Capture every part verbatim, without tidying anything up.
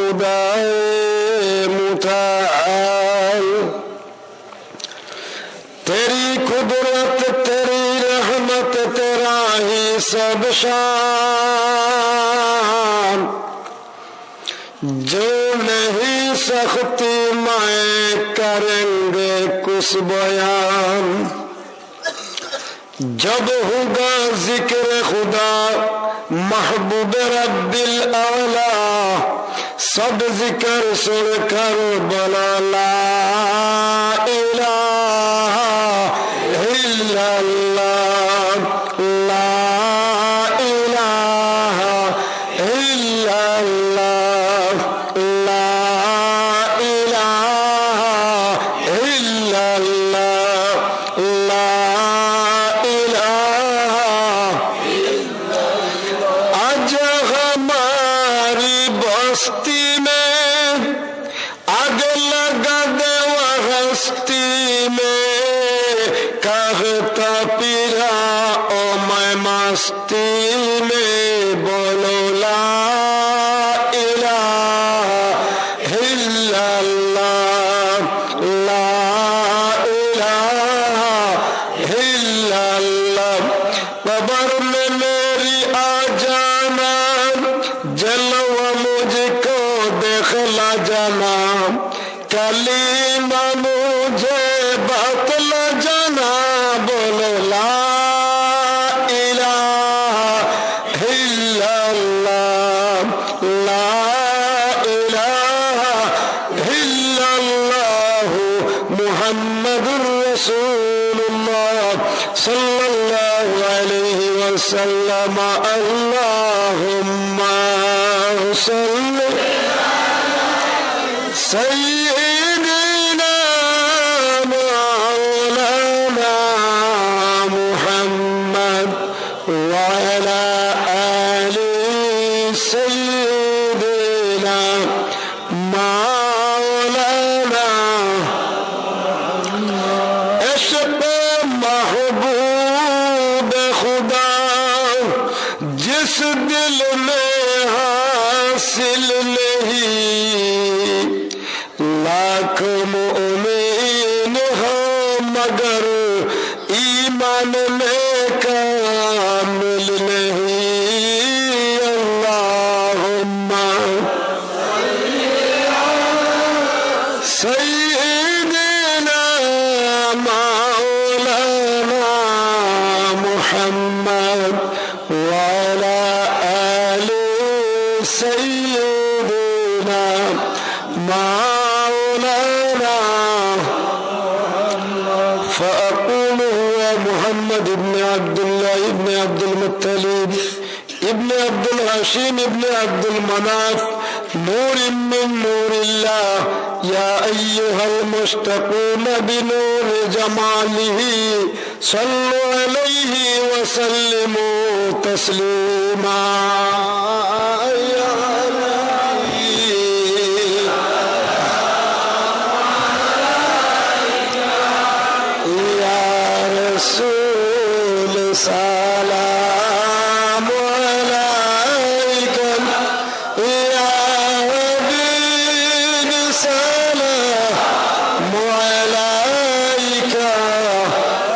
خدائے متعال، تیری قدرت، تیری رحمت، تیرا ہی سب شان۔ جو نہیں سختی میں کریں گے کس بیان۔ جب ہوگا ذکر خدا محبوب رب الاعلی، سب ذکر سن کر بولا لا الہ الا اللہ، لا الہ الا اللہ، لا الہ الا اللہ، لا الہ۔ آج ہماری بستی میں آگ لگا دے وہ ہستی میں، کہتا پیا او میں مستی میں، بولو لا الہ الا اللہ، لا الہ الا اللہ۔ قبر میں میری آ جانا، جلوہ مجھ کو دکھلا جانا، کلمہ مجھے بتلا جانا، بولو لا الہ الا اللہ، لا الہ الا اللہ، محمد رسول اللہ صلی اللہ علیہ وسلم۔ اللہم صل سیدنا مولانا محمد وعلی آل سیدنا مولانا۔ عشق محبوب خدا جس دل میں حاصل نہیں، لاکھ مؤمن ہو مگر ایمان میں کامل نہیں۔ اللہم سیدنا مولانا محمد وعلی آل سیدنا مولانا۔ فأقول هو محمد بن عبد الله بن عبد المطلب ابن عبد الهاشم ابن عبد المناف، نور من نور الله، يا أيها المشتقون بنور جماله، صلوا عليه وسلموا تسليما۔ يا نبي، يا رسول، سلام عليك، يا حبيب، سلام عليك،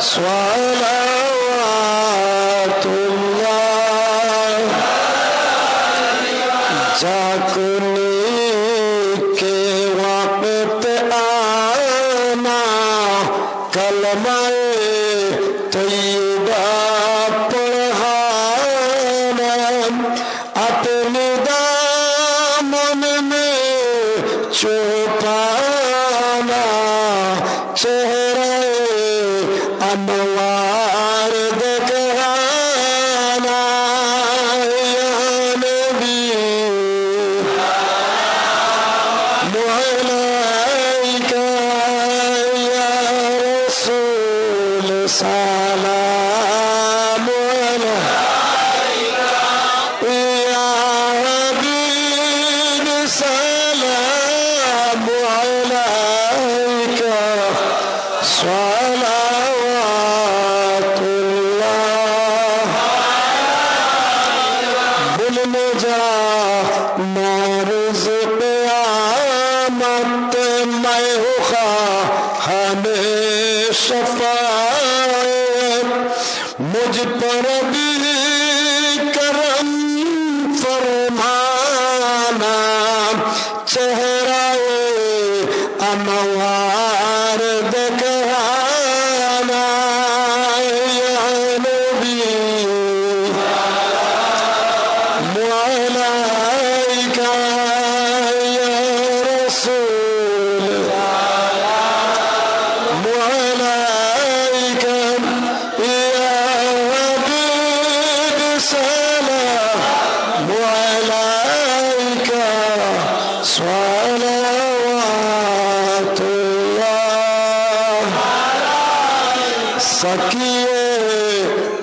صلوات الله۔ جاکنی کے وقت آنا، کلمہ طیبہ پڑھانا، اپنے دامن میں چھپانا، چہرہ انوار دکھانا، یا نبی، مولا یا رسول، سلام علیک۔ یا حبیب، سلام علیک، صلوات اللہ۔ بل نجا مارز پہ چہرۂ انوار دکھانا، یا نبی، سلام علیک، یا رسول، سلام علیک، یا حبیب، سلام علیک، صلوات اللہ۔ سقیِ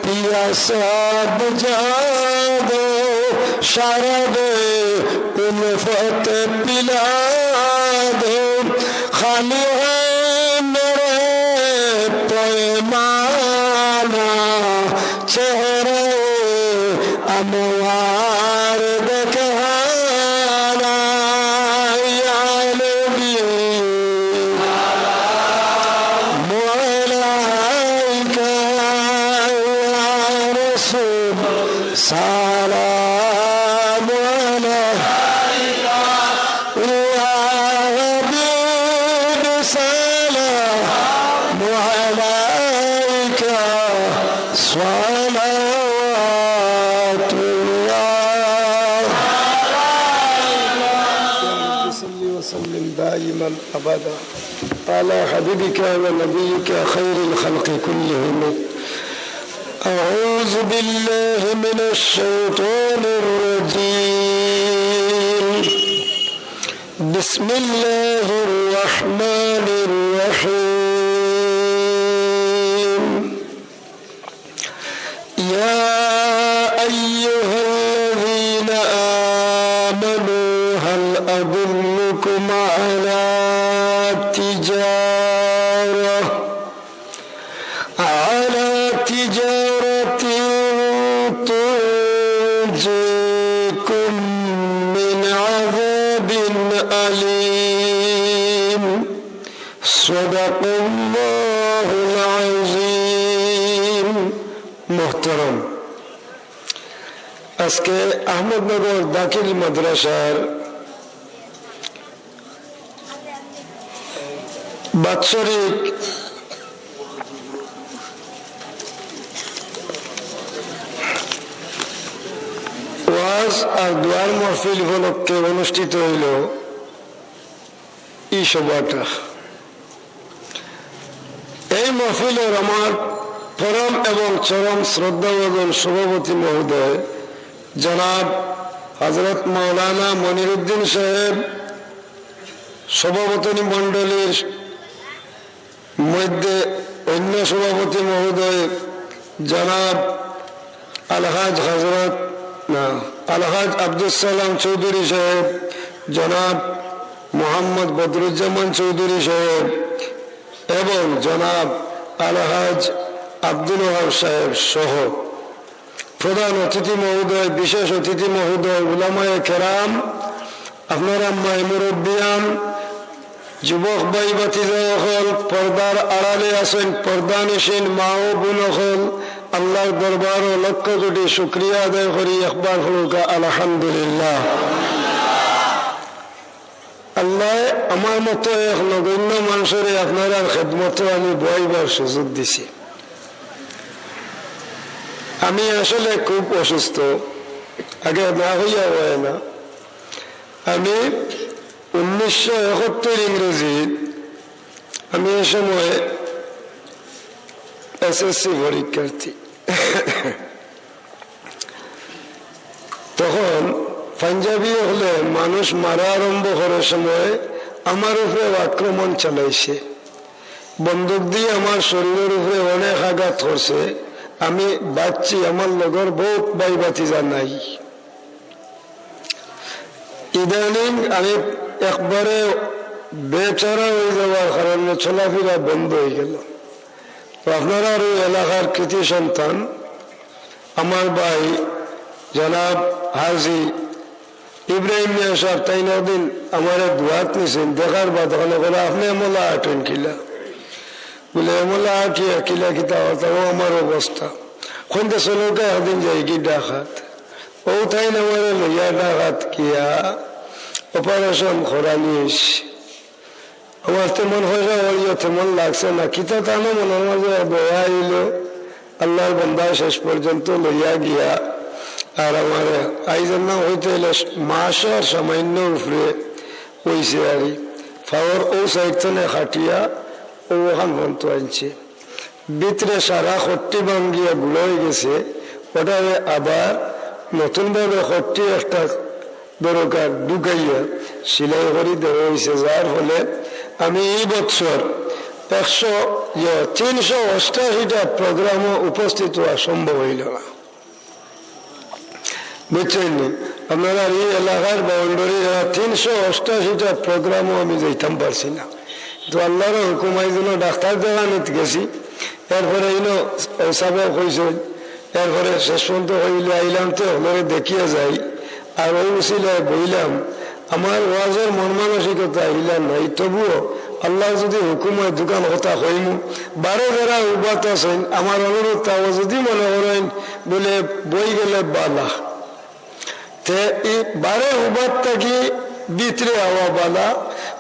پیاسا بجھا دو، شرابِ الفت پلا دو، خالی ہاتھ میرے پیمانہ، چہرۂ انوار دکھانا، یا نبی، سلام علیک، یا رسول، سلام علیک، یا حبیب، سلام علیک، صلوات اللہ۔ اللهم صل وسلم دائما أبدا على حبيبك ونبيك خير الخلق كلهم. أعوذ بالله من الشيطان الرجيم. بسم الله الرحمن الرحيم. يا أيها الذين آمنوا هل أدلكم على تجارة، على تجارة تنجيكم من عذاب أليم. صدق الله العظيم. মোহতারাম, আজকে আহমদনগর দাখিল মাদ্রাসার বাৎসরিক ওয়াজ আর দোয়ার মাহফিল উপলক্ষে অনুষ্ঠিত হইল এই সভাটা। এই মাহফিলর আমার পরম এবং চরম শ্রদ্ধাভাজন সভাপতি মহোদয় জনাব হযরত মাওলানা মনিরুদ্দিন সাহেব, সভাপতি মণ্ডলীর মধ্যে অন্য সভাপতি মহোদয় জনাব আলহাজ হযরত, না, আলহাজ আব্দুস সালাম চৌধুরী সাহেব, জনাব মোহাম্মদ বদরুজ্জামান চৌধুরী সাহেব এবং জনাব আলহাজ আব্দুল ওহাব সাহেব সহ প্রধান অতিথি মহোদয়, বিশেষ অতিথি মহোদয়, উলামায়ে কেরাম, আপনারা মাই মুরব্বিয়ান, যুবক ভাই ভাতিজা অকল, পর্দার আড়ালে আছইন, পর্দানিশীন মা ও বোন অকল, আল্লাহর দরবারো লক্ষ কোটি শুকরিয়া আদায় করি, একবার পড়ুক্কা আলহামদুলিল্লাহ। আল্লায় আমার মতো এক নগণ্য মানষরে আপনারার খেদমতো আমি বওয়াইবার সুযোগ দিছে। আমি আসলে খুব অসুস্থ, আগে না অইয়া অয় না। আমি উনিশশো একাত্তর ইংরেজি, আমি এ সময় এসএসসি পরীক্ষার্থী। তখন পাঞ্জাবি অকলে মানুষ মারা আরম্ভ করার সময় আমার উপরে আক্রমণ চালাইছে। বন্দুক দিয়া আমার শরীরর উপরে অনেক আঘাত করছে। আমি বাঁচছি, আমার লগর বউত ভাই ভাতিজা নাই। ইদানিং আমি একবারে বেচারা অই যাওয়ার কারণে চলাফিরা বন্ধ অই গেল। তো আপনারার অউ এলাকার কৃতি সন্তান, আমার ভাই জনাব হাজী ইব্রাহিম মিয়া সাব, তাইন একদিন আমারে দোয়াত নিছইন, দেখার বাদে অখানো কইলা, "আপনে এমলা আটইন কিলা?" বুলে, "এমলা আটিয়া কিলা কিতা অইতো, অউ আমার অবস্থা।" কইন তে চলউক্কা একদিন যাইগি ঢাকাত। অউ তাইন আমারে লইয়া ঢাকাত গিয়া অপারেশন করানিস। আমার তেমন পয়সা অইলো, তেমন লাগছে না। কিতা তানো মনর মাঝে এক দয়া আইলো, আল্লার বন্দা শেষ পর্যন্ত লইয়া গিয়া। আর আমার আইজর নাম অইতে অইলে মাসর সামান্য উপরে অইছে আর কি। পাওর অউ সাইড থনে কাটিয়া অউ অখান পর্যন্ত আনছে। ভিতরে সারা খট্টি ভাঙ্গিয়া গুড়া অইগেছে, অটারে আবার নতুনভাবে খট্টি একটা দরকার ঢুকাইয়া সিলাই করি দেওয়া অইছে, যার ফলে আমি ই বৎসর একশো, ইয়ে, তিনশো অষ্টাশিটা প্রোগ্রামও উপস্থিত অওয়া সম্ভব অইলো না। বুঝছইন নি? আপনারার ই এলাকার বাউন্ডারি এরা তিনশো অষ্টাশিটা প্রোগ্রামও আমি যাইতাম পারছি না। তো আল্লার হুকুম আইজনও ডাক্তার দেখানিত গেছি, এরপরে ইনো অউ সাবে কইছইন, এরপরে শেষ পর্যন্ত অইলে আইলাম তে হকলরে দেখিয়া যাই, আর অউ উছিলায় বইলাম। আমার ওয়াজর মন মানসিকতা ইলা নাই, তবুও আল্লার যুদি হুকুম অয় দুখান কথা কইমু। বারে যারা উবাত আছইন, আমার অনুরোধ তাও যুদি মনে করইন বলে বই গেলে বালা, তে ই বারে উবাত থাকি ভিতরে আওয়া বালা।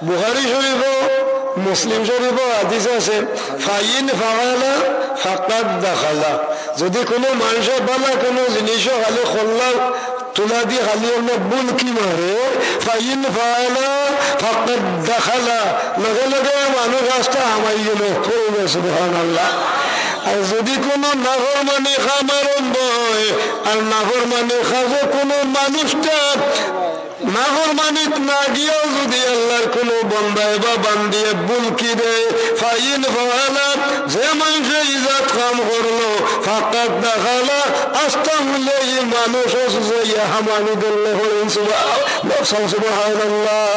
বুখারী শরীফও মুসলিম শরীফও হাদিস আছে, "ফাইন ফাআলা ফাকাদ দাখালা।" যুদি কুনু মানষে বালা কুনু জিনিসও খালি কল্লা তুলা দি খালি অমনে বুলকি মারে, "ফাইন ফাআলা ফাকাদ দাখালা", লগে লগে মানুষ আস্তা হামাই গেলো। সুবহানাল্লাহ। আর যুদি কুনু নাফরমানি কাম আরম্ভ অয়, আর নাফরমানি কাজে কুনু মানুষটা নাফরমানিত না গিয়াও যুদি আল্লার কুনু বন্দায় বা বান্দিয়ে বুলকি দেয়, ফাইন ফাআলা, যে মানষে ই জাত কাম করলো, ফাকাদ দাখালা, আস্তা মিলে ই মানুষ অসুস্থ অইয়া হামানি ধরলো। সুবহানাল্লাহ।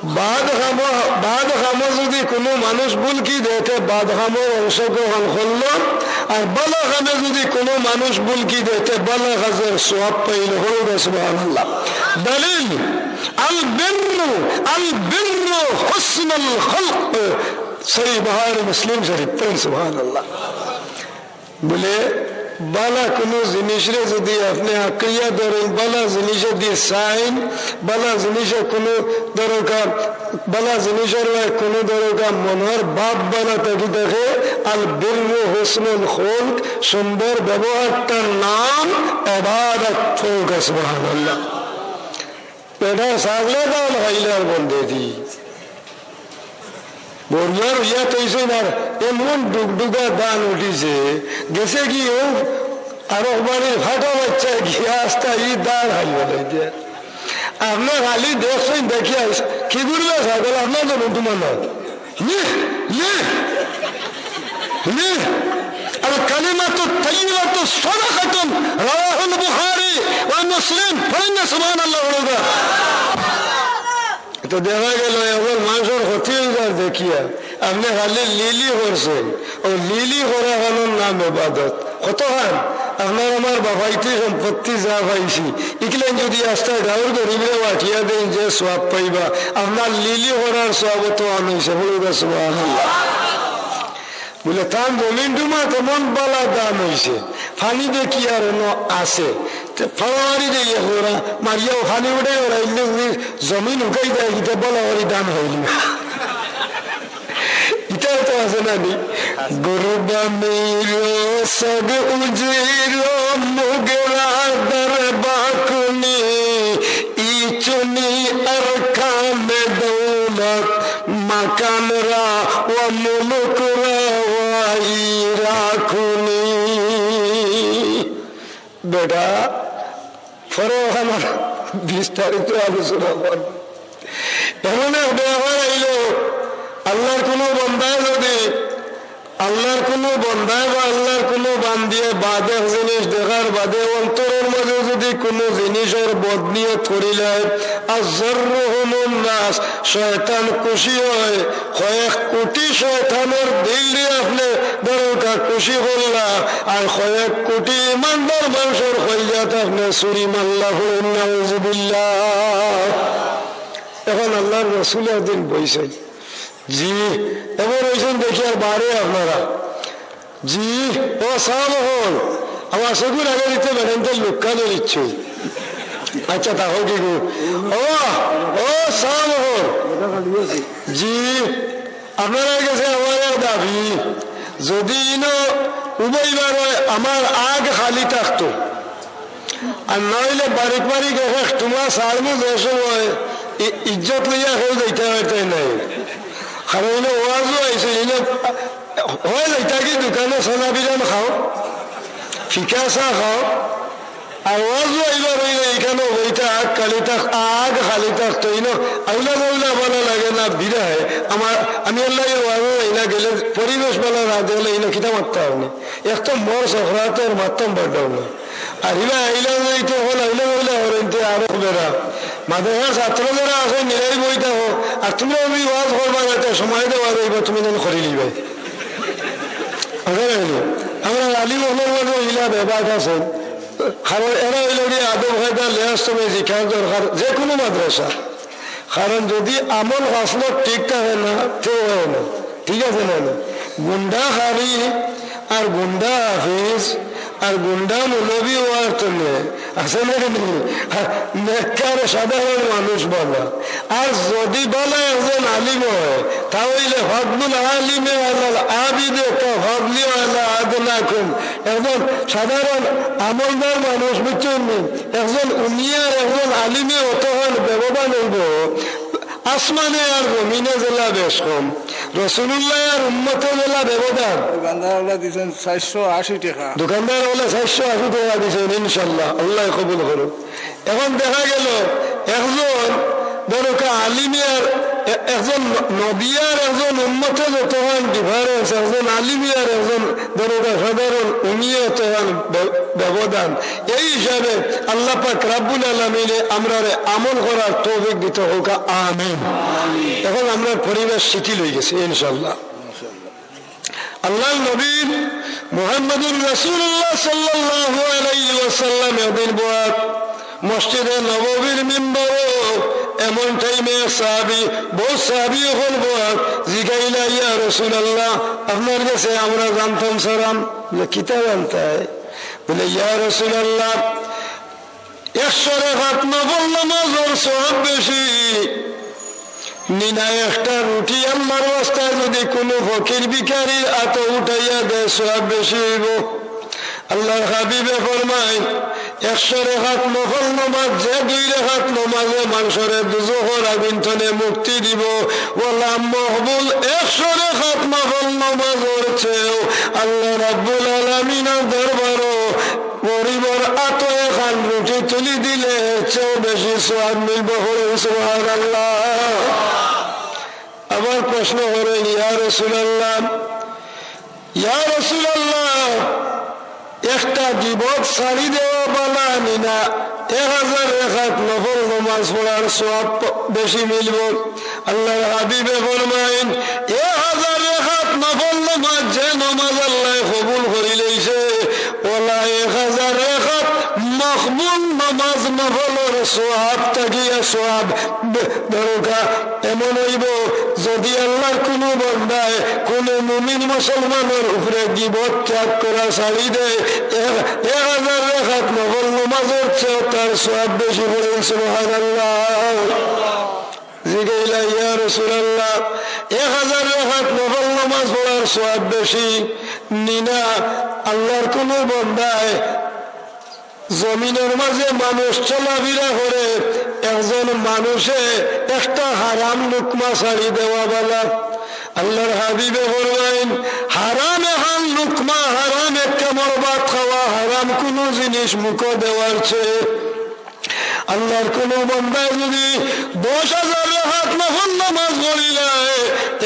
বাদ কামো, বাদ কামো যুদি কুনু মানুষ বুলকি দেয়, তে বাদ কামর অংশগ্রহণ করলো, আর বালা কামে যুদি কুনু মানুষ বুলকি দেয়, তে বালা কাজর সওয়াব পাইলো। সুবহানাল্লাহ। দলিল, আল বিররু, আল বিররু হুসনুল খুলক। সহিহ বুখারী মুসলিম শরীফ। পড়েন সুবহানাল্লাহ। বলে, বালা কুনু জিনিসরে যুদি আপনে আঁকড়িয়া ধরইন, বালা জিনিসর দিকে চাইন, বালা জিনিসর কুনু দরকার, বালা জিনিসর কুনু দরকার, মনর ভাব বালা থাকি থাকে, আল বিররু হুসনুল খুলক, সুন্দর ব্যবহারটার নাম ইবাদত। সুবহানাল্লাহ। পেটর ছাগলে ধান খাইলার বন্দেদি। বড়ুয়ার অইয়া তৈছইন আর এমন ডুগডুগা ধান উঠিছে, গেছে কি অউ আরো বাড়ির ফাটা বাচ্চা গিয়া আস্তা ই ধান খাইয়া লই দিয়া। আপনে খালি দেখছইন, দেখিয়া আইস, কি করবে ছাগল, আপনার তো বন্ধু মানব। লিহ, লিহ, লিহ। আল কালিমাতু তাইয়িবাতু সাদাকাতুন, রাওয়াহুল বুখারী ওয়া মুসলিম। পড়েন না সুবহানাল্লাহ বলবা। তো দেখা গেল এখন মানষর ক্ষতি অইবার দেখিয়া আপনে খালি লিলি করছইন। অউ লিলি করা খানর নাম ইবাদত। কতখান আপনার আমার বাফাইতি সম্পত্তি যা পাইছি, ইকলাইন যুদি আস্তা গাউর গরিবরে বাটিয়া দেইন যে সওয়াব পাইবা, আপনার লিলি করার সওয়াব অতখান অইছে। বলুন সুবহানাল্লাহ। বলে, তান জমিন ডুমা তেমন বালা ধান অইছে, পানি দেখি আর অনো আছে। তে ফাড়াফাড়ি দেইয়া ওরা মারিয়াও পানি উঠে ওরা ইল্লে উঠে জমিন উঠাই দেয়, ইতা বালা করি ধান অইল। ইতাও তো আছে না নি? কুরবানির সগ উজির মুগরা দর বাকুনি, ইচুনি আরকান দৌলত মাকানরা ওয়া মুলুকরা ওয়াই রাখুনি। বেটা, পরে অখান বিস্তারিত আলোচনা করব। এমন এক ব্যাপার আইলো, আল্লার কুনু বন্দায় যুদি, আল্লার কুনু বন্দায় বা আল্লার কুনু বান্দিয়ে বাদ এক জিনিস দেখার বাদে অন্তরর মাঝে যুদি কুনু জিনিসর বদনিয়ত করিলায়, আযযাররাহুমুন নাস, শয়তান খুশি অয়, কয়েক কুটি শয়তানর দিলরে আপনে দরকা খুশি করলা, আর কয়েক কুটি ইমানদার মানষর কইলজাত আপনে ছুরি মারলা। পড়ুন নাউজুবিল্লাহ। এখন আল্লার রসুল একদিন বইছইন, জি, এবার অইছইন দেখি আর বারে আপনারা। জি, ও সাহাব অকল, আমার চকুর আগে দিতে বেটাইনতে লুক্কা ধরিচ্ছে। আচ্ছা, তা হোক কি গো? ও, ও, সালাম আলাইকুম। জি, আপনারার গেছে আমার এক দাবি, যদি ইনো উবাইবার অয়, আমার আগ খালি থাকতো, আর না অইলে বারিক বারিক এক এক টুমা সারমু যে সময় ই-, ইজ্জত লইয়া কেউ যাইতা পারতায় নায়। কারণ ইনো ওয়াজও আইছে, ইনো অয় যাইতা কি দোকানো সানা বিরান খাও, ফিকা চা খাও, আর ওয়াজও আইবার অইলে ইখানো বইতা আগ খালি থাক, আগ খালি থাকতো, ইনো আউলা বাউলা ভালা লাগে না, বিরায়। আমার, আমি আল্লাহ ওয়াজও যাই না, গেলে পরিবেশ ভালা না দেখলে ইনো কিতা মাততা আপনি? এক তো মোর সখরাতর মাততাম পারতাম না। আর ইবা আইলা যাইতে হল, আইলা যাইলা হল, ইনতে আরো বেড়া। মাদ্রাসার ছাত্র যারা আছে, নিরাই বই থাকো। আর তোমরা ওই ওয়াজ করবা, যাতে সময় দেওয়া যাইব, তুমি যেন করি লিবাই। বুঝা গেল? আমরা আলিম অকলর মাঝে ইলা ব্যাপার আছে। কারণ এরা অইল গিয়া আদব কায়দা, লেহাজ তবে জিকার দরকার, যে কোনো মাদ্রাসা। কারণ যদি আমল খাসলত ঠিক থাকে না, তে হয় না। ঠিক আছে না? গুন্ডা খালি আর গুন্ডা হাফিজ আর গুন্ডা মৌলভী অওয়ার তনে আছে না নি? আর নেককার সাধারণ মানুষ ভালা। আর যদি ভালা একজন আলিম হয়, তা অইলে ফাদলুল আলিমে আলাল আবিদে কা ফাদলি আলা আদনাকুম। একজন সাধারণ আমলদার মানুষ, বুঝছইন নি? একজন উমিয়ার একজন আলিমে অতখান ব্যবধান অইব, আসমানে আর জমিনে যেলা বেশ কম, রসুলুল্লাহ আর উম্মতে যেলা ব্যবধান। দোকানদার অকলে দিছইন চাইরশো আশি টেকা। দোকানদার অকলে চাইরশো আশি টেকা দিছইন, ইনশাআল্লাহ, আল্লায় কবুল করুক। এখন দেখা গেল একজন ধরউক্কা আলিমে আর এ-, একজন নবী আর একজন উম্মতে যতখান difference, একজন আলিমে আর একজন ধরউক্কা সাধারণ উমিয়ে অতখান ব্য-, ব্যবধান। এই হিসাবে আল্লাহ পাক রাব্বুল আলামিনে আমরারে আমল করার তৌফিক দিতা হউক্কা, আমিন। এখন আমরার পরিবেশ শিথিল অইগেছে, ইনশাআল্লাহ। আল্লাহর নবী মুহাম্মদুর রাসূলুল্লাহ সাল্লাল্লাহু আলাইহি ওয়াসাল্লাম একদিন বয়াত মসজিদে নববীর মিম্বরো, এমন টাইমে এক সাহাবী, বউত সাহাবী অকল বয়াত, জিগাইলা, "ইয়া রাসূলুল্লাহ, আপনার গেছে আমরা জানতাম চাইরাম।" বলে, "কিতা জানতায়?" বলে, "ইয়া রাসূলুল্লাহ, একশো রেকাত নফল নামাজর সওয়াব বেশি। নি না একটা রুটি আল্লাহর ওয়াস্তে যদি কুনু ফকির ভিখারির আতো উঠাইয়া দেয়, সওয়াব বেশি অইবো।" আল্লাহর হাবিবে ফরমাইন, একশো রেকাত নফল নামাজ, যে দুই রেকাত নামাজে মানষরে দুজখর আগুইন তনে মুক্তি দিবো, ওয়ালা মকবুল একশো রেকাত নফল নামাজর চেয়েও আল্লাহ রাব্বুল আলামিনর দরবারো গরিবর আতো এখান রুটি তুলি দিলে এর চেয়েও বেশি সওয়াব মিলবো। বলুন সুবহানাল্লাহ। আবার প্রশ্ন করইন, "ইয়া রাসূলুল্লাহ, ইয়া রাসূলুল্লাহ, একটা গিবত ছাড়ি দেওয়া ভালা নি না এক হাজার রেকাত নফল নামাজ পড়ার সওয়াব বেশি মিলবো?" আল্লাহর হাবিবে ফরমাইন, এক হাজার রেকাত নফল নামাজ, যে নামাজ আল্লায় কবুল করিলাইছে, ওলা এক হাজার রেকাত মকবুল নামাজ নফলর সওয়াব থাকিয়া সওয়াব বে-, দরকার। এমন অইবো, যদি আল্লাহর কুনু বান্দায় কুনু মুমিন মুসলমানর উপরে গিবত ত্যাগ করা ছাড়ি দেয়, এক, এক হাজার রেকাত নফল নামাজর চেয়েও তার সওয়াব বেশি। বলুন সুবহানাল্লাহ। জিগাইলা, "ইয়া রাসূলুল্লাহ, এক হাজার রেকাত নফল নামাজ পড়ার সওয়াব বেশি নি না?" আল্লাহর কুনু বান্দায় জমিনর মাঝে মানুষ চলাফিরা করে, একজন মানুষে একটা হারাম লুকমা ছাড়ি দেওয়া ভালা। আল্লাহর হাবিবে ফরমাইন, হারাম এখান লুকমা, হারাম এক কামড় ভাত খাওয়া, হারাম কুনু জিনিস মুখো দেওয়ার চেয়ে আল্লাহর কুনু বান্দায় যদি দশ হাজার রেকাত নফল নামাজ পড়িলায়,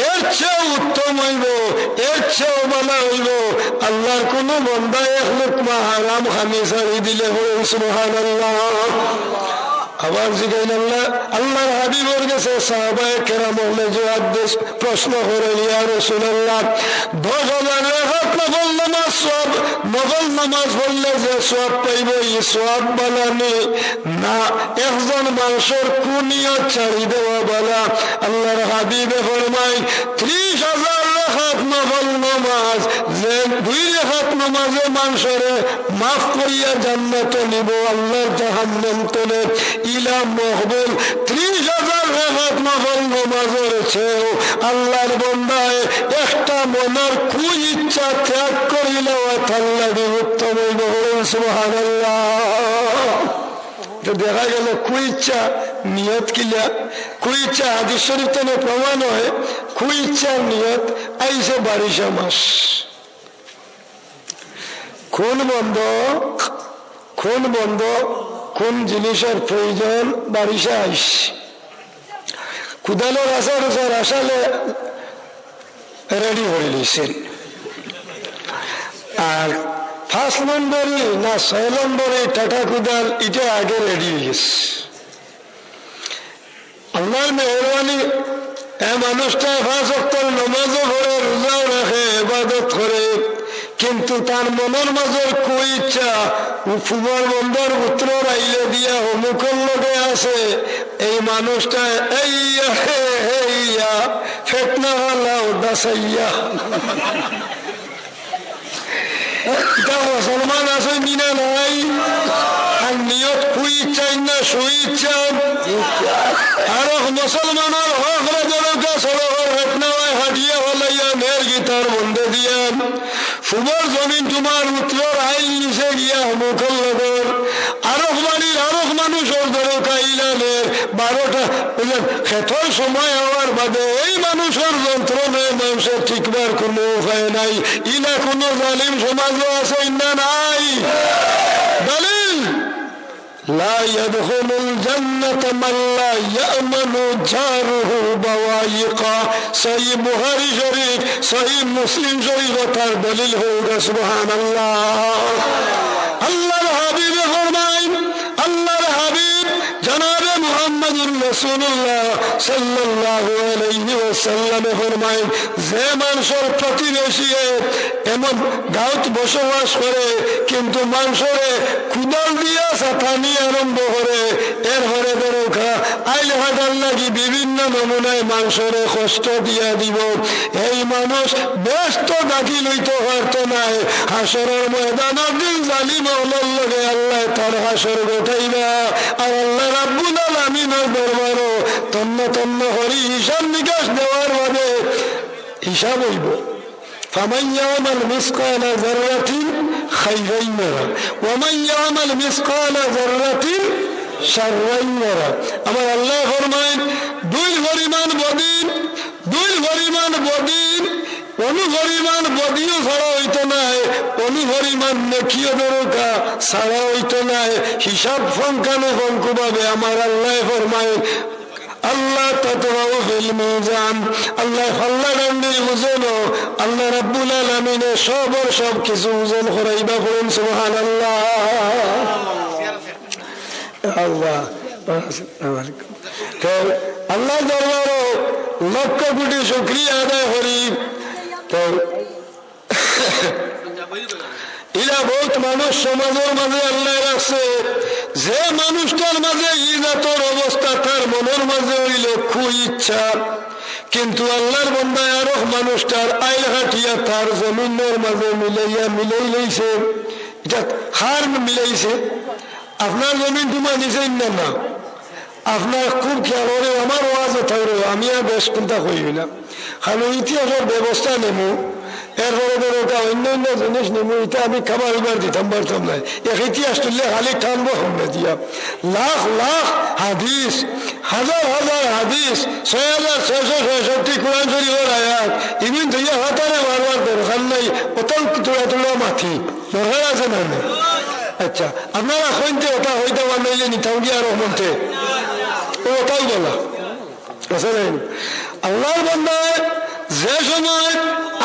এর চেয়েও উত্তম অইবো, এর চেয়েও ভালা অইবো। আল্লাহর কুনু বান্দায় এক লুকমা হারাম খানি ছাড়ি দিলে, বলুন সুবহানাল্লাহ। আবার জিগাইন আল্লাহ, আল্লাহর হাবিবর গেছে সাহাবায়ে কেরাম অকলে জবাব দেইন, প্রশ্ন করইন, "ইয়া রাসূলুল্লাহ, দশ হাজার রেকাত নফল নামাজ সওয়াব, নফল নামাজ পড়লে যে সওয়াব পাইবো, ই সওয়াব ভালা নি না একজন মানষর কুনিয়ত ছাড়ি দেওয়া ভালা?" আল্লাহর হাবিবে ফরমাইন, "ত্রিশ হাজার রাকাত নফল নমাজ, যে দুই রাকাত নমাজে মানষরে মাফ করিয়া জান্নাতো নিবো, আল্লার জাহান্নাম তনে ইলা মকবুল ত্রিশ হাজার রাকাত নফল নমাজর চেয়েও আল্লার বন্দায় একটা মনর কুইচ্ছা ত্যাগ করিলে অউ তার লাগি উত্তম অইবো। বলুন সুবহানাল্লাহ। তো দেখা গেল কুইচ্ছা নিয়ত কিলা, কুইচ্ছা হাদিস শরীফ তনে প্রমাণ অয়, কুইচ্ছা নিয়ত আইছে বারিশা মাস। কুন বন্দো, কুন বন্দো, কুন জিনিসর প্রয়োজন, বারিশা আইছে। কুদালর আছাড় উছাড় আসালে ready করি লইছেন। আর পাঁচ নম্বরই না ছয় নম্বরই টাটা কুদাল, ইটা আগে ready অই গেছে। আল্লার মেহেরবানি, এ মানুষটায় পাঁচ ওয়াক্তর নমাজও পড়ে, রোজাও রাখে, ইবাদত করে, কিন্তু তার মনর মাজর কুইচ্ছা, ও ফুবর বন্দর উত্তরর আইলে দিয়া অমুকর লগে আছে, এই মানুষটায় এইয়া, হে, হে, ইয়া, ফেতনা হালাও দাসাইয়া। ইতা মুসলমান আছইন নি না নাই? আর নিয়ত কুইচ্ছা না সুইচ্ছা? আরক মুসলমানর হকরে দরকা সড়কর ফেতনা অয়, হাটিয়া ফালাইয়া নের গিতার বন্দে দিয়া। ফুবর জমিন তুমার উত্তরর আইল নিচে গিয়া অমুকর লগর। আরক বাড়ির আরক মানুষর দরকা ইলানের বারোটা, বুঝলেন, খেতর সময় অওয়ার বাদে এই মানুষর যন্ত্রণায় মানুষর ঠিকবার কুনু উপায় নাই। ইলা কুনু জালিম সমাজও আছে না নাই? দলিল, لا يدخل الجنة من لا يأمن جاره بوائقه। সহিহ বুখারী শরীফ, সহিহ মুসলিম শরীফ, তার দলিল অইলো, সুবহানাল্লাহ। আল্লার হাবিবে ফরমাইন, আল্লার হাবিব জনাবে মুহাম্মদুর রাসূলুল্লাহ সাল্লাল্লাহু আলাইহি ওয়াসাল্লামে ফরমাইন, যে মানষর প্রতিবেশীয়ে এমন গাঁওত বসবাস করে, কিন্তু মানষরে কুদাল দিয়া ছাতানি আরম্ভ করে, এরপরে দরকা আইল হাটার লাগি বিভিন্ন নমুনায় মানষরে কষ্ট দিয়া দিবো। এই মানুষ বেহেস্তো দাখিল অইতো পারতো নায়। হাশরর ময়দানর দিন জালিম অকলর লগে আল্লায় তার হাশর ঘটাইবা। আর আল্লাহ রাব্বুল আলামিনর দরবারো তন্ন তন্ন করি হিসাব নিকাশ দেওয়ার বাদে হিসাব অইবো। فمن يعمل مثقال ذرة خيرا يره ومن يعمل مثقال ذرة شرا يره। আমার আল্লায় ফরমাইন, দুই পরিমাণ বদিন, দুই পরিমাণ বদিন, অনুপরিমাণ বদিও ছাড়া অইতো নায়, অনুপরিমাণ নেকিও দরকা ছাড়া অইতো নায়। হিসাব পুঙ্খানুপুঙ্খভাবে আমার আল্লায় ফরমাইন, আল্লাহ তাতগাউ ফিল মিজান, আল্লায় পাল্লা ডান্ডির ওজনো, আল্লাহ রাব্বুল আলামিনে সবর সব কিছু ওজন করাইবা। পড়ুন সুবহানাল্লাহ। আল্লাহ, তো আল্লাহর দরবারো লক্ষ কোটি শুকরিয়া আদায় করি। তো ইলা বউত মানুষ সমাজর মাজে আল্লায় রাখছে, যে মানুষটার মাজে ই জাতর অবস্থা, তার মনর মাজে অইলো কুইচ্ছা, কিন্তু আল্লার বন্দায় আরক মানুষটার আইল কাটিয়া তার জমিনর মাজে মিলাইয়া মিলাই লইছে। ইটা কার মিলাইছে? আপনার জমিন তুমার নিজে না, না। আপনার খুব খেয়াল করে আমার ওয়াজ থাকবে, আমি আর বেশ কুনতা কইবি না। কারণ ইতিহাসর ব্যবস্থা নেমু, এরপরে ধরো ওটা অন্য অন্য জিনিস নেমু, ইটা আমি খাবার উবার দিতাম পারতাম না। এক ইতিহাস তুললে খালি টানবো সামনে দিয়া। লাখ লাখ হাদিস, হাজার হাজার হাদিস, ছয় হাজার ছয়শো ছয়ষট্টি কোরআন শরীফর আয়াত, ইগুইন ধইয়া হাতারে বারবার দরকার নাই, অতাউ তুলা তুলা মাতি। দরকার আছে না নাই? আচ্ছা, আপনারা কইনতে ওটা হইতে পারলে যে নিতাম কি আর মনতে? ও ওটাও বলা। আছে না নাই? আল্লাহর বান্দায় যে সময়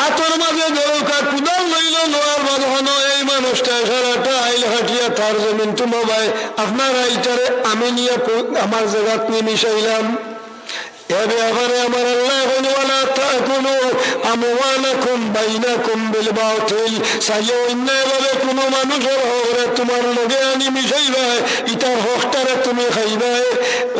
আতর মাঝে দরকার কুদাল লইল, লোয়ার বাঁধানো এই মানুষটা সারাটা আইল হাটিয়া তার জমিন তুমাবায়, আপনারা ইটারে আমি নিয়ে পু-, আমার জাগাত নিয়ে মিশাইলাম। এ ব্যাপারে আমার আল্লাহ বলেন, "ওয়ালা তাকুলু আমওয়ালাকুম বাইনাকুম বিল বাতিল।" চাইও অন্যায়ভাবে কোনো মানুষের হকরে তোমার লগে আনি মিশাইবায়, ইটার হকটারে তুমি খাইবায়।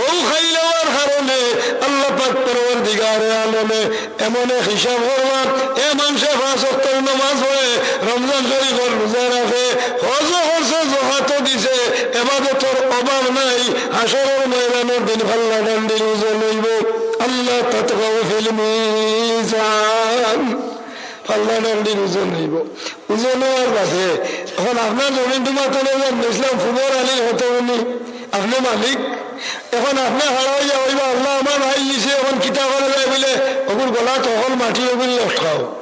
ও খাইলেওয়ার কারণে আল্লাহ পাক পরওয়ারদিগারে আলমে এমন এক হিসাব করবা, এ মানষে পাঁচ ওয়াক্তর নামাজ পড়ে, রমজান শরীফর রোজা রাখে, হজও করছে, যাকাতও দিছে, এবাদতর অভাব নাই, হাশরর ময়দানর দিন পাল্লা ডান্ডির ওজন অইবো। আল্লা তাতগাউ ফিল মিজান। পাল্লা ডান্ডির ওজন অইবো। ওজন অওয়ার বাদে অখন আপনার জমিন তুমার তুলে যান, ইসলাম ফুবর আলীর হতে উনি, আপনে মালিক। অখন আপনে খাড়া অইয়া কইবা, "আল্লা, আমার আইল নিছে, অখন কিতা করা যায়?" বুলে, "অগুর গলাত হকল মাটি, অগুর লটকাও।"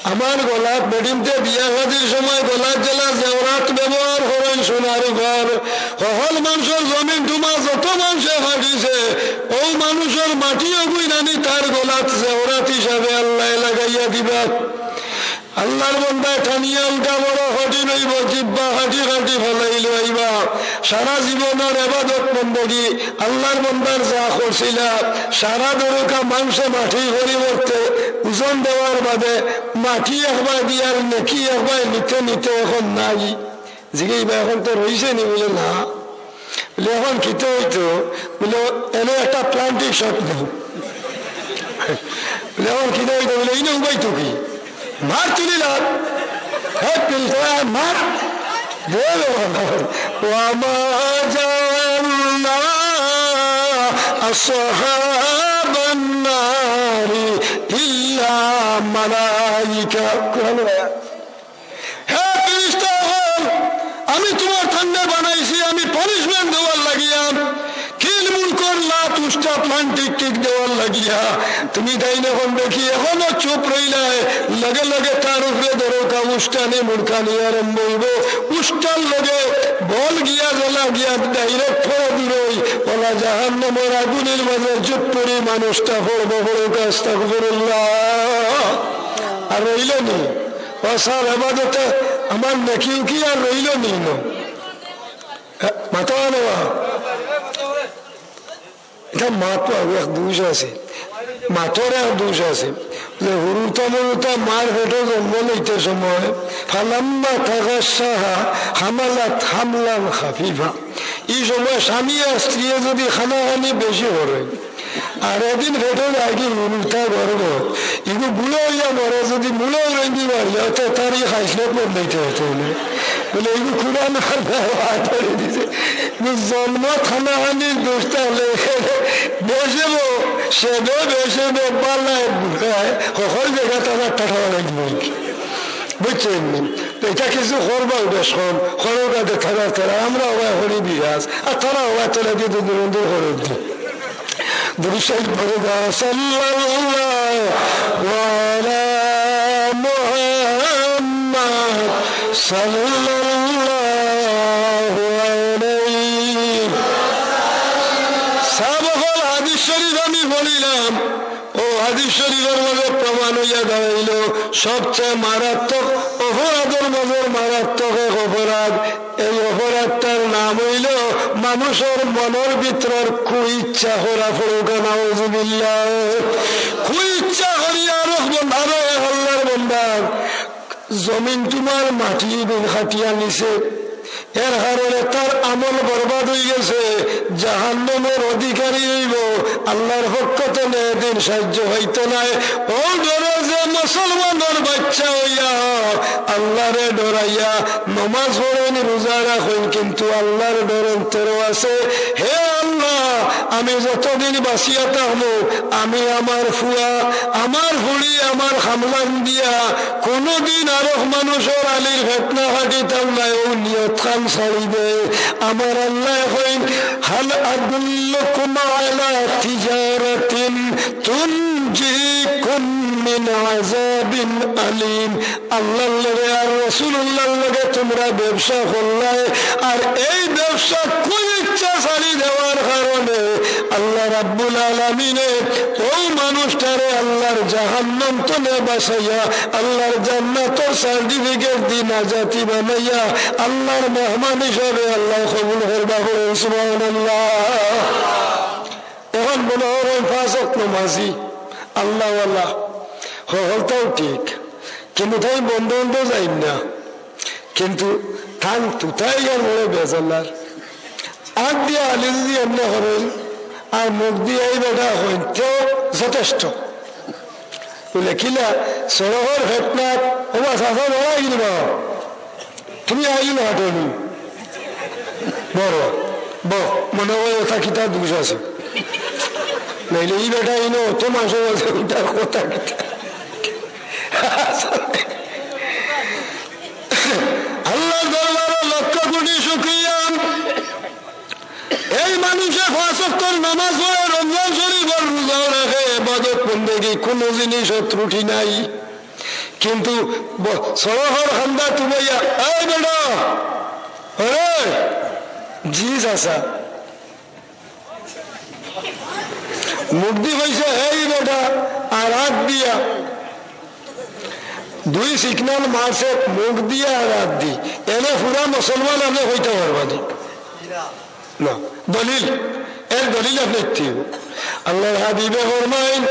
আমার গলাত বেটিন্তে বিয়া শাদির সময় গলাত যেলা জেওরাত ব্যবহার করইন সোনা রুপার, হকল মানষর জমিন তুমার যত মানষে কাটিছে, অউ মানুষর মাটি অগুইন আনি তার গলাত জেওরাত হিসাবে আল্লায় লাগাইয়া দিবা। আল্লার বন্দায় টানিয়া উঠা বড় কঠিন অইবো, জিব্বা কাটি কাটি ফালাইল অইবা। সারা জীবনর এবাদত বন্দেগি, আল্লার বন্দার যা করছিলা, সারা দরকা মানষে মাটির পরিবর্তে ওজন দেওয়ার বাদে মাটি একবায় দিয়ার নেকি একবায় নিতে নিতে অখন নাই। জিগাইবা, "অখন তো রইছে নি?" বুলে, "না।" বুলে, "অখন কিতা অইতো?" বুলে, "এনে একটা প্লান্টিক শট দেও।" বুলে, "অখন কিতা অইতো?" বুলে, "ইনো উবাইতো কি? মার তুলি লাগ। হে পিলতরা, মার।" দে রে বাবা। "ওয়া মা জাআলনা আসহাবান নারি ইল্লা মালাইকা।" কোরআন আয়াত। হে ফিরিস্তা অকল, আমি তুমার ঠান্ডা বানাইছি, আমি পানিশমেন্ট দেওয়ার লাগিয়া, কিল মুলকর লাত উষ্টা প্লান্টিক কিক দেওয়ার লাগিয়া। তুমি তাইন অখন দেখি, অখনো চুপ রইলায়, লগে লগে তার উপরে ধরো কা উষ্টানি মুরকানি আরম্ভ অইবো। উষ্টার লগে বল গিয়া জ্বলা গিয়া ডাইরেক্ট ফড়া দূরই, অলা জাহান্নামর আগুনর মাঝে চুপ করি মানুষটা ফড়বো, ফড়ুক, আস্তাগফিরুল্লাহ। আর রইল নি? ও সাব, এবাদতে আমার নেকি উকি আর রইল নি ন? এ, মাতো না বা। ইটা মাতো, এক দোষ আছে। মাতর এক দোষ আছে। যে হুরুতা মুরুতা মার পেটো জন্ম লইতে সময়, ফালাম্মা তাগাশশাহা হামালাত হামলান খাফিফা। ই সময় স্বামী আর স্ত্রীয়ে যদি খানাখানি বেশি করে, আর এদিন পেটো লাগি হুরুতা গর্ভ, ইগু বুড়া অইয়া মরে যদি মুড়াও রেঙ্গি মারিয়া, তে তার ই খাইছলত বদলাইতে অইতো না। বুলে, ইগু কুরআন আল্লায় বাদ করে দিছে। ইগু জন্মত খানাখানির দোষ থাকলে বেশে বো, সে বে, বেশে বে, বালায় বুড়ায়, হকল জাগা তারা টাটা লাগবে। বুঝছইন নি? তো ইটা কিছু করবা, বেশ কম, খরচ আছে তারা, তারা, আমরা অবায় করি বিরাজ, আর তারা অবায় তোরা দিয়ে দূর দূর খরচ দি। দুরূদ শরীফ পড়ে দাও, সাল্লাল্লাহু আলা মুহাম্মদ, সাল্লাল্লাহু আলাইহি। সাব অকল, হাদিস শরীফ আমি পড়িলাম, অউ হাদিস শরীফর মাঝে প্রমাণ অইয়া দাঁড়াইল, সবচেয়ে মারাত্মক অপরাধর মাঝে মারাত্মক এক অপরাধ। এই অপরাধটার নাম অইল মানুষর মনর ভিতরর কুইচ্ছা করা, পড়ুক্কা নাউজুবিল্লাহ। কুইচ্ছা করি আরো বন-, আরো এক আল্লার বন্দার জমিন তুমার মাটি বিন খাটিয়া নিছে, এর কারণে তার আমল বরবাদ অইগেছে, জাহান্নামর অধিকারী অইবো, আল্লার পক্ষ তনে এদিন সাহায্য পাইতো নায়। অউ ডরে যে মুসলমানর বাইচ্চা অইয়া আল্লারে ডরাইয়া নমাজ পড়ইন, রোজা রাখইন, কিন্তু আল্লার ডর অন্তরো আছে। হে আল্লা, আমি যতদিন বাঁচিয়া থাকমু, আমি, আমার ফুয়া, আমার ফুড়ি, আমার খামলান দিয়া কুনুদিন আরক মানুষর আলির ফেতনা খাটিতাম নায়, অউ নিয়ত খান ছাড়ি দে। আমার আল্লায় কইন, "হাল আদুল্লুকুম আলা তিজারাতিন তুনজিকুম মিন আযাবিন আলিম।" আল্লার লগে আর রাসূলুল্লাহর লগে তুমরা ব্যবসা করলায়, আর এই ব্যবসা কুইচ্ছা ছাড়ি দেওয়ার কারণে আল্লা রাব্বুল আলামিনে অউ মানুষটারে আল্লার জাহান্নাম তনে বাঁচাইয়া, আল্লার জান্নাতর সার্টিফিকেট দি নাজাতি বানাইয়া, আল্লার মেহমান হিসাবে আল্লায় কবুল করবা। পড়ুক্কা সুবহানাল্লাহ। অখন মনো করইন পাঁচ ওয়াক্ত নমাজি, আল্লাওয়ালা, হকলতাউ ঠিক, কিন্তু তাইন বন্দ বন্দ যাইন না, কিন্তু তান তুতাইগার বড় বেজাল্লার। আত দিয়া আলি যুদি এমনে করইন, আর মুখ দিয়া ই বেটা কইন, তেউ যথেষ্ট। বুলে, "কিলা, সড়কর ফেতনাত, ও বা চাচা বড় গিরি বা, তুমি আইল না তুমি?" বড়, বড়, মনে হয় ওটা কিতা দোষ আছে। নাইলে ই বেটা ইনো অত মাংস বলছে, ওটার কথা কিতা? আল্লাহর দরবারে লক্ষ কোটি শুকরিয়া। এই মানুষে পাঁচ ওয়াক্তর নামাজ পড়ে, রমজান শরীফর রোজাও রাখে, ইবাদত বন্দেগি কোনো জিনিসও ত্রুটি নাই। কিন্তু ব-, সড়কর কান্দাত উবাইয়া, "এই বেটা, ওরে, জি চাচা।" মুখ দি কইছে, "এই বেটা", আর আত দিয়া। দুই signal মারছে, মুখ দিয়া আর আত দি। এনে পুরা মুসলমান আপনে কইতা পারবা নি? না। দলিল, এর দলিল আপনে কি? আল্লাহর হাবিবে ফরমাইন,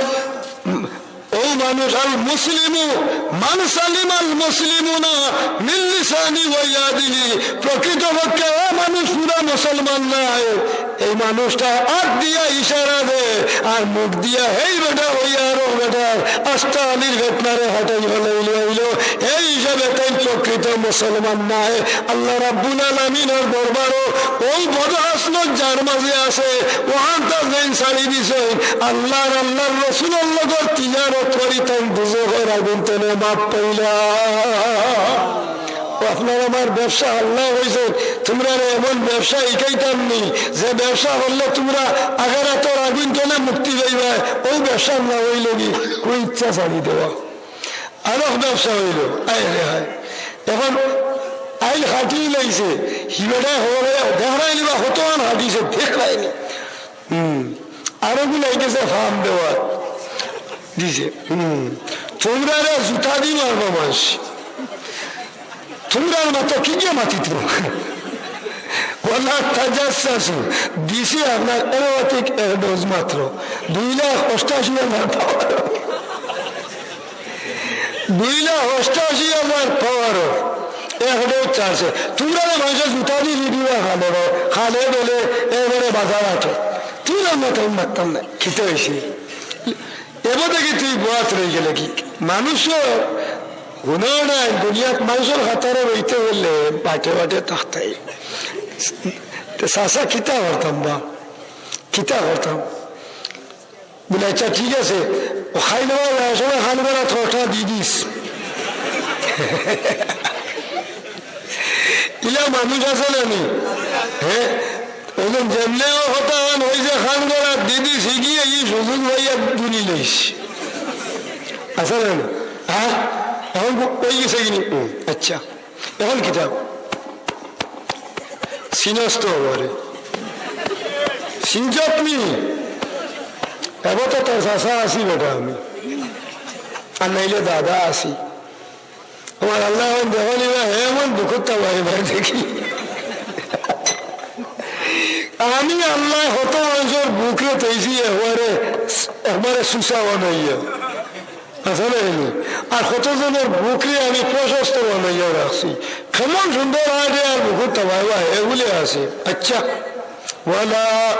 ও মানুষ, "আল মুসলিমু মান সালিমাল মুসলিমুনা মিন লিসানি ওয়া ইয়াদিহি।" প্রকৃতপক্ষে ও মানুষ পুরা মুসলমান নায়। এই মানুষটা আত দিয়া ইশারা দে, আর মুখ দিয়া হেই বেটা, ওই আরো বেটা, আস্তা আলীর বেটনারে হাটাই ফেলাইল অইল। এই হিসাবে তাই প্রকৃত মুসলমান নায়। আল্লাহ রাব্বুল আলামিনর দরবারো ওই বদহাসলত যার মাঝে আছে, ওহানতা যেইন ছাড়ি দিছইন, আল্লাহর, আল্লাহর রসুলর লগর তিজারত করি তাইন দুজখর আগুন তনে মাফ পাইলা। ও আপনার আমার ব্যবসা, আল্লায় কইছইন, "তুমরারে এমন ব্যবসা শিখাইতাম নি, যে ব্যবসা করলে তুমরা আখেরাতর আগুন তনে মুক্তি পাইবায়।" ও ব্যবসার নাম অইলো গি, কুইচ্ছা ছাড়ি দেওয়া। আরো ব্যবসা অইলো, আয় রে হায়। এখন আইল খাটি লাইছে, হিবেটা হলে দেখরায়নি বা কতখান খাটিছে, দেখরায়নি। হুম, আরো গুলাই গেছে ফার্ম দেওয়া দিছে। হুম, তুমরারে জুতা দি মারবো মানুষ। তুমরার মতো কি গিয়ে মাতিত? ওয়ালা তাজাসসু, দিছে আপনার অ্যালোপ্যাথিক এক ডোজ মাত্র, দুই লাখ অষ্টাশি হাজার পাওয়ার। দুই লাখ অষ্টাশি হাজার পাওয়ার এক ডোজ চার্জে। তুমরারে মানুষর জুতা দি দিবা খালে, খালে বলে এবারে বাজার আছে। তুই আমরা টাইম মারতাম না, খেতে হয়েছে। এবার দেখি তুই বয়াত রয়ে গেলে কি? মানুষও হুনো নাই, দুনিয়াত মানুষর খাতারে রইতে হলে বাটে বাটে থাকতাই। তো চাচা কিতা করতাম বা? কিতা করতাম? বলে, "আচ্ছা, ঠিক আছে, ও খাই নেওয়া যায়, সবাই খান করা থটা দিয়ে দিস।" ইলা মানুষ আছে না নি? হ্যাঁ, ওজন যেমনে ও কথা খান হয়েছে, খান করা দিদি শিখিয়ে এই সুযোগ হইয়া দুনি লইস। আছে না নি? হ্যাঁ, এখন ওই গেছে কিনি? হুম, আচ্ছা, এখন কিতা? সিনস তো আমারে। সিনজত নি? এবার তো তোর চাচা আছি বেটা আমি। আর নাইলে দাদা আছি। আমার আল্লাহ এখন দেখো নি বা, হে এমন দুঃখর তাবাই ভাই দেখি। আমি আল্লাহ কত মানুষর বুকরে তৈছি একবারে, একবারে সুসা বানাইয়া। আছে না এনে? আর কতজনের বুকরে আমি প্রশস্ত বানাইয়া রাখছি। কেমন সুন্দর আটে আর বুকুর তাবায় বা এগুলি আছে। আচ্ছা, ওয়ালা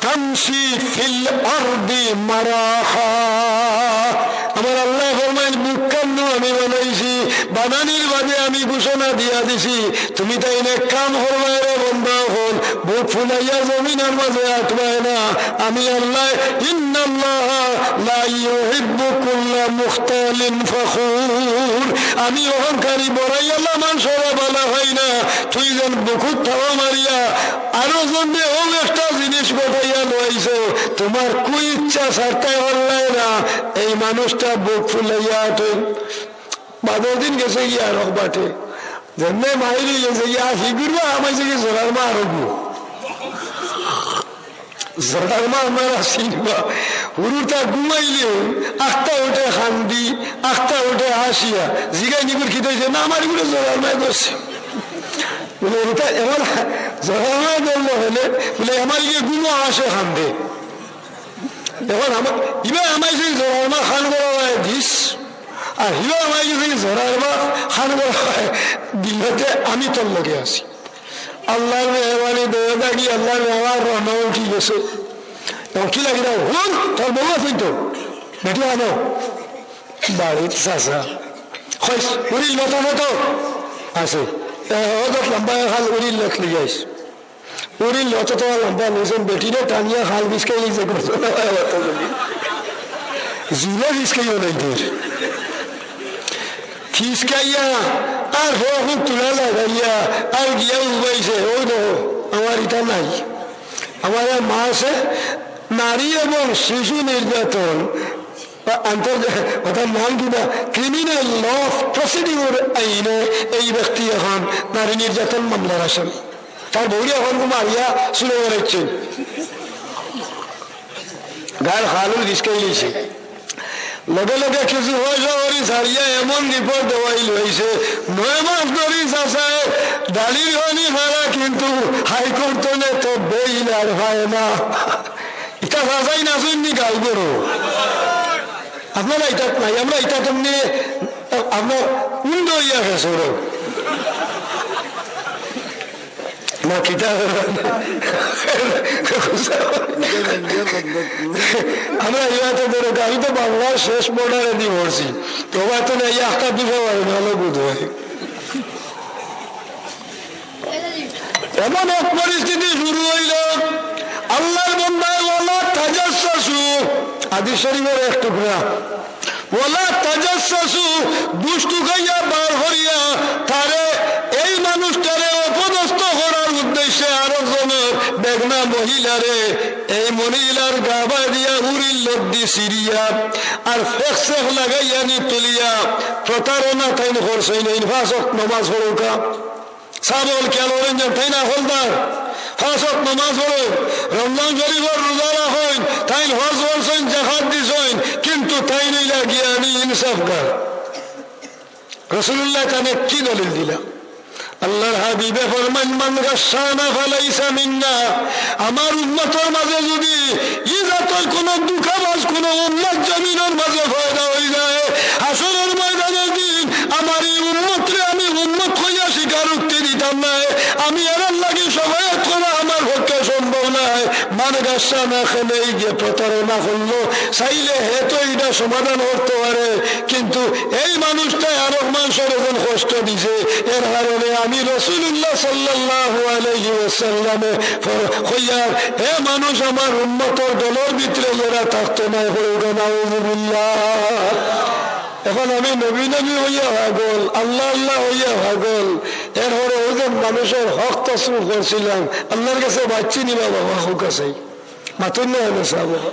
তামশি ফিল আরদি মারাহা। আমার আল্লাহ ফরমাইন, বুকখান নু আমি বানাইছি, বানানির বাদে আমি ঘোষণা দিয়া দিছি, তুমি তাই এক কাম করবায় রে বন্দা অকল, বুক ফুলাইয়া জমিনর মাঝে আটবায় না। আমি আল্লাহ, ইন্নাল্লাহা লা ইউহিব্বু কুল্লা মুখতালিন ফখুর। আমি অহংকারী বড়াইয়ালা মানষরে বালা পাই না। তুই যেন বুকুত থাবা মারিয়া আরো জনরে অউ একটা জিনিস ঘটাইয়া লইছো, তোমার কুইচ্ছা ছাড়তায় পারলায় না। এই মানুষটা বুক ফুলাইয়া আটে। বাদর দিন গেছে গিয়া আরক বাটে। যেমনে মাইর অই গেছে গিয়া, হিগুরবা হামাইছে গি জোরার মা আরো গু। জোরার মা আমার আসিন বা। হুরুতা ঘুমাইলে, আখতা উঠে কান্দি, আখতা উঠে হাসিয়া। জিগাই নিগুর খিদে অইছে, না, আমার ইগুরে জোরার মায় ধরছে। বলে, "এটা এমন জোরার মায় ধরলো হলে?" বলে, "আমার ইগে ঘুমো আসে কান্দে।" এখন আমার, ইবা আমার যে জোরার মা খান করা হয় দিস, আর হিবা আমার যে জোরার মা খান করা হয় দিলতে আমি তোর লগে আছি। আল্লাহর মেহরবানি দয়া থাকি আল্লাহর মেহমান রওনা উঠি গেছে। এখন কি লাগে না? হুন, তোর বউ আছে তো? বেটি আনো। বাড়িত চাচা। কইস, উড়িল মতো মতো আছে। এ, হজরত লম্বা খাল উড়িল লেখ লিয়াইস। উড়িল অত তো লম্বা লইছেন, বেটিরে টানিয়া খাল বিছকাই লইছে, করছে না ভাই, অত বলি। জুলে বিছকাইও নাই তোর। ফিসকাইয়া আর হখন তুলা লাগাইয়া আর গিয়া উবাইছে, ওই দেখো, আমার ইটা নাই। আমার এক মা আছে, নারী এবং শিশু নির্যাতন, বা আন্তর্জা-, ওটার নাম কি না, ক্রিমিনাল ল প্রসিডিউর আইনে এই ব্যক্তি এখন নারী নির্যাতন মামলার আসামি। তার বউরে এখন মারিয়া চুলো বেড়াইছে। গাল খালু বিছকাই লইছে। লগে লগে কিছু পয়সা করি ছাড়িয়া এমন রিপোর্ট দেওয়াই লইছে, নয় মাস ধরি চাচায় ডালির পানি খারা, কিন্তু হাইকোর্ট তনে তো বেইল আর হয় না। ইটা চাচাই না শুননি গাল গরু। আপনারা ইটাত নাই, আমরা ইটাত এমনি, আমরা উন্ড হইয়া গেছে ওরা। না, কিতা? আমরা ইয়া তো ধরো, আমি তো বাংলার শেষ বর্ডারে দি পড়ছি। তো ওরা তো না, এই একটা দিতে পারে না, হলো বোধ হয়। এমন এক পরিস্থিতি শুরু হইল, আল্লাহর বান্দায় ওয়ালা তাজাসসু, হাদিস শরীফের এক টুকরা, ওয়ালা তাজাসসু, দুষ টুকাইয়া বার করিয়া তারে, এই মানুষটারে অপদস্থ করার উদ্দেশ্যে আরো জনের বেগনা মহিলারে এই মহিলার গাবায় দিয়া উড়ির লদ্দি সিরিয়া আর ফেক সেক লাগাইয়া নি তুলিয়া প্রতারণা তাইন করছইন। এই পাঁচ ওয়াক্ত নমাজ পড়ুকা, সাবল খেয়াল করেন যে তাইন হকলদার, পাঁচ ওয়াক্ত নমাজ পড়ইন, রমজান শরীফর রোজা রাখইন, তাইন হজ করছইন, জাকাত দিছইন, কিন্তু তাইন অইলা গিয়ানি ইনসাফগার। রাসূলুল্লাহ তানে কি দলিল দিলা? আল্লাহর হাবিবে ফরমাইন, "মান গাশশানা ফালাইসা মিন্না।" আমার উম্মতর মাঝে যদি ই জাতর কোনো ধোঁকাবাজ, কোনো উম্মত জমিনর মাঝে পয়দা হই যায়, হাশরর ময়দানর দিন আমার এই উম্মতরে আমি উম্মত কইয়া স্বীকারোক্তি দিতাম নায়। আমি এরার লাগি শাফাআত করা আমার পক্ষে সম্ভব নায়। মান গাশশানা, খেলেই যে প্রতারণা করলো, চাইলে হে তো ইটা সমাধান করতে পারে, কিন্তু এই মানুষটায় আরক মানষর এমন কষ্ট দিছে, এর কারণে আমি রাসূলুল্লাহ সাল্লাল্লাহু আলাইহি ওয়াসাল্লামে ফর-, কইয়ার, হে মানুষ, আমার উম্মতর দলর ভিতরে এরা থাকতো নায়, পড়ুকা নাউজুবিল্লাহ। এখন আমি নবী নবী হইয়া পাগল, আল্লাহ আল্লাহ হইয়া পাগল, এরপরে ওই যে মানুষর হক তসরুফ করছিলাম, আল্লাহর কাছে বাচ্চি নিবা বাবা, হক আছে। মাতুন না হলো সাহেব।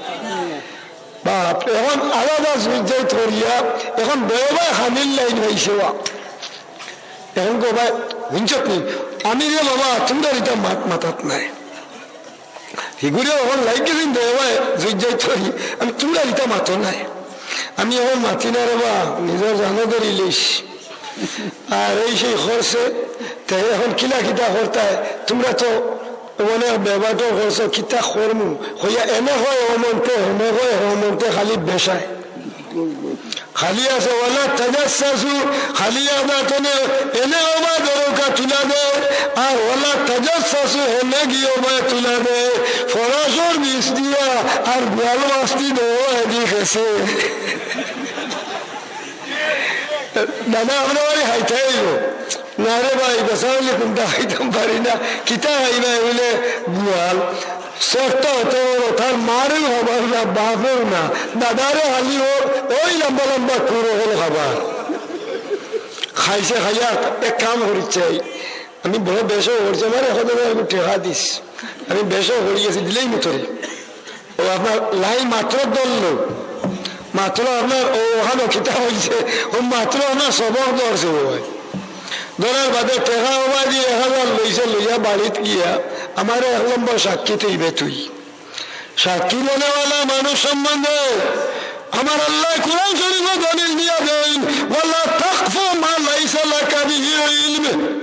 বাপ, এখন আলাদা জুইজাইত করিয়া, এখন বড় ভাই হানির লাইন হইছে ওয়া। এখন গো ভাই, হুনছত নি? আমি রে বাবা, তোমরা ইটা মাত-, মাতাত নাই। হিগুরে এখন লাইক গেছেন বড় ভাই, জুইজাইত করি। আমি তোমরা ইটা মাতো নাই। আমি এখন মাতি না রে বা, নিজর জানো ধরি লিস। আর এই সেই খরচে, তে এখন কিলা কিতা করতায়, তোমরা তো অনেক বেবাটো করছো, কিতা করমু? কইয়া এনে কয় ও মন্তে, হেনে কয় ও মন্তে, খালি বেশায়। খালি আছে, "ওয়ালা তাজাসসাসু", খালি আদা তনে এনে ওবা দরকা তুলা দে, আর "ওয়ালা তাজাসসাসু", হেনে গিয়ে ওবা তুলা দে। ফরাসর বিষ দিয়া আর গোয়াল মাস্তি দেও এদি খেছে। দাদা, আমরা বাড়ি খাইতে হইব। না রে ভাই, বেসা হইলে কোনটা খাইতাম পারি না। কিতা খাইবা বলে গোয়াল। চেষ্টা হতে হলো, তার মারেও হবার না, বাপেও না। দাদারে খালি ও, ওই লম্বা লম্বা কুড়ো হলো খাবার। খাইছে খাইয়া এক কাম করিচ্ছে। আমি বড় বেশও করছি, আমার এখন একটু টেকা দিস। আমি বেশও করি গেছি, দিলেই মুতরে। ও আপনার লাইন মাত্র ধরলো, মাত্র আপনার ও ওখানে কিতা হইছে, ও মাত্র আপনার সবক ধরছে ও ভাই। ধরার বাদে টেকা ও ভাই দিয়ে এক হাজার লইছে, লইয়া বাড়িত গিয়া আমার এক নম্বর সাক্ষী তুইবে তুই। সাক্ষী বলেওয়ালা মানুষ সম্বন্ধে আমার আল্লাহ কোরআন শরীফে দলিল দিয়া দেন, "ওয়ালা তাকফু মা লাইসা লাকা বিহি ইলম।"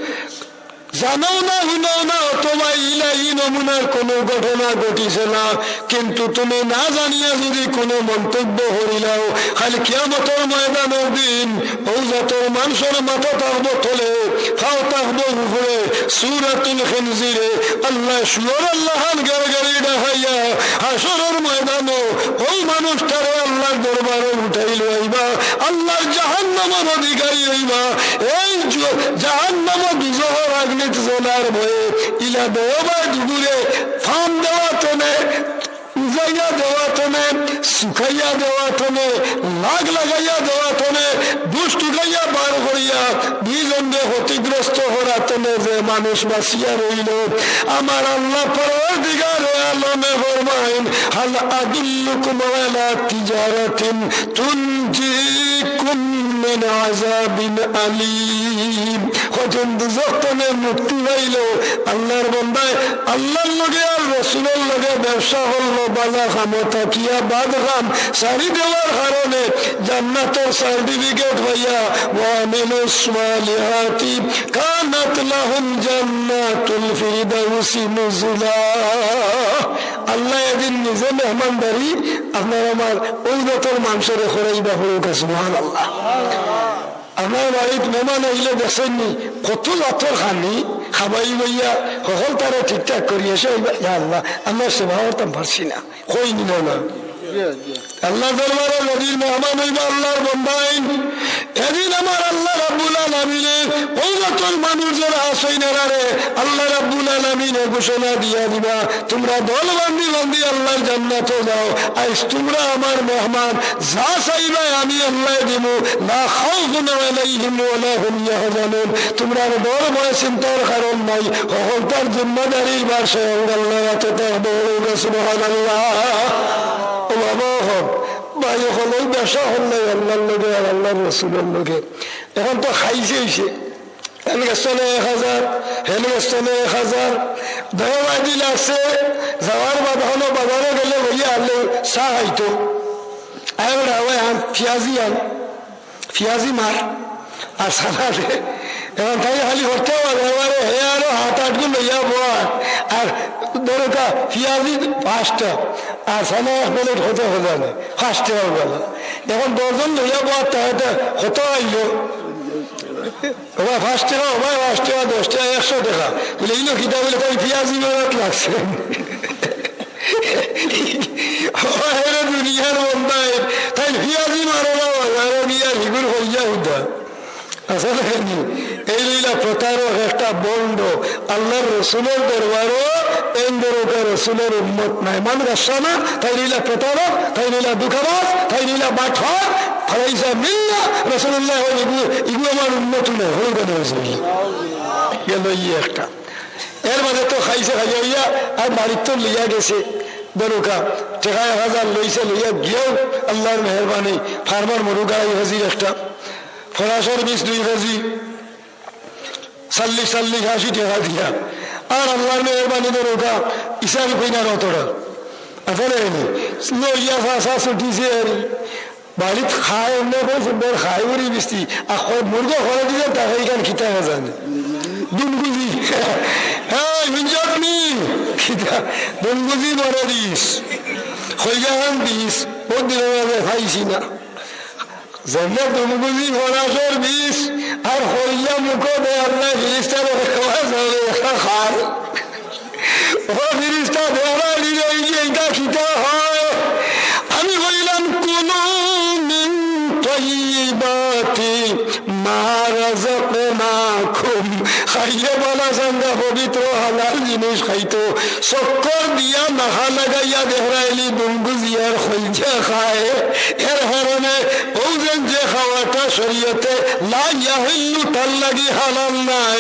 জানো না, হুনো না, অথবা ইলা ই নমুনার কোনো ঘটনা ঘটিছে না, কিন্তু তুমি না জানিয়া যদি কোনো মন্তব্য করিলাও, কাল কিয়ামতর ময়দানর দিন ও জাতর মানষর মাথা থাকবো তলে, পাও থাকবো উপরে। সূরাতুল খিনজিরে আল্লাহ শুয়োরর লাখান গেড়গেড়ি ডাকাইয়া হাশরর ময়দানো ও মানুষটারে আল্লাহর দরবারে উঠাই লইবা। আল্লাহর জাহান্নামর অধিকারী অইবা। এই জু-, জাহান্নাম দুজখর আগ্নিত জ্বলার ভয়ে ইলা দেওবায় দুগুরে ফাম দেওয়া তনে, উজাইয়া দেওয়া তনে, শুকাইয়া দেওয়া তনে, লাগ লাগাইয়া দেওয়া তনে, দুষ টুকাইয়া বার করিয়া, দুইজনরে ক্ষতিগ্রস্ত করা তনে যে মানুষ বাঁচিয়া রইল, আমার আল্লাহ পরওয়ারদিগারে আলমে ফরমাইন, হাল আদুল্লুকুম আলা তিজারাতিন তুনজিকুম মিন আযাবিন আলীম। কঠিন দুজখ তনে মুক্তি পাইল। আল্লাহর বন্দায় আল্লাহর লগে আর রসুলর লগে ব্যবসা করলো, বালা কামো থাকিয়া বাদ কাম ছাড়ি দেওয়ার কারণে জান্নাতর সার্টিফিকেট পাইয়া, ওয়া আমিলুস সালিহাতি কানাত লাহুম জান্নাতুল ফিরদাউসি নুজুলা। আল্লাহ এদিন নিজে মেহমানদারি আপনার আমার অউ জাতর মানষরে করাইবা, পড়ুক্কা সুবহানাল্লাহ। আপনার বাড়িত মেহমান আইলে দেখছইন নি, কত জাতর খানি খাবাই লইয়া, হকলতারে ঠিকঠাক করিয়া সে অইবা, ইয়া আল্লাহ, আমরা সেবা করতাম পারছি না, কইন নি না। আল্লাহর দরবারে যেদিন মেহমান অইবা আল্লাহর বন্দাইন, এদিন আমার আল্লাহ রাব্বুল আলামিনে অউ জাতর মানুষ যারা আছইন এরারে আল্লাহ রাব্বুল আলামিনে ঘোষণা দিয়া দিবা, তুমরা দল বান্ধি বান্ধি আল্লাহর জান্নাতো যাও। আইজ তুমরা আমার মেহমান, যা চাইবায় আমি আল্লায় দিমু। লা খাউফুন আলাইহিম ওয়া লা হুম ইয়াহজানুন। তুমরার ডর ভয় চিন্তার কারণ নাই। হকলতার জিম্মাদারির ভার স্বয়ং আল্লাহর আতো থাকবো। সুবহানাল্লাহ। ও বাবা, অখন ভাই অকল, অউ ব্যবসা করলে আল্লাহর লগে আর আল্লাহর রসুলর লগে। অখন তো খাইছে অইছে। হেন গেছে এক হাজার, হেন গেছে এক হাজার। দেওবায়দি লাগছে, যাওয়ার বাদে অনো বাজারো গেলে বইয়া আনলে চা খাইতো। আয় বেটা, ওই আন, পিয়াজি আন, পিয়াজি মার, আর সানা দে। অখন তাই খালি করতে পারে, এবারে হে আরো হাত আটগু লইয়া বওয়া, আর দরকার পিয়াজি পাঁচটা, আর সানা এক প্লেট কত খোঁজা নেই, পাঁচ টেকা অইলো। অখন দশজন লইয়া বওয়া, তাহলে কত আইলো? ওবা পাঁচ টেকা, ওবা পাঁচ টেকা, দশ টেকা, একশো টেকা। বলে, "ইনো কিতা?" বলে, "তাই পিয়াজি মারাত লাগছে।" ও হেরে দুনিয়ার বন্দায়, তাই পিয়াজি মারো না, বাজারো গিয়া হিগুর হইয়া উঠা। আছে না নি? এই লইলা প্রতারক, একটা ভণ্ড। আল্লাহর রসুলর দরবারো এইন দরকার রসুলর উম্মত নাই। মান গাসসানা, তাই লইলা প্রতারক, তাই লইলা ধোঁকাবাজ, তাই লইলা বাটপার, ফালাইসা মিন্না। রাসূলুল্লাহ কইন, "ইগু, ইগু আমার উম্মত নায়।" হলো কেন রাসূলুল্লাহ? গেল ই একটা। এর মাঝে তো খাইছে, খাইয়া অইয়া আর বাড়িত তো লইয়া গেছে। দরকার, টেকা এক হাজার লইছে, লইয়া গিয়াও আল্লাহর মেহেরবানি, ফার্মার মরু গাড়াই হাজির একটা, ফরাসর বীজ দুই কেজি, চল্লিশ, চল্লিশ, আশি টেকা দিয়া। আর আল্লাহর মেহেরবানি দরকার, ইসাবি কইনা রতরা। আসলে এনে, লইয়া ফাঁসা ছুটিছে আর বাড়িত খায়, এমনি কই সুন্দর খায় বুড়ি বিস্তি। আর কয়, মুরগো করে দিলে তাকে এখান খিতা না জানে। দুনগুজি। হ্যাঁ, হুঞ্জত নি। খিতা, দুনগুজি মরে দিস। খইজাহান দিস। বহুত দিন অইলো খাইছি না। যেমনে দুনগুজি ফরাসর বীজ আর খইজা মুখো দে, আল্লাহ ফিরিস্তারে কওয়া যাবে, একটা খার। ও ফিরিস্তা, দেওরা নিলে এই যে এটা খিতা হয়। আমি কইলাম, "কুলু মিন তাইয়িবাতি মা রাযাকনাকুম।" খাইলে বালা চাঙ্গা পবিত্র হালাল জিনিস খাইতো। চক্কর দিয়া মাথা লাগাইয়া দেহরাইলি দুনগুজিয়ার খইজা খায়। এর কারণে অউ যেন যে খাওয়াটা শরীয়তে লা ইয়াহিল্লু, তার লাগি হালাল নায়।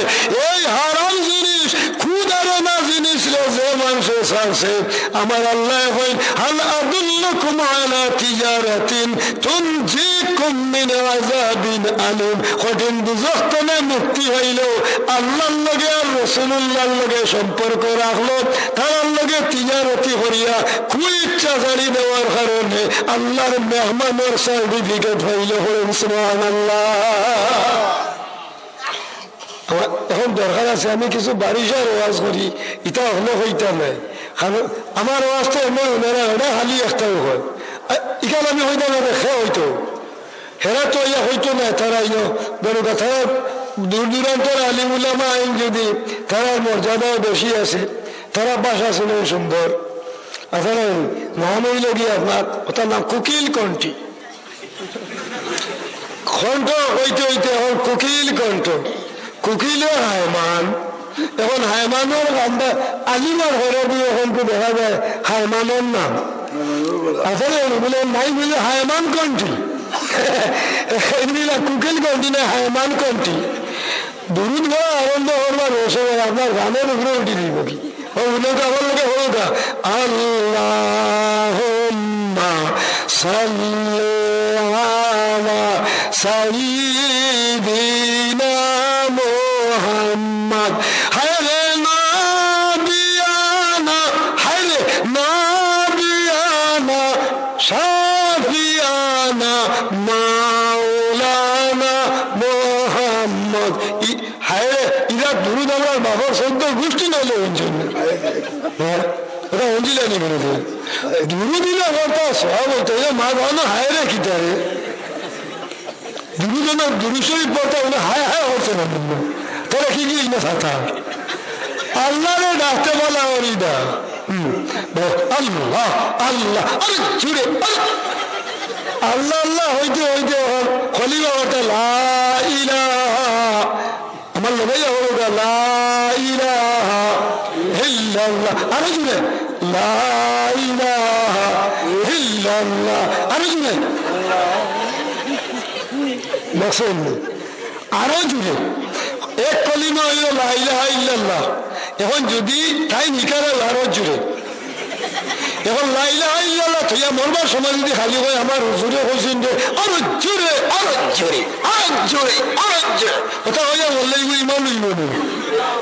এই হারাম জিনিস, খুদারনা জিনিস রে যে মানষে ছাড়ছে, আমার আল্লায় কইন, "হাল আদুল্লুকুম আলা তিজারাতিন তুনজিকুম মিন আযাবিন আলিম।" কঠিন দুজখ তনে মুক্তি অইলো আল্লাহর লগে আর রাসূলুল্লাহর লগে সম্পর্ক রাখলো, তারার লগে তিজারতি করিয়া কুইচ্ছা ছাড়ি দেওয়ার কারণে আল্লাহর মেহমানর সার্টিফিকেট পাইলো। পড়ুন সুবহানাল্লাহ। আমার অখন দরকার আছে আমি কিছু বারিশার ওয়াজ করি, ইতা অখনো কইতাম নায়, কারণ আমার ওয়াজ তো এমনি হুনরা অয় না, খালি একটাউ কয়। আ, ইখান আমি কইতাম না, খে কইতো। হেরা তো ইয়া কইতো নায়, তারা ইনো, ধরো, তারা দূর দূরান্তর আলিম উলামা আইন যদি, তারার মর্যাদাও বেশি আছে, তারা ভাষা শুনইন সুন্দর। আসলে নাম অইলো গিয়া আপনার, ওটার নাম কুকিল কণ্ঠী। কণ্ঠ অইতে অইতে অখন কুকিল কণ্ঠ, কুকিলে হায়মান। অখন হায়মানর কান্দা আলিমর ঘরো দি অখন তো দেখা যায় হায়মানর নাম। আসলে বুলে নাই বুলে হায়মান কণ্ঠী। এমনি না কুকিল কণ্ঠী না হায়মান কণ্ঠী। দুরুদ পড়া আরম্ভ করবার সময় আপনার গানের উপরে উঠি দিব কি? ও উঠে তো আমার লোকে হলো কা, আল্লাহুম্মা সাল্লি আলা সাইয়্যিদিনা মুহাম্মদ। হায় রে নবিয়ানা, হায় রে নবিয়ানা, শাফিয়ানা, মাওলানা মুহাম্মদ। ই হায় রে, ইরা দুরুদ আমরার বাপর চৌদ্দ গুষ্টি নাইলে হুনছইন না। হ্যাঁ? ইটা হুনছিলা নি কোনোদিন? দুরুদ ইলা করতা সওয়াব অইতো, ইলা মা জানো হায় রে কিতা রে? দুরুদ না, দুরুদ শরীফ পড়তা অইলে হায় হায় করতে না। তাহলে কি কি ইলা সাথা? আল্লাহরে ডাকতে বলা ওর ইটা। হুম, বল, আল্লাহ, আল্লাহ, আরে জুরে, আরে। আল্লাহ, আল্লাহ অইতে অইতে অখন খলিফা অইতে লা ইলাহা। আমার লগে যাও, বলো, লা ইলাহা ইল্লাল্লাহ। আরো জুরে, লা ইলাহা ইল্লাল্লাহ। আরো জুরে। দেখছইন নি? আরো জুরে। এক কলিমা অইলো লা ইলাহা ইল্লাল্লাহ। অখন যদি তাইন হিকাইলা আরো জুরে। অখন লা ইলাহা ইল্লাল্লাহ থইয়া মরবার সময় যদি খালি কয়, "আমার হুজুরে কইছইন রে, আরো জুরে, আরো জুরে, আরো জুরে, আরো জুরে।" কথা কইয়া মরলে ইগু ইমান অইবো নি?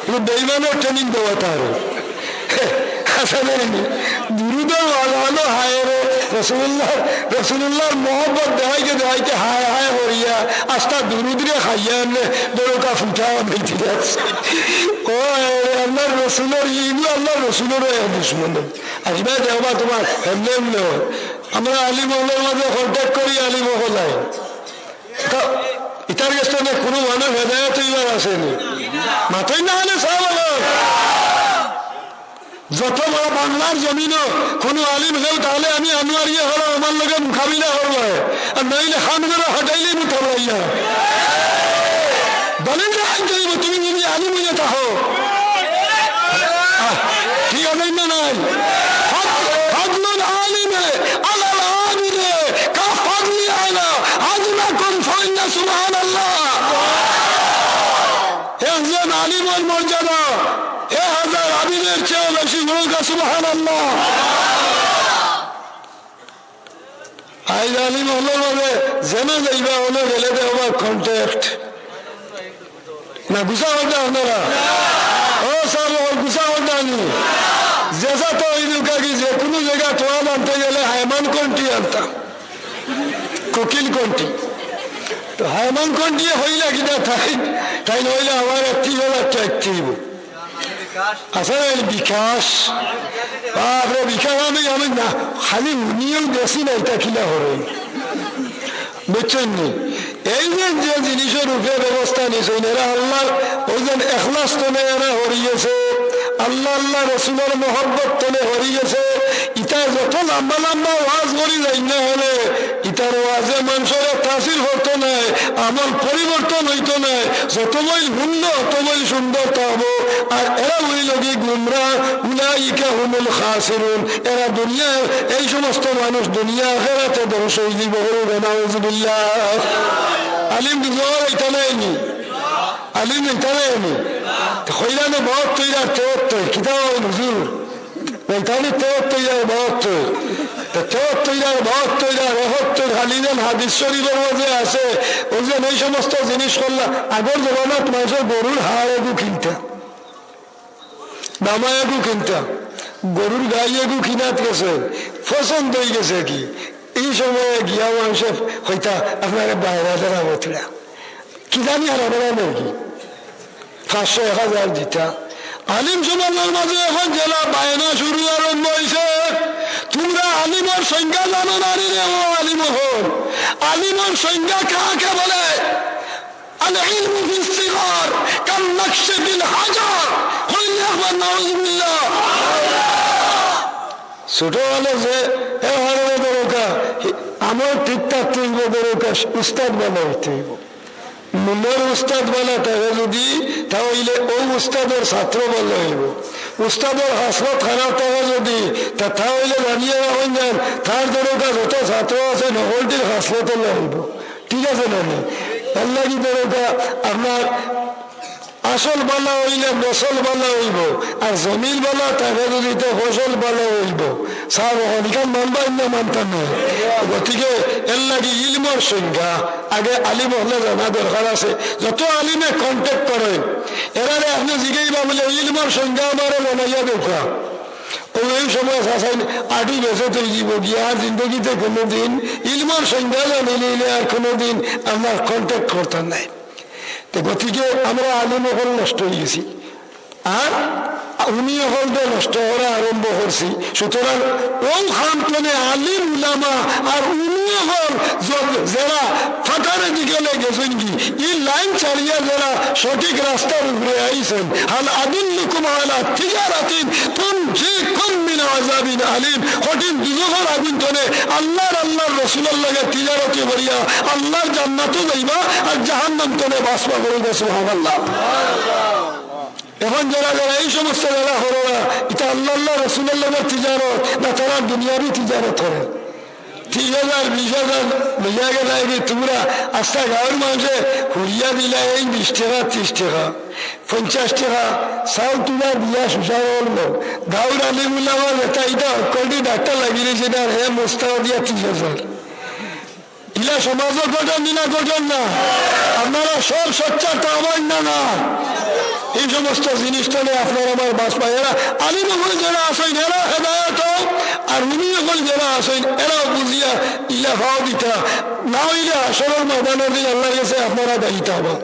ইগু বেইমানর training দেওয়া তার। আসলে নি, দুরুদর ওয়াজ অইলো হায় রে, রাসূলুল্লাহ, রাসূলুল্লাহর মহব্বত দেখাইতে দেখাইতে হায় হায় করিয়া আস্তা দুরুদরে খাইয়া আনলে দরকা ফুটা বেঁচে যাচ্ছে। ও হায় রে, আল্লাহর রসুলর, ইগু আল্লাহর রসুলরও এক দুশমন। আসবা দেখবা তোমার হেমলে হেমলে অয়। আমরা আলিম অকলর মাঝে contact করি, আলিম অকল আইন। তো ইতার গেছ থাকি কোনো মানুষ হেদায়েত অইবার আছে নি? মাতইন না কেনে সাব অকল। যত বড় বাংলার জমিনো কোনো আলিম কেউ তাইলে আমি আনোয়ারিয়ে অকলর আমার লগে মোকাবিলা করবায়। আর নাইলে খান করে হটাইলেই মুতাবলাইয়া। দলিল দেখাইতে অইবো, তুমি যদি আলিম অইয়া থাকো। আহ, ঠিক আছে না নাই? ফাদ-, ফাদলুল আলিমে আলাল আবিদে কা ফাদলি আলা আদনাকুম ফাইন্না সুবহানাল্লাহ। একজন আলিমর মর্যাদা এক হাজার আবিদের চেয়েও বেশি। বলুন সুবহানাল্লাহ। আইজ আলিম অকলর মাঝে যেন যাইবা, অনো গেলে দেখবা contact। না, গুছা করতা আপনারা? ও সাব অকল, গুছা করতা নি? যেছা তো অই দুকা কি, যে কোনো জাগা তোয়াজ আনতে গেলে হায়মান কণ্ঠী আনতা। কুকিল কণ্ঠী। তো হায়মান কণ্ঠী অইলা কিতা তাইন? তাইন অইলা আমার একত্রিশ হাজার টেকা দিবো। আচ্ছা, এই বিকাশ, বাপরে, বিকাশ আমি, আমি না, খালি হুনিয়াউ দেখছি না, ইতা কিলা করে, বুঝছইন নি? এই যে, যে জিনিসর উপরে ব্যবস্থা নিছইন, এরা আল্লাহর, অউ যে এখলাস থনে এরা হরি গেছে, আল্লাহ, আল্লাহ রসুলর মহব্বত থনে হরি গেছে। ইতা যত লম্বা লম্বা ওয়াজ করি যাইন না কেনে, ইতার ওয়াজে মানষরে তাসির করতো নায়, আমল পরিবর্তন অইতো নায়। যত মইল হুনবো, অত মইল সুন্দর থাকবো। আর এরা অইলোগি গুমরা, উলাইকা হুমুল খাসিরুন। এরা দুনিয়া, এই সমস্ত মানুষ দুনিয়া আখেরাতে ধ্বংস অই যাইবো। বলুন, নাউজুবিল্লাহ। আলিম বুঝো, ইতা নায় নি? আলিম ইতা নায় নি? তো কইলা না, বাহাত্তর আর তেহাত্তর, কিতা অইল হুজুর? ইতানি তেহাত্তর আর বাহাত্তর। তো তেহাত্তর আর বাহাত্তর আর একাত্তর খালি যেন হাদিস শরীফর মাঝে আছে, অউ যে এই সমস্ত জিনিস করলা, আগর জমানাত মানষে গরুর হাড় এগু কিনতা, দামা এগু কিনতা, গরুর গাই এগু কিনাত গেছে, পছন্দ অই গেছে কি, এই সময় গিয়া মানষে কইতা, "আপনারে বাইরা দেনা বতরা।" কি জানি আর আমরা নাকি? পাঁচশো, এক হাজার দিতা। আলিম সমাজর মাঝে অখন যেলা বায়না শুরু আরম্ভ অইছে। তুমরা আলিমর সংজ্ঞা জানো না রে, ও আলিম অকল? আলিমর সংজ্ঞা কাকে বলে? আল ইলমু ফিস সিগার কান নাকশি ফিল হাজার। কইলে একবার নাউজুবিল্লাহ। ছোট অকলে যে, এ হারামে দরকা, আমল ঠিক থাকতে অইবো, দরকার উস্তাদ ভালা অইতে অইবো। মুল্লার উস্তাদ ভালা থাকে যদি, তা অইলে অউ উস্তাদর ছাত্র ভালা অইবো। উস্তাদর খাসলত খারাপ থাকে যদি, তা, তা অইলে জানিয়া রাখইন যান, তার দরকার যত ছাত্র আছে, হকলটির খাসলত অলা অইবো। ঠিক আছে না নি? এরলাগি দরকার আপনার আসল ভালা অইলে নসল ভালা অইবো, আর জমিন ভালা থাকে যদি তে ফসল ভালা অইবো। সাব অখন ইখান মানবা না মানতা না? গতিকে এরলাগি ইলমর সংজ্ঞা আগে আলিম অকলে জানা দরকার আছে। যত আলিমে contact করইন, এরারে আপনে জিগাইবা বুলে, "ইলমর সংজ্ঞা আমারে জানাইয়া দেউক্কা।" অউ এই সময় চাচাইন আডু বেচে থই দিবো গিয়া, আর জিন্দেগিতে কুনুদিন ইলমর সংজ্ঞা জানিলে আর কুনুদিন আপনার contact করতা নায়। তে গতিকে আমরা আলিম অকল নষ্ট অইগেছি, আর উনি অকলরে নষ্ট করা আরম্ভ করছি। সুতরাং অউ কাম তনে আলিম উলামা আর উনি অকল য-, যেরা ফাতারেদি গেছইন গি, ই লাইন ছাড়িয়া যেরা সঠিক রাস্তার উপরে আইছইন, হাল আদুল্লুকুম আলা তিজারাতিন তুনজিকুম মিন আযাবিন আলিম, কঠিন দুজখর আগুন তনে আল্লার, আল্লার রসুলর লগে তিজারতি করিয়া আল্লার জান্নাতো যাইবা আর জাহান্নাম তনে বাচবা। বলুন সুবহানাল্লাহ। অখন যেরা যেরা এই সমস্ত যেরা কররা, ইতা আল্লা, আল্লা রসুলর লগে তিজারত না, তারা দুনিয়াবি তিজারত করে। ত্রিশ হাজার, বিশ হাজার লইয়া গেলা, এই তুমরা আস্তা গাঁওর মানষে হুরিয়া দিলা এই বিশ টেকা, ত্রিশ টেকা, পঞ্চাশ টেকা, চাউল তুলা দিয়া সুজা অইলো। গাঁওর আলিম উলামা যেটা ইটা হকলটি ডাক্তার লাগি রইছে, ইটা হে মুস্তাও দিয়া ত্রিশ হাজার। ইলা সমাজও ঘটন, ইলা ঘটন না। আপনারা সব সোচ্চার তো আমার না, না। এই সমস্ত জিনিস তো নেই, আপনারা আমার বাস পাই। এরা আলিম অকল যেরা আছইন, এরা হেদায়েত অউক, আর উনি অকল যেরা আছইন, এরাও বুঝিয়া ইলা ফাও দিতা। না অইলে হাশরর ময়দানর দিন আল্লার গেছে আপনারা দায়ী থাকবা।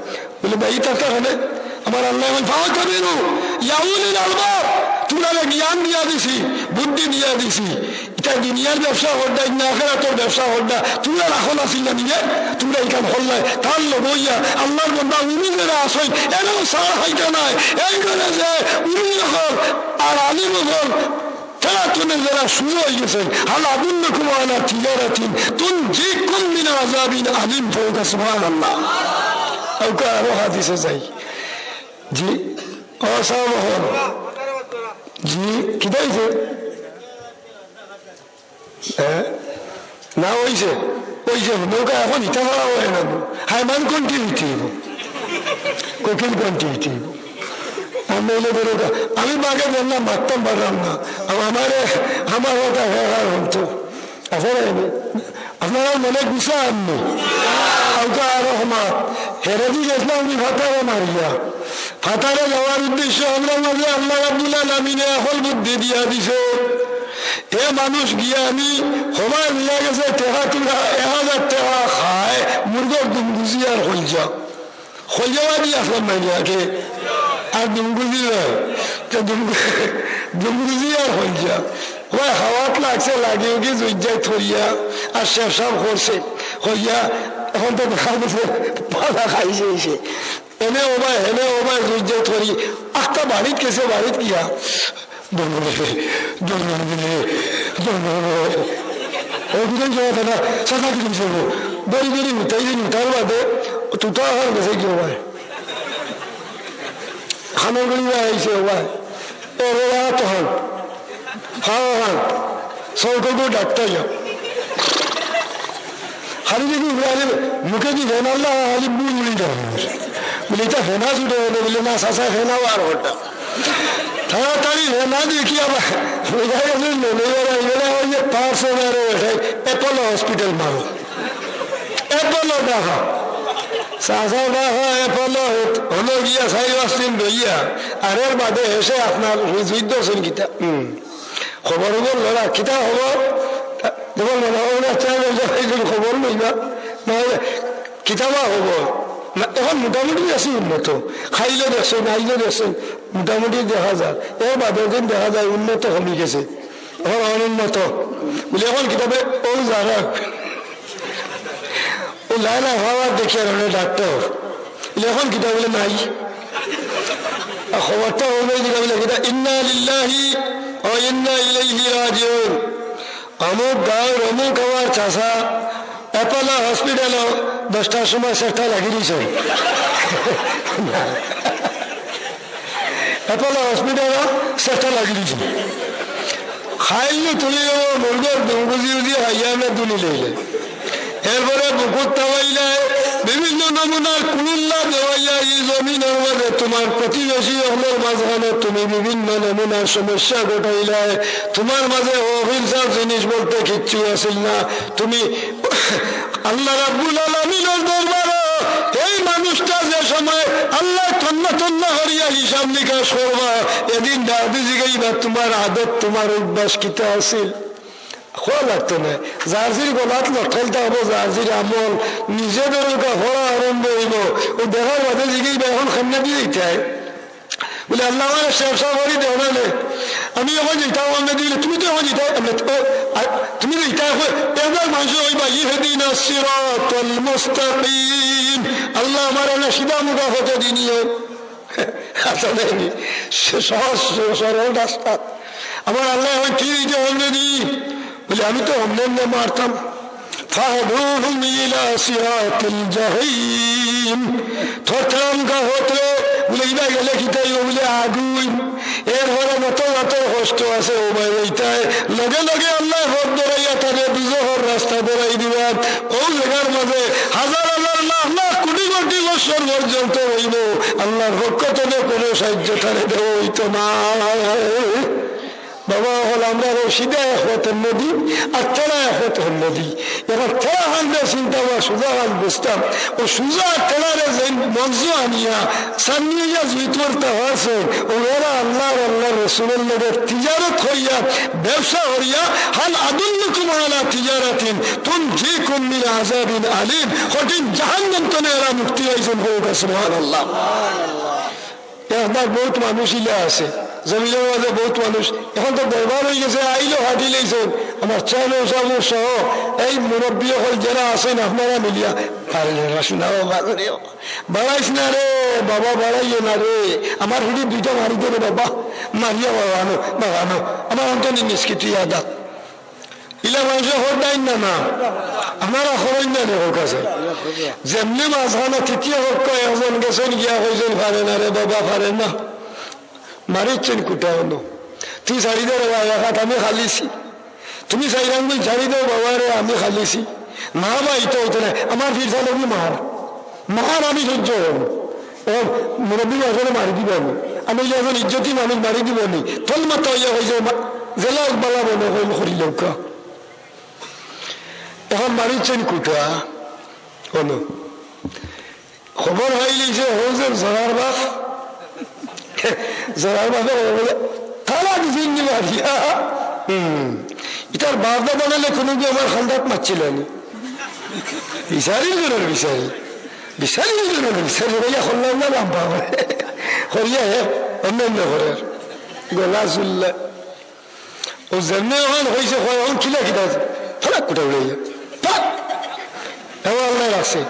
বলে, "ভাই, ইতা কারণে আমার আল্লায় কইন, 'ফাতাবিরু ইয়া উলিল আলবাব,' তুমরারে জ্ঞান দিয়া দিছি, বুদ্ধি দিয়া দিছি। ইতা দুনিয়ার ব্যবসা করডা, ইতা আখেরাতর ব্যবসা করডা। তুমরার আখল আছিল না নিয়ে, তুমরা ইখান করলায়।" তার লগে অইয়া আল্লার বন্দা উনি যেরা আছইন, এরাও ছাড় খাইতা নায়। এই করে যে উনি অকল আর আলিম অকল, তারা তনে যেরা শুরু অইগেছইন, "হাল আদুল্লুকুম আলা তিজারাতিন তুনজিকুম মিন আযাবিন আলিম।" পড়ুক্কা, সুবহানাল্লাহ। অউক্কা আরো হাদিসে যাই। জি, ও সাব অকল। জি, কিতা অইছে? হ্যাঁ? না অইছে? অইছে, নৌকা অখন ইটা ছাড়া অয় না। হায় মান continuity অইবো। কঠিন continuity অইবো। আমি অইলে বেরোগা। আমি বাগে বললাম, মারতাম পারলাম না। আর আমারে, আমার কথা হেরা হতো। আসলে আপনারা মনে গুছা আননি। আউকা আর রহমত। হেরেদি গেছিলাম আমি ফাতারে মারিয়া। ফাতারে যাওয়ার উদ্দেশ্য আমরা মাঝে আল্লাহ রাব্বুল আলামিনে আখল বুদ্ধি দিয়া দিছে। এ মানুষ গিয়া আমি হবায় লইয়া গেছে, টেকা তুলা এক হাজার টেকা খায়, মুরগর দুমগুজি আর খইলজা। খইলজা বাদি আখল মারিয়া কে? আর দুমগুজি না। তো দুম-, দুমগুজি আর খইলজা। ওই হাওয়াত লাগছে, লাগি উগি জুইত যাই থইয়া, আর শেফ সাফ করছে। খইয়া, অখন তো দেখা গেছে, পালা খাইছে এসে। এনে ওবায়, হেনে ওবায়, জুইত যাই থরি। আখতা বাড়িত গেছে, বাড়িত গিয়া। দৌড় মারবে, দৌড় মারবে, দৌড় মারবে। ও দুজন যাওয়া দাদা, সাদা দিন যাবো। দড়ি দড়ি উঠাই দিন, উঠার বাদে, তুতা আহার গেছে গিয়ে ওবায়। খানোর গড়ি আইছে ওবায়। এ রে, আ তখন। হ্যাঁ, হ্যাঁ। সৌকো ডাক্তার যা। খালি দেখি ইব্রাহিম মুখে কি ফেনা আল্লাহ, খালি বুড়ি বুড়ি ডাক্তার। বলে, "এটা ফেনা ছুটে হলো।" বলে, "না, চাচা, ফেনা আর হটা।" তাড়াতাড়ি ফেনা দেখি আবার বোঝা গেছে, নেমে বেড়াই বেড়াই ওই যে পাঁচশো বেড়ে ওঠে, অ্যাপোলো হসপিটাল মারো। অ্যাপোলো দেখা। চাচা দেখা অ্যাপোলো হলো গিয়া চারি পাঁচ দিন রইয়া, আর এর বাদে এসে আপনার ওই যুদ্ধ সেন কিতা। হুম। খবর খবর লড়া, কিতা খবর? দেখুন, মনে হয় না, চাই বলছে, "এই জন্য খবর লইবা।" না হলে কিতাবা খবর? না, এখন মোটামুটি বেশি উন্নত। খাইলে দেখছেন, আইলে দেখছেন, মোটামুটি দেখা যায়। এর বাদে দিন দেখা যায় উন্নত কমি গেছে, এখন অনুন্নত। বলে, "এখন কিতাবে ও যারা ও লাইলা খাওয়ার দেখি আর অনেক ডাক্তার।" বলে, "এখন কিতা?" বলে, "নাই।" আর খবরটা হলো এই দিকে বলে, "কিতা? ইন্না লিল্লাহি ওয়া ইন্না ইলাইহি রাজিউন।" অমুক গাঁওর অমুক আমার চাচা অ্যাপোলো হসপিটালো দশটার সময় সেটা লাগি দিছে। অ্যাপোলো হসপিটালো সেটা লাগি দিছে। খাইল তুমি ও মুরগর দুম গুজি উজি খাইয়া না দুনি লইলে। এরপরে বুকুত তাবাইলায় বিভিন্ন নমুনার কুলুল্লা দেওয়াইয়া ই জমিনর মাঝে তোমার প্রতিবেশী অকলর মাঝখানো তুমি বিভিন্ন নমুনার সমস্যা ঘটাইলায়। তোমার মাঝে অহিংসার জিনিস বলতে কিচ্ছু আছিল না। তুমি আল্লাহ রাব্বুল আলামিনর দরবারো এই মানুষটা যে সময় আল্লাহ তন্ন তন্ন করিয়া হিসাব নিকাশ করবা, এদিন ডাক দি জিগাইবা, তোমার আদত, তোমার অভ্যাস কিতা আছিল? খোয়া লাগতো না। জার্জির গলাত লটকাইলতা অইবো, জার্জির আমল, নিজে বেরোকা খোয়া আরম্ভ অইবো। ও দেখার বাদে জিগাইবা, এখন খান্না দিয়ে দিতে হয়। বলে, "আল্লাহ, আমার শেষ করি দেও না রে। আমি এখন যেতাম, আমরা দিলে তুমি তো এখন যেতাম, আমরা তো, আর তুমি তো এটা এখন, এবার মানুষ ওই বা ইহদিনা সিরাতাল মুস্তাকিম। আল্লাহ, আমার ওনা সিধা মুখা হতে দিনিও।" আচ্ছা, দেখি, সে সহজ, সে সরল রাস্তা। আমার আল্লাহ এখন কি দিতে হবে দি? বলে, "আমি তো অমনে অমনে মারতাম।" ফাহদুহুম ইলা সিরাতিল জাহিম। থরথরাম কা হতরে, বলে, "ইবা গেলে কিতাই?" ও বলে, "আগুন।" এর পরে যত যত কষ্ট আছে, ও ভাই, ওইটাই লগে লগে আল্লাহ পথ ধরাইয়া তারে দুজখর রাস্তা ধরাই দিবা। ও জাগার মাঝে হাজার হাজার লাখ লাখ কোটি কোটি বছর পর্যন্ত রইবো। আল্লাহর পক্ষ থেকে কোনো সাহায্য তারে দেওয়া হইতো না। বাবা অকল, আমরা রশিদা এক পথর নদী, আর তেরা এক পথর নদী। এখন তেরা খান দিয়ে চিন্তা বা সুজা খান বুঝতাম। ও সুজা আর তেরারে যে মঞ্চ আনিয়া সামনে ইয়া জুইত করতে পারছে, ও এরা আল্লাহ আর আল্লাহ রসুলের লগে তিজারত করিয়া, ব্যবসা করিয়া, হাল আদুল্লুকুম আলা তিজারাতিন তুনজিকুম মিন আযাবিন আলিম। কঠিন জাহান্নাম তনে এরা মুক্তি পাইছইন, কউক্কা সুবহানাল্লাহ। একবার বহুত মানুষ ইলা আছে, জমিনর মাঝে বহুত মানুষ, এখন তো দরবার অই গেছে, আইলো হাঁটি লইছইন। আমার চেয়ারম্যান সাহেব সহ এই মুরব্বী অকল যেরা আছইন, আপনারা মিলিয়া পারলে না, শোনাও বাজারে, বাড়াইস না রে বাবা, বাড়াইও না রে, আমার হিডি দুইটা মারি দে রে বাবা, মারিয়া বাবা আনো, বাবা আনো, আমার অন্তনি মিসকিটি আদাত। ইলা মানুষে হর দাইন না, না। আপনারা হরইন না রে, হর কাছে। যেমনে মাঝখানো তৃতীয় পক্ষ একজন গেছইন গিয়া কইছইন, "পারে না রে বাবা, পারে না।" মারিচ্ছেন কুটা অনো। "তুই ছাড়ি দে রে বাবা, এক হাত আমি খালিছি। তুমি চাইর আঙ্গুল ছাড়ি দেও বাবা রে, আমি খালিছি।" "না বা, ইতা অইতো না। আমার ফিরসা লবি মার।" মার আমি সহ্য করমু। ও মুরব্বী মানুষরে মারি দিবা নি? আমি যে একজন ইজ্জতি মানুষ মারি দিবা নি? তল মাথা অইয়া কইছে, মা-, জেলা বালা মনে কইল করি লউক্কা। এখন মারিচ্ছেন কুটা, অনো। খবর পাইলি যে হউজের জরার বাপ, জরার বাপে বলে, "তালা দিছেন নি মারিয়া?" হুম। ইতার বাপ দাদা নাইলে কুনু কি আমার খান্দাত মারছিল নি? বিচারি জরুর বিচারি। বিচারি জরুর বিচারি। ভাইয়া করলাম না লাম্বা করে। করিয়া হে অন্য অন্য করে। গলা চুল্লা। ও যেমনে অখান কইছে, কয়, "অখন কিলা কিতা আছে?" ফালাক কুটা উড়াইয়া। ফালাক। এও আল্লাহ রাখছে।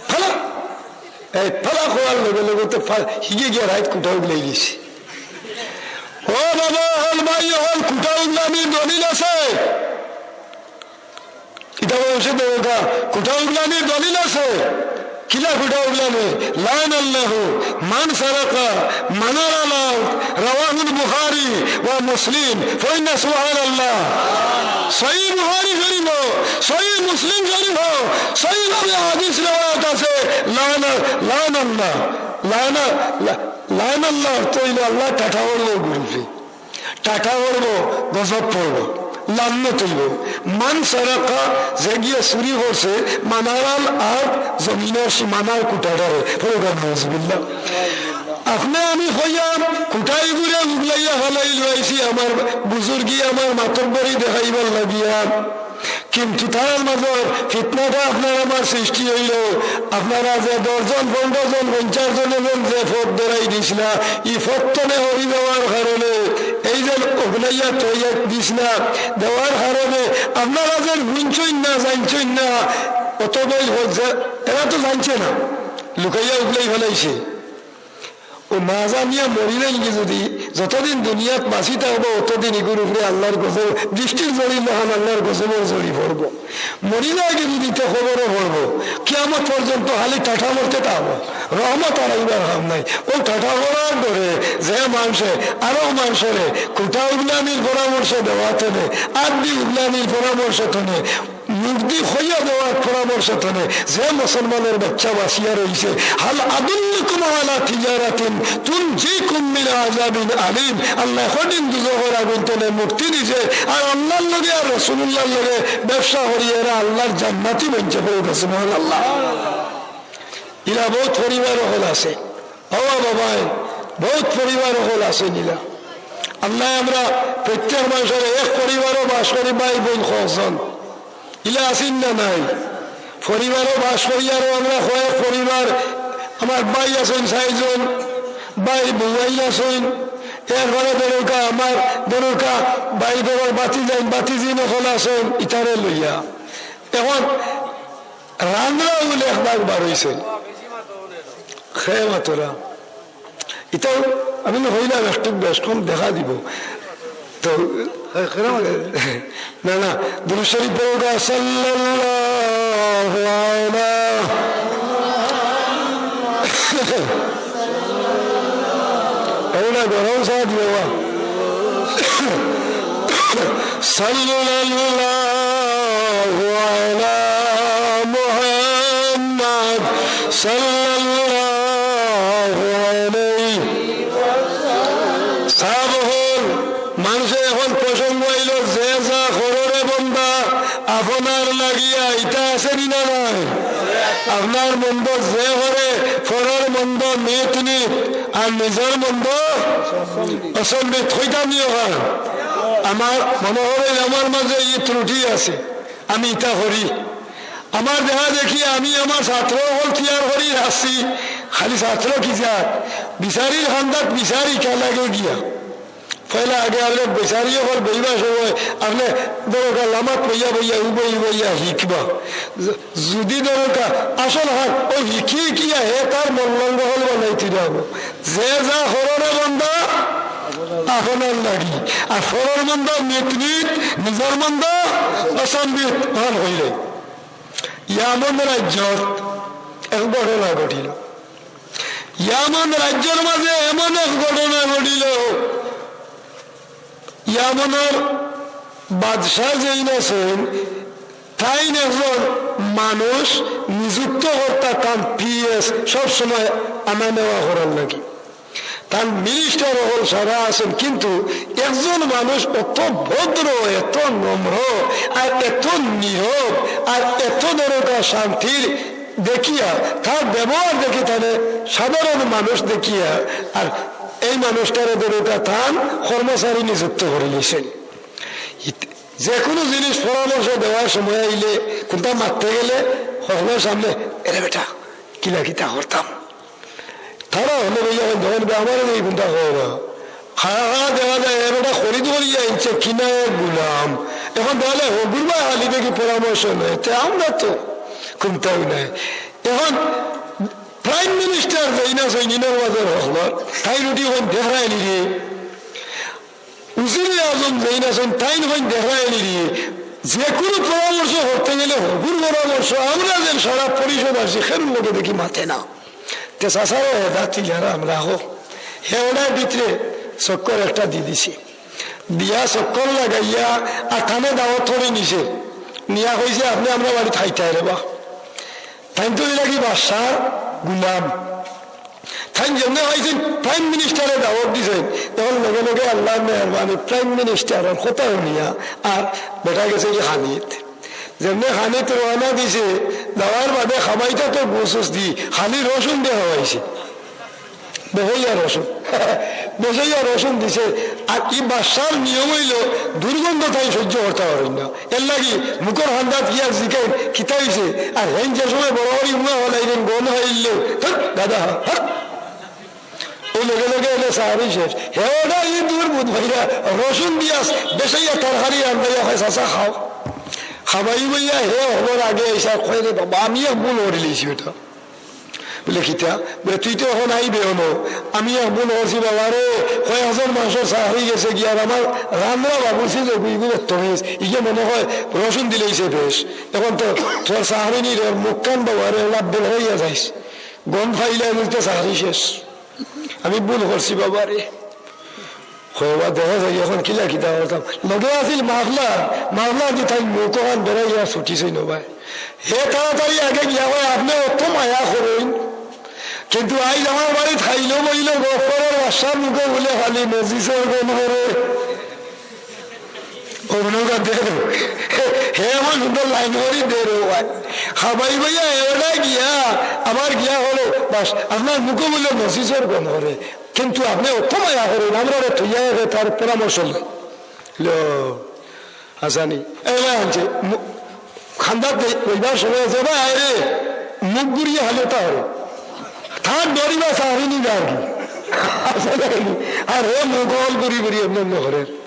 ফালাক। এই ফালাক কওয়ার লগে লগে তো ফা-, হিগে গিয়া রাইত কুটা উগলাই দিছে। ও বাবা, অকল ভাই, অকল কুটা উগলানির দলিল আছে? ইতা বংশে দেবতা, কুটা উগলানির দলিল আছে? কিলা কুটা উগলানি? লাআনাল্লাহু মান সারাকা মানারাল আরদ, রাওয়াহুল বুখারী ওয়া মুসলিম। পড়ইন না সুবহানাল্লাহ। সহিহ বুখারী শরীফো, সহিহ মুসলিম শরীফো, সহিহভাবে হাদিস রেওয়ায়াত আছে। লাআনা-, লাআনাল্লাহ, লাআনা-, লা-, লাআনাল্লাহ অর্থ অইলো আল্লাহ টাটা পড়বো গুরুরে। টাটা পড়বো, গজব পড়বো, লানত অইবো। মান সারাকা, যে গিয়া চুরি করছে, মানারাল আরদ, জমিনর সীমানার কুটাটারে। পড়ুক্কা নাউজুবিল্লাহ। আপনে আমি কইয়াম, কুটাইগুরে উগলাইয়া ফালাই লইছি আমার বুজুর্গি, আমার মাতব্বরি দেখাইবার লাগিয়া। কিন্তু তার মাঝে ফিতনাটা আপনার আমার সৃষ্টি অইলো। আপনারা যে দশ জন, পনেরো জন, পঞ্চাশ জন এমন যে পথ ধরাই দিছলা, ই পথ তনে হরি যাওয়ার কারণে, এই যে অগলাইয়া তৈয়া দিছলা, দেওয়ার কারণে আপনারা যে হুনছইন না, জানছইন না, অত বই হচ্ছে, এরা তো জানছে না, লুকাইয়া উগলাই ফালাইছে। ও না জানিয়া মরি যাইগি যদি, যতদিন দুনিয়াত বাঁচি থাকবো, অতদিন ইগুর উপরে আল্লার গজব, বৃষ্টির জড়ি লাখান আল্লার গজবর জড়ি পড়বো। মরি যাইগি যদি, তে কবরো পড়বো। কিয়ামত পর্যন্ত খালি ঠাঠা করতে থাকবো, রহমত আর আইবার কাম নাই। অউ ঠাঠা করার ডরে যে মানষে আরক মানষরে কুটা উগলানির পরামর্শ দেওয়া থনে, আত দি উগলানির পরামর্শ থনে, মুখ দি কইয়া দেওয়ার পরামর্শ থনে, যে মুসলমানর বাইচ্চা বাঁচিয়া রইছে, হাল আদুল্লুকুম আলা তিজারাতিন তুনজিকুম মিন আযাবিন আলিম। আল্লায় কঠিন দুজখর আগুন থনে মুক্তি দিছে, আর আল্লার লগে আর রাসুলুল্লাহর লগে ব্যবসা করি এরা আল্লার জান্নাতি বনছে। কউক্কা সুবহানাল্লাহ। ইলা বউত পরিবার অকল আছে। ও বাবায়, বউত পরিবার অকল আছে ইলা। আল্লায় আমরা প্রত্যেক মানষর এক পরিবারো বাস করি, ভাই বইন কয়জন। ইলা আছইন না নাই? পরিবারো বাস করি আরো আমরা কয়েক পরিবার, আমার ভাই আছইন চাইরজন, ভাই বউয়াইন আছইন, এরপরে ধরউক্কা আমার, ধরউক্কা ভাই বড় ভাতিজাইন, ভাতিজিন অকল আছইন, ইতারে লইয়া। এখন রান্দ্রা উল এক ভাগ বার অইছে। খে মাতরা। ইতাও আমি না কইলাম একটু বেশ কম দেখা দিব। তো না, না, দুরূদ শরীফ পড়উক্কা, সাল্লাল্লাহু আলা। ওটা গরম চা দিও বা। সাল্লাল্লাহু আলা মুহাম্মদ সাল্লাল্লাহু আলাইহি। সাব অকল, মানষে এখন প্রসঙ্গ অইলো, যে যা করো রে বন্দা, আপনার লাগিয়া, ইতা আছে নি না নাই? আপনার মন্দ যে করে, পরর মন্দ মিত নিত, আর নিজর মন্দ অসম্বিত। কইতাম নি অখান? আমার মনো অয় আমার মাঝে ই ত্রুটি আছে, আমি ইতা করি। আমার দেখা দেখি আমি আমার ছাত্র অকল তৈয়ার করি রাখছি, খালি ছাত্র কি জাত, বিচারির কান্দাত বিচারি কে লাগে গিয়া। পয়লা আগে আপনে বিচারি অকল বইবার সময় আপনে ধরউক্কা লামাত বইয়া বইয়া উবাই উবাইয়া হিকবা। য-, যুদি ধরউক্কা আসল হাত অউ হিকি হিকিয়া হে তার মল্লঙ্গ অকল বানাই তুইরাবো। যে যা করো রে বন্দা, আপনার লাগি। আর পরর মন্দ মিত নিত, নিজর মন্দ অসম্বিত। অখান কইলে ইয়ামন রাজ্যত এক ঘটনা ঘটিল। ইয়ামন রাজ্যর মাঝে এমন এক ঘটনা ঘটিল, ইয়ামনর বাদশা যেইন আছইন, তাইন একজন মানুষ নিযুক্ত করতা তান পিএস সব সময় আনা নেওয়া করার লাগি। তান মিনিস্টার অকল সারা আছইন, কিন্তু একজন মানুষ অত ভদ্র, এত নম্র, আর এত নীরব, আর এত ধরউক্কা শান্তির দেখিয়া, তার ব্যবহার দেখি তানে সাধারণ মানুষ দেখিয়া, আর এই মানুষটারে ধরউক্কা তান কর্মচারী নিযুক্ত করি নিছইন। ইত-, যে কুনু জিনিস পরামর্শ দেওয়ার সময় আইলে, কুনটা মাততে গেলে, হকলর সামনে, "এরে বেটা, কিলা কিতা করতাম?" তারা হকলে বইয়া কইন, "দেখইন বে, আমারে দেখি কুনটা কয় না।" খাড়া খাড়া দেখা যায়, এ বেটা খরিদ করিয়া আনছে, কিনা এক গুলাম। এখন তাইলে হগুর বায় খালি দেখি পরামর্শ নেয়, তে আমরা তো কুনটাও নাই। এখন প্রাইম মিনিস্টার যেইন আছইন, ইনর বাজার হকলর, তাইন উঠি কইন, "দেখরায় নি রে।" উজিরে আজম যেইন আছইন, তাইন কইন, "দেখরায় নি রে।" যে কুনু পরামর্শ করতে গেলে হগুর পরামর্শ, আমরা যেন সারা পরিষদ আছি, কেউর লগে দেখি মাতে না। তে চাচারে হেদাত ইয়ারা আমরা হোক, হে ওটার ভিতরে চক্কর একটা দি দিছে। দিয়া চক্কর লাগাইয়া আর তানে দাওয়াত করি নিছে। নিয়া কইছে, "আপনে আমরার বাড়িত খাইতায় রে বা।" তাইন তো এর আগে বাদশার গুলাম। তাইন যেমনে পাইছইন, প্রাইম মিনিস্টারে দাওয়াত দিছইন, তখন লগে লগে আল্লার মেহেরবানি, প্রাইম মিনিস্টারর কথা হুনিয়া আর বেটা গেছে কি খানিত। যেমনে খানিত রওয়ানা দিছে, যাওয়ার বাদে খাবাইতা তো গোস দি, খালি রসুন দিয়া খাবাইছে। বেশইয়া রসুন। বেশইয়া রসুন দিছে। আর ই বাদশার নিয়ম অইলো, দুর্গন্ধ তাইন সহ্য করতা পারইন না। এরলাগি মুখর কান্দাত গিয়া জিকাইন, "কিতা অইছে?" আর হেইন যে সময় বড় করি উমা ফালাইন, গন্ধ পাইলে, "ধুর, গাধা, হাট।" অউ লগে লগে এনে সাহাবি শেষ। হে ওটা ই দুর্বুদ ভাইয়া, রসুন দিয়া বেশইয়া তরকারি রান্দাইয়া কয়, "চাচা খাও।" খাবাই বইয়া হে হকলর আগে আইসা কয়, "রে বাবা, আমি এক ভুল করিলিছি বেটা।" বুলে, "কিতা?" বুলে, "তুই তো অখন আইবে অনো।" আমি এক ভুল করছি বাবা রে, কয়েকজন মানষর চাকরি গেছে গিয়া, আর আমার রান্না বাবুর্চি যে গুইগুলোর তমিজ, ইগে মনে হয় রসুন দিলেইছে বেশ। এখন তো তোর চাকরি নি রে, মুখখান বাবা রে, লাভ বের হইয়া যাইস। গন্ধ পাইলে বুলতে চাকরি শেষ। আমি ভুল করছি বাবা রে। কয়, "ওবা, দেখা যায় এখন কিলা কিতা করতাম।" লগে আছিল মাফলার, মাফলার দি তাইন মুখখান বেড়াইয়া ছুটিছইন না ভাই। হে তাড়াতাড়ি আগে গিয়া কয়, "আপনে অত মায়া করইন, কিন্তু আইজ আমার বাড়িত খাইলো বইলো গফরের বাদশার মুখে বুলে খালি মজিসর গন্ধ করে।" অমনকা দের। হে আমার সুন্দর লাইন করি দের ও ভাই। খাবাই ভাইয়া এরা গিয়া, আবার গিয়া হলো, "বাস, আপনার মুখে বুলে মজিসর গন্ধ করে।" কিন্তু আপনে অত মায়া করইন, আমরারে থইয়া রে তার পরামর্শ লই। লো, হাসানি, এবার আনছে, মু-, খান্দাত দে-, ওইবার সময় আছে, "ভাই, আয় রে, মুখ ঘুরিয়ে হালতা হরে।" তার ডরিবা সাহারি নি আর কি। হাসানি, আর হে মুখ অল ঘুরি ঘুরি এমনি এমনি হরে।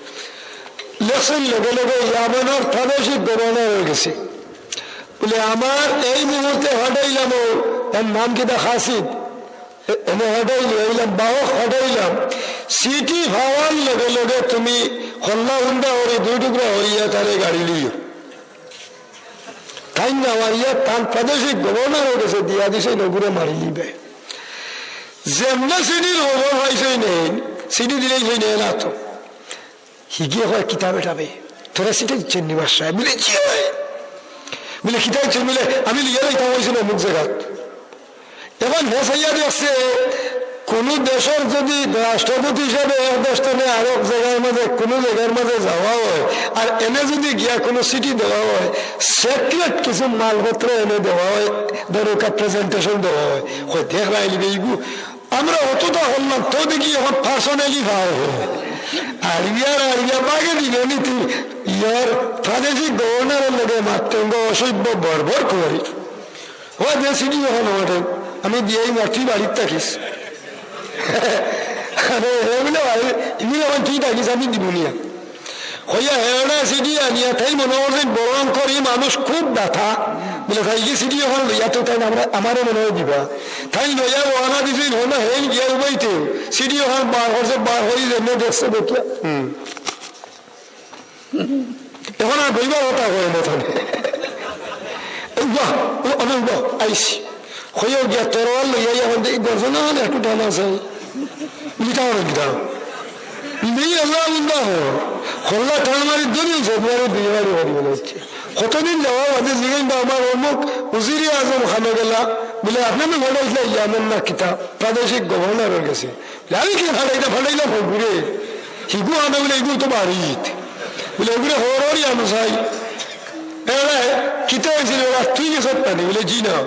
লেখছইন লগে লগে ইয়ামেনর প্রাদেশিক গভর্নর হয়ে গেছে। বুলে, "আমার এই মুহূর্তে হটাইলাম ও, এর নাম কিতা খাসিদ?" এ-, এনে হটাইল, হইলাম, বাহক হটাইলাম। চিঠি পাওয়ার লগে লগে তুমি খল্লা হুন্দা হরি দুই টুকরা হরিয়া তারে গাড়ি লিও। তাই না মারিয়া তান প্রাদেশিক গভর্নরের কাছে দিয়া দিছে, নগুরে মারি লিবে। যেমনে চিঠির খবর পাইছে নেই, চিঠি দিলেই সেই নেই না তো। হিগিয়ে কয়, "কিতাবে টাবে, তোরা চিঠি দিচ্ছেন নি বাদশায়?" বুলে, "জি অয়।" বুলে, "কিতা দিচ্ছেন?" বুলে, "আমি লিয়ে যাইতাম হয়েছিল অমুক জায়গাত।" এখন হে চাইয়া দেখছে, কোনো দেশের যদি রাষ্ট্রপতি হিসাবে এক দেশ থেকে আরক জায়গার মাঝে, কোনো জায়গার মাঝে যাওয়া হয়, আর এনে যদি গিয়া কোনো চিঠি দেওয়া হয়, সিক্রেট কিছু মালপত্র এনে দেওয়া হয়, ধরো একটা প্রেজেন্টেশন দেওয়া হয়, কয়, "দেখ রাইলি বেইগু, আমরা অতটা করলাম, তো দেখি এখন পার্সোনালি পাওয়া হয়।" আর ইয়ার, আর ইয়া বাগে দিল নীতি, ইয়ার প্রাদেশিক গভর্নরের লগে মাততে অসভ্য বর্বর করি। "ও দে চিঠি অখন আমারে, আমি দিয়াই মার, তুই বাড়িত থাকিস।" আরে, এগুলো ভাই, এগুলো ভাই, "তুই থাকিস, আমি দিব নিয়া।" কইয়া হেরা চিঠি আনিয়া, তাই মনে করছেন বড় অঙ্কর এই মানুষ খুব দাতা। বুলে, "তাই কি চিঠি অখন লইয়া তো তাই আমরা, আমারে মনে হয় দিবা।" তাই লইয়া রওনা দিছেন, হলো হেন গিয়া উবাইতে। চিঠি অখন বার করছে, বার হয়ে যেমনি দেখছে দেখিয়া। হুম। এখন আর বইবার কথা কয় না তাহলে। "উবা, ও, আমি উবা, আইছি।" কইয়া গিয়া তরোয়াল লইয়া এখন দেখি গর্জনা হলে একটু টানা চাই। লিটা হলো লিটা। নেই আল্লাহ উন্দা হো। খোল্লা টান মারি ধরি ফেব্রুয়ারি দুই বারি বারি বলে হচ্ছে। কতদিন যাওয়া বাদে জিগাইন বা আমার অমুক উজিরে আজম খানো গেলা। বুলে, "আপনি আমি ফাটাইছিলা ইয়ামেন না কিতা, প্রাদেশিক গভর্নরের কাছে।" বুলে, "আমি কি ফাটাইতা, ফাটাইলা ফগুরে।" হিগু আনো বুলে, "এগুলো তো বাড়িত।" বুলে, "এগুলো হরর ইয়ানো চাই।" এরা কিতা হয়েছিল, ওরা তুই গেছত পানি? বুলে, "জি না।"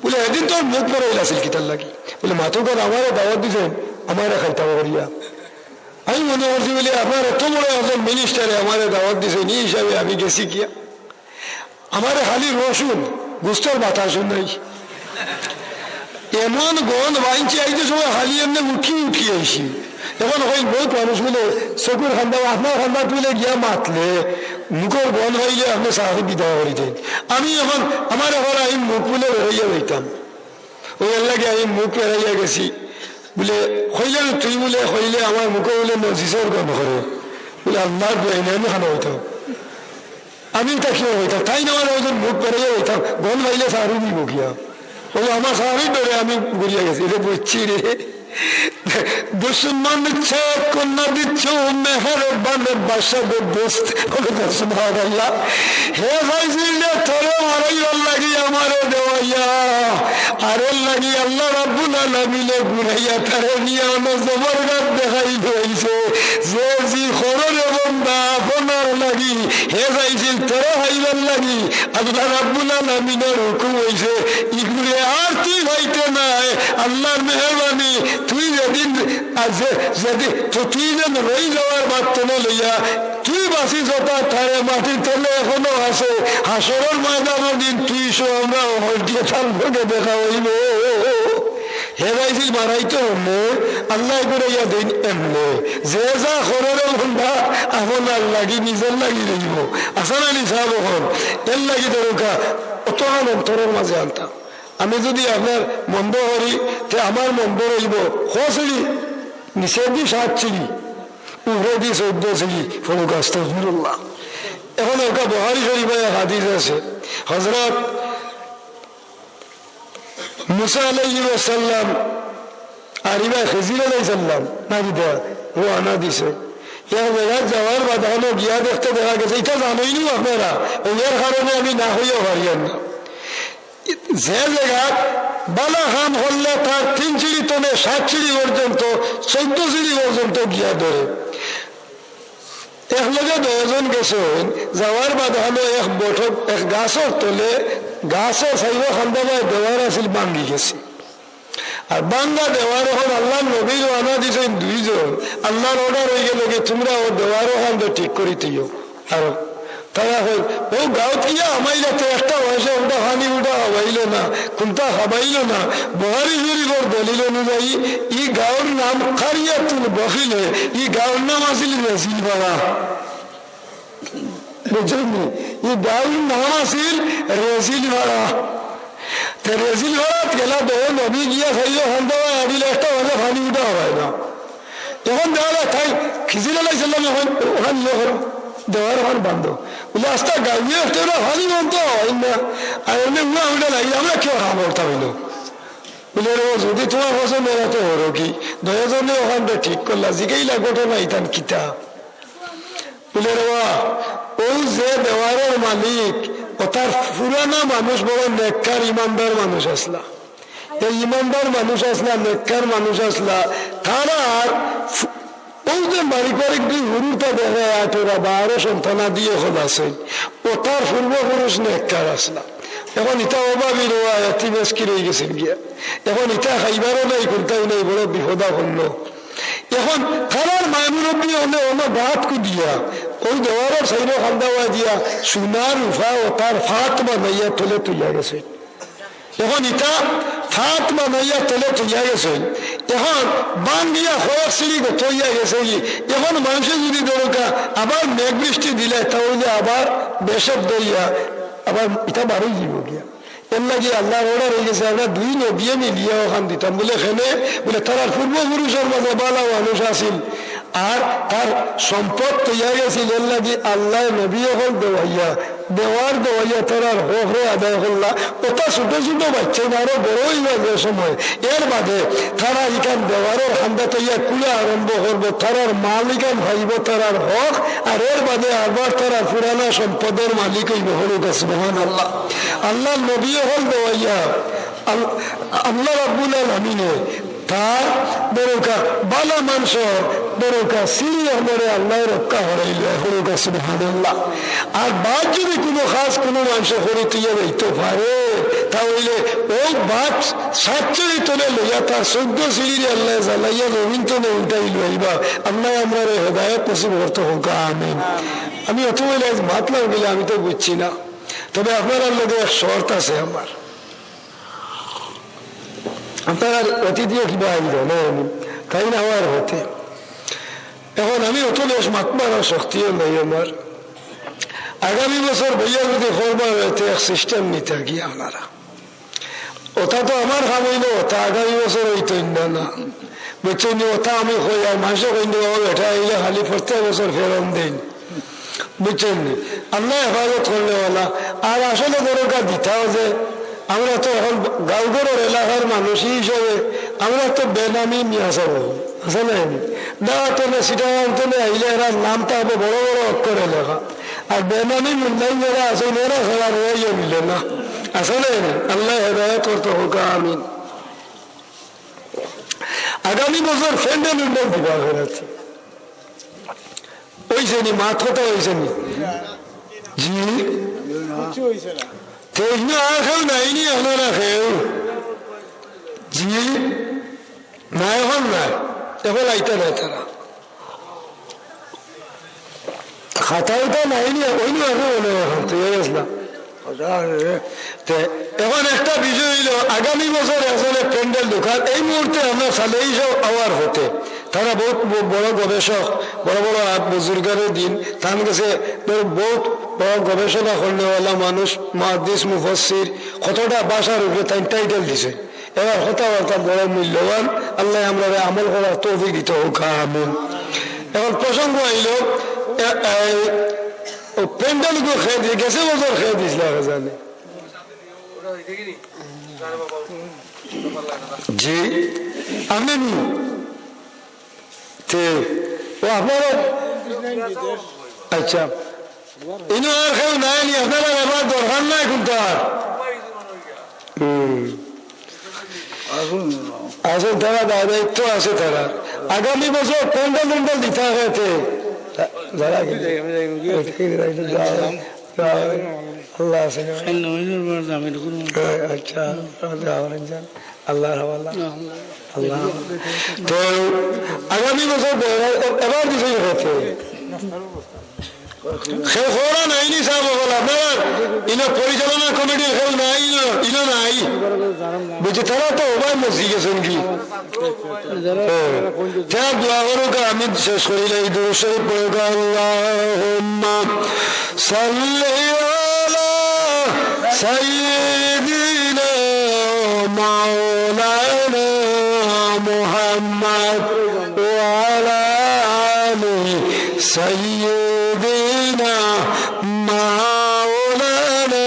বুলে, "এদিন তোর মুখ পড়াইল আছিল কিতার লাগি?" বুলে, "মাথো কর আমারে দাওয়াত দিছেন, আমারে খাইতাম করিয়া।" আমি মনে করছি বুলে, "আপনার এত বড় একজন মিনিস্টারে আমারে দাওয়াত দিছেন, এই হিসাবে আমি গেছি গিয়া।" আমারে খালি রসুন, গুস্তর বাতাসও নাই। এমন গন্ধ বাইনছি, আইতে সময় খালি এমনি উঠি উঠি আইছি। এখন কই বহুত মানুষ মিলে চকুর খান্দা, আপনার খান্দা তুলে গিয়া মাতলে, মুখর গন্ধ হইলে আপনি সাহায্য বিদায় করে দেন। আমি এখন, আমার এখন আমি মুখ বুলে বেরোইয়া যাইতাম। ওই এর লাগে আমি মুখ বেরাইয়া গেছি। বুলে, "কইলে না তুই?" বুলে, "কইলে আমার মুখে বুলে মজিসর গন্ধ করে।" বুলে, "আল্লাহর দোয়াই নেই, আমি খানা হইতাম।" আমি তা কি হইতাম? তাই না, আমার ওই যে মুখ বেরাইয়া হইতাম, গন্ধ পাইলে সাহারি দিব গিয়া। ও আমার সাহারি ধরে আমি ঘুরিয়া গেছি, এটা বুঝছি রে। দুশমন চেক না দিচ্ছ মেহেরবান বাসাদ দোস্ত। সুবহানাল্লাহ। হে ভাইজিলে তোরে মারাইবার লাগি আমারে দেওয়াইয়া, আরর লাগি আল্লাহ রাব্বুল আলামিনে ঘুরাইয়া তারে নিয়া অনো জবরগাত দেখাই লইছে। যে জি খররে বন্দা আপনার লাগি, হে যাইছিল তোরে খাইবার লাগি, আল্লাহ রাব্বুল আলামিনের হুকুম হইছে, ইগুরে আর তুই খাইতে নাই, আল্লাহর মেহেরবানি, তুই যেদিন, আর যে, যেদিন, তো তুই যেন রই যাওয়ার বাদ তলে লইয়া, তুই বাঁচি যথা তারে মাটির তলে এখনো আছে, হাশরর ময়দানের দিন তুই সহ আমরা হলটিয়ে তার লগে দেখা হইব। হে ভাইজিল মারাইতে হলে আল্লাহ করে ইয়া দিন এমনে। যে যা খররে বন্দা, আপনার লাগি, নিজর লাগি রইব। আসান আলী সাহেব এখন, এর লাগি দরকার, অত অন্তরের মাঝে আনতাম। আমি যুদি আপনার মন্দ করি, তে আমার মন্দ রইবো ক সিঁড়ি? নিচেদি সাত সিঁড়ি, উপরেদি চৌদ্দ সিঁড়ি। পড়ুক্কা আস্তাগফিরুল্লাহ। এখন একটা বুখারী শরীফো এক হাদিস আছে, হযরত মুসা আলাইহিস সালাম আর ইবা খিজির আলাইহিস সালাম নাকি দেওয়া রওয়ানা দিছে। এক জাগাত যাওয়ার বাদে অনো গিয়া দেখতে দেখা গেছে, ইটা জানইন নি আপনারা, অউ এর কারণে আমি না কইয়া পারিয়ার না। যে জাগাত ভালা কাম করলে তার তিন সিঁড়ি তনে সাত সিঁড়ি পর্যন্ত, চৌদ্দ সিঁড়ি পর্যন্ত গিয়া ধরে। একলগে দুইজন গেছইন, যাওয়ার বাদে অনো এক বটর, এক গাছর তলে, গাছর চাইরো কান্দা বায় দেওয়ার আছিল, ভাঙ্গি গেছে। আর ভাঙ্গা দেওয়ার অখন আল্লার নবী রওয়ানা দিছইন দুইজন, আল্লার order অইগেলো গি, তুমরা অউ দেওয়ার অখানরে ঠিক করি থইও। আর তারা কইন, অউ গাউত গিয়া হামাইলে তো একটা মানষে উল্টা পানি উল্টা খাবাইলো না, কুন্তা খাবাইলো না। বুখারী শরীফর দলিল অনুযায়ী ই গাউর নাম কারিয়াতুল বখিল, ই গাউর নাম আছিল রেজিল পাড়া। বুঝছইন নি? ই গাউর নাম আছিল রেজিল পাড়া। তে রেজিল পাড়াত গেলা, দেখে নবী গিয়া চাইরো কান্দা বায় আড়িলে একটা মানষে পানি উল্টা খাবায় না। অখন দেখা যায় তাইন খিজির আলাইহিস সালামে কইন, অখান ইয়ে করো, দেওয়ার অখান বান্ধো। বুলে, আস্তা গাউয়ে একটা পানি বান্ধো, অইন না। আর এমনে উয়া উল্টা লাগিলে আমরা কিতা কাম করতাম অইলো? বুলে, রে, যুদি তুমার পছন্দ অয় তে করো কি? দুইজনে অখানরে ঠিক করলা, জিগাইলা ঘটনা ইখান কিতা? বুলে, রে বা, অউ যে দেওয়ারর মালিক, অতার পুরানা মানুষ বড় নেককার ইমানদার মানুষ আছলা। এই ইমানদার মানুষ আছলা, নেককার মানুষ আছলা, তারার ফু-, অউ যে বারিক বারিক দুই হুরুতা দেখরায়, আঠারো বারো সন্তানাদি অকল আছইন, অতার পূর্বপুরুষ নেককার আছলা। অখন ইতা অভাবী রে বা, এতিম মিসকিন অইগেছইন গিয়া। অখন ইতা খাইবারও নাই, কুন্তাও নাই, বড় বিপদাপন্ন। অখন তারার মায়-মুরব্বি অকলে অনো ভাত কুদিয়া, অউ দেওয়ারর চাইরো কান্দা বায় দিয়া, সোনা রুপা অতার ফাত বানাইয়া তলে থইয়া গেছইন। অখন ইতা ফাত বানাইয়া তলে থইয়া গেছইন। অখন ভাঙ্গিয়া কয়েক সিঁড়ি গত অইয়া গেছে গি। অখন মানষে যুদি ধরুক্কা আবার মেঘ বৃষ্টি দিলে, তা অইলে আবার বেশত ধরিয়া আবার ইতা বারই যিবো গিয়া। এরলাগি আল্লার order অইগেছে, আমরা দুই নবিয়ে মিলিয়া অখান দিতাম। বুলে, কেনে? বুলে, তারার পূর্বপুরুষর মাঝে ভালা মানুষ আছিল, আর তার সম্পদ থইয়া গেছিল, এরলাগি আল্লায় নবী অকল দেওয়াইয়া, দেওয়ার দেওয়াইয়া তারার হকরে আদায় করলা। অতা ছোট ছোট বাইচ্চাইন আরো বড় অইবা যে সময়, এরবাদে তারা ইখান দেওয়ারর কান্দা থইয়া কুড়া আরম্ভ করবো, তারার মাল ইখান পাইবো, তারার হক, আর এরবাদে আবার তারার পুরানা সম্পদর মালিক অইবো। পড়ুক্কা সুবহানাল্লাহ। আল্লার নবী অকল দেওয়াইয়া, আল-, আল্লাহ রাব্বুল আলামিনে তার ধরুক্কা ভালা মানষর ধরুক্কা সিঁড়ি অকলরে আল্লায় রক্ষা করাইলো। পড়ুক্কা সুবহানাল্লাহ। আর বাদ যুদি কুনু কাজ কুনু মানষে করি থইয়া যাইতো পারে, তা অইলে অউ বাদ সাত সিঁড়ি তলে লইয়া তার চৌদ্দ সিঁড়িরে আল্লায় জ্বালাইয়া জমিন তলে উঠাইলো। ইবা আল্লায় আমরারে হেদায়েত নসিব করতা হউক্কা, আমিন। আমি অত বইলে আইজ মাতলাম গেলে আমি তো বুঝছি না, তবে আপনারার লগে এক শর্ত আছে আমার। আপনারার অতিথিও কিবা আইবা না, আমি তাইন আওয়ার পথে। অখন আমি অত বেশ মাতবার শক্তিও নাই আমার। আগামী বছর বইয়া যুদি করবার অয় তে এক system নিতা গিয়া আপনারা। অতা তো আমার কাম অইলো, অতা আগামী বছর অইতো না, না। বুঝছইন নি? অতা আমি কই, আর মানষে কইন, "ও বেটা, ইলা খালি প্রত্যেক বছর ফেরত দেইন।" বুঝছইন নি? আল্লায় হেফাজত করলে অলা। আর আসলে দরকার দিতাও যে, আমরা তো অখন গাঁও ঘরর এলাকার মানুষ, ই হিসাবে আমরা তো বেনামি মিয়া ছাব, আছে না নি? দাওয়াত অইলে, চিটাগাং তনে আইলে এরার নাম থাকবো বড় বড় অক্ষরে লেখা। আর বেনামি মুল্লাইন যেরা আছইন, এরা ছাড়া রইয়া মিলে না। আছে না নি? আল্লায় হেদায়েত করতা হউক্কা, আমিন। আগামী বছর প্যান্ডেল উন্ডেল দিবা ফেরাছি। অইছে নি? মাত কথা অইছে নি? জি? কিচ্ছু অইছে না। তে ইনো আর কেউ নাই নি, আপনারা কেউ? জি? না, অখন নাই। অখন আইতা নাই তারা। খাতা উতা নাই নি, অইন অখন মনে অয় অখন তো, এই আসলাম। তে অখন একটা বিষয় অইলো, আগামী বছর আসলে প্যান্ডেল দোকান, এই মুহূর্তে আমরা সালেই সব আওয়ার পথে। তারা বহুত ব-, বড় গবেষক, বড় বড় আ-, বুজুর্গানে দিন, তান গেছে ধরো বহুত বড় গবেষণা করনেওয়ালা মানুষ, মুহাদ্দিস, মুফাসসির, কতটা ভাষার উপরে তাইন টাইটেল দিছে। এরার কথাবার্তা বড় মূল্যবান। আল্লায় আমরারে আমল করার তৌফিক দিতা হউক, আমিন। এখন প্রসঙ্গ আইলো, এ, এ, ও প্যান্ডেল গো খেয়ে দিয়ে গেছে বছর খেয়ে দিছিল, আগে জানে। জি, আমি নি। তে, ও আপনারা, আচ্ছা, ইনো আর কেউ নাই নি, আপনারা এবার দরকার নাই কোনটা। হুম। আসুন, তারা দায় দায়িত্ব আছে তারা। আগামী বছর প্যান্ডেল ট্যান্ডেল দিতে হবে তে। যারা আল্লাহ আছে। আচ্ছা, আল্লাহর হাওলা। আল্লাহ। তো আগামী বছর এবার দিছে হতে। সে খোরা নাই নি সাহেব বলে, আপনার ইনো পরিচালনা কমিটির কেউ নাই, ইনো, ইনো নাই। বুঝছি, তারা তো ওবায় মসি গেছেন কি? হ্যাঁ। তে দোয়া করুক, আমি শেষ করি নাই, দুরূদ শরীফ পড়ুক, আল্লাহুম্মা সাল্লি আলা সাইয়্যিদিনা মাওলানা মুহাম্মদ ওয়া আলা আলি সাইয়্যিদিনা মাওলানা।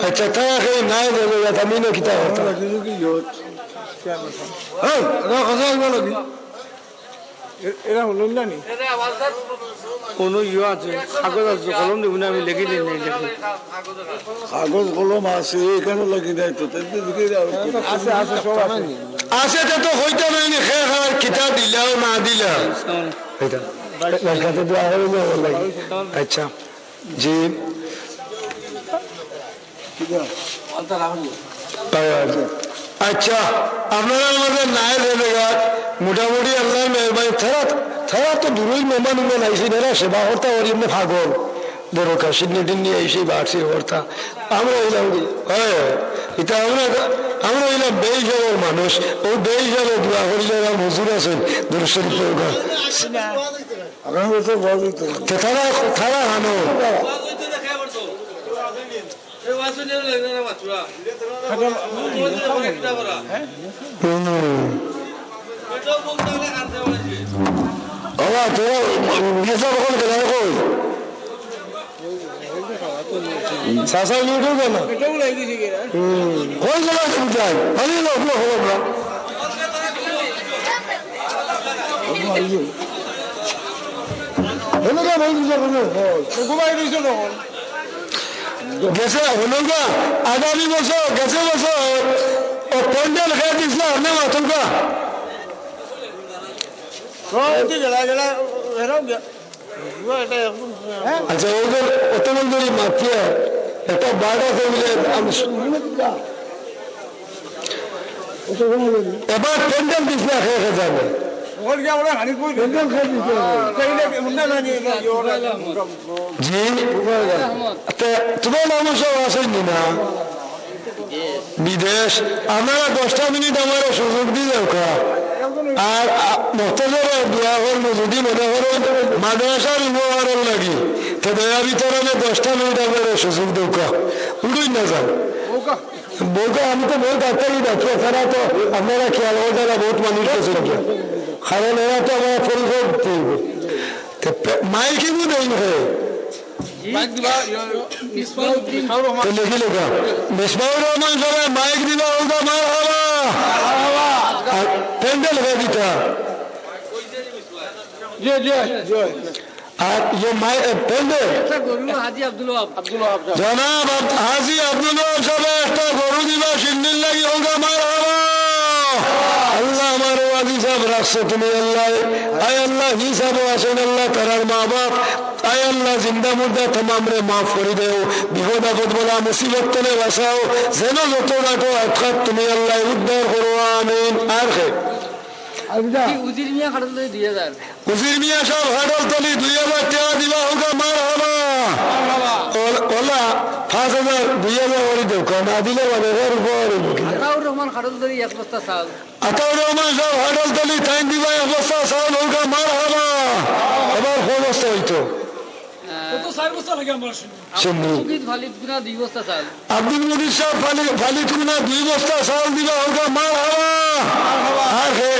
আচ্ছা, তারা কেউ নাই বলে, আমি না কিতা করতাম? হ্যাঁ, রাখো, যাই বলো কি? এ-, এরা হলো না নি? কোনো ইয়ে আছে, কাগজ আছে, কলম দেবো না, আমি লিখে দিই, নাই লিখে। কাগজ কলম আছে, এখানে লাগি নাই তো, তাই তো লিখে দাও। আছে, আছে, সব আছে। আছে, তে তো হইতে নাই নি, খে খার কিতা দিলাও না দিলা। এটা, লেখাতে দোয়া হবে না, ভালো লাগে। আচ্ছা। জি। আচ্ছা, আপনারা আমাদের নায়েব এলাকার মোটামুটি আল্লাহর মেহরবানি, তারা, তারা তো দূরই মেহমান উমান আইসে, এরা সেবা করতা করি এমনি পাগল। দরকার, সিডনি টিডনি আইসে, বাড়ছে করতা। আমরা অইলাম কি? হ্যাঁ, এটা আমরা, আমরা অইলাম বেহিসাবর মানুষ। ও বেহিসাবে দোয়া করিলে এরা মজুর আছেন, দুরূদ শরীফ পড়ুক। আপনার কাছে বলা যেত না। তে তারা, তারা হানো। হুম। ওরা তোরা মেসা বকল গেলে কই? চাচা ইউটিউব না? হুম। কই গেল বুঝাই? আমি লোক লোক হলো না। হলো না ভাই, বুঝা হলো। ঘুমাই দিছো তখন। গেছে হলো গা, আগামী বছর, গেছে বছর, ও প্যান্ডেল খেয়ে দিছিল, আপনি মাতুকা। সব হচ্ছে গেলা, গেলা, এরাও গে-, এগুলো এটা এখন আচ্ছা, ওই যে অতক্ষণ ধরে মাতিয়ে একটা বার্ড আছে বুলে আমি শুনলাম। এবার প্যান্ডেল দিস না, খেয়ে খেয়ে যাবে। ওর কি আমরা হানি কই প্যান্ডেল খেয়ে দিতে হবে। জি। তে তোমার মানুষ আসেনি না? বিদেশ, আপনারা দশটা মিনিট আমারে সুযোগ দি দেউক্কা। আর, আ, মুক্তাসরে দোয়া করমু, যদি মনে করইন মাদ্রাসার উপকারর লাগি, তে দয়া ভিতরে দশটা মিনিট আমারে সুযোগ দেউক্কা। উড়ুইন না যান। বউকা, আমি তো বউত আত্মারি ডাকি, তারা তো আপনারা খেয়াল করতারা, বউত মানুষ আছেন কি। কারণ এরা তো আমার পরিচয় দিতে হইব। তে পে-, মাইক এমনি দেইন রে। মাইক দিবা, ইয়ে, মিসবাউদ্দিন। মিসবাউর রহমান। তো লিখি লেখা। মিসবাউর রহমান সাহেব মাইক দিবা, ওটা মারহাবা। আর প্যান্ডেল হয়ে দিতা। জি, জি, জি। আর ইয়ে মাই-, এ, প্যান্ডেল। একটা গরু হাজি আব্দুল ওয়াহাব। আব্দুল ওয়াহাব সাহেব। জনাব আব-, হাজি আব্দুল ওয়াহাব সাহেব একটা গরু দিবা, সিন্নির লাগি ওটা মারহাবা। আল্লাহ আমার ওয়াজি সাহেব রাখছো তুমি আল্লাহ। আয় আল্লাহ, হিসাবও আছেন আল্লাহ, তারার মা বাপ। আয় আল্লাহ, জিন্দা মুর্দা তামামরে মাফ করি দেও, বিপদ আপদ বালা মুসিবত তনে বাঁচাও, যেন যত ডাকো আটকাত তুমি আল্লাহ উদ্ধার করো, আমিন। আর খে? কি উজির মিয়া খাটল তলি দুই হাজার। উজির মিয়া সাহেব খাটল তলি দুই হাজার টাকা দিবা, ওটা মারহাবা। ওলা, ওলা, পাঁচ হাজার, দুই হাজার করি দেও, না দিলে মানে এর উপরে মুশকিল। আতাউর রহমান খাটল তলি এক বস্তা চাল। আতাউর রহমান সাহেব খাটল তলি তাইন দিবা এক বস্তা চাউল, ওটা মারহাবা। এবার কয় বস্তা হইতো? কত চাইর বস্তা লাগে আমার শুনি। শুনি। আব্দুল মুকিত ফালিত কুনা দুই বস্তা চাউল। আব্দুল মুকিত সাব ফালি-, ফালিত কুনা দুই বস্তা চাউল দিবা, হউক্কা মারহাবা। আর হে?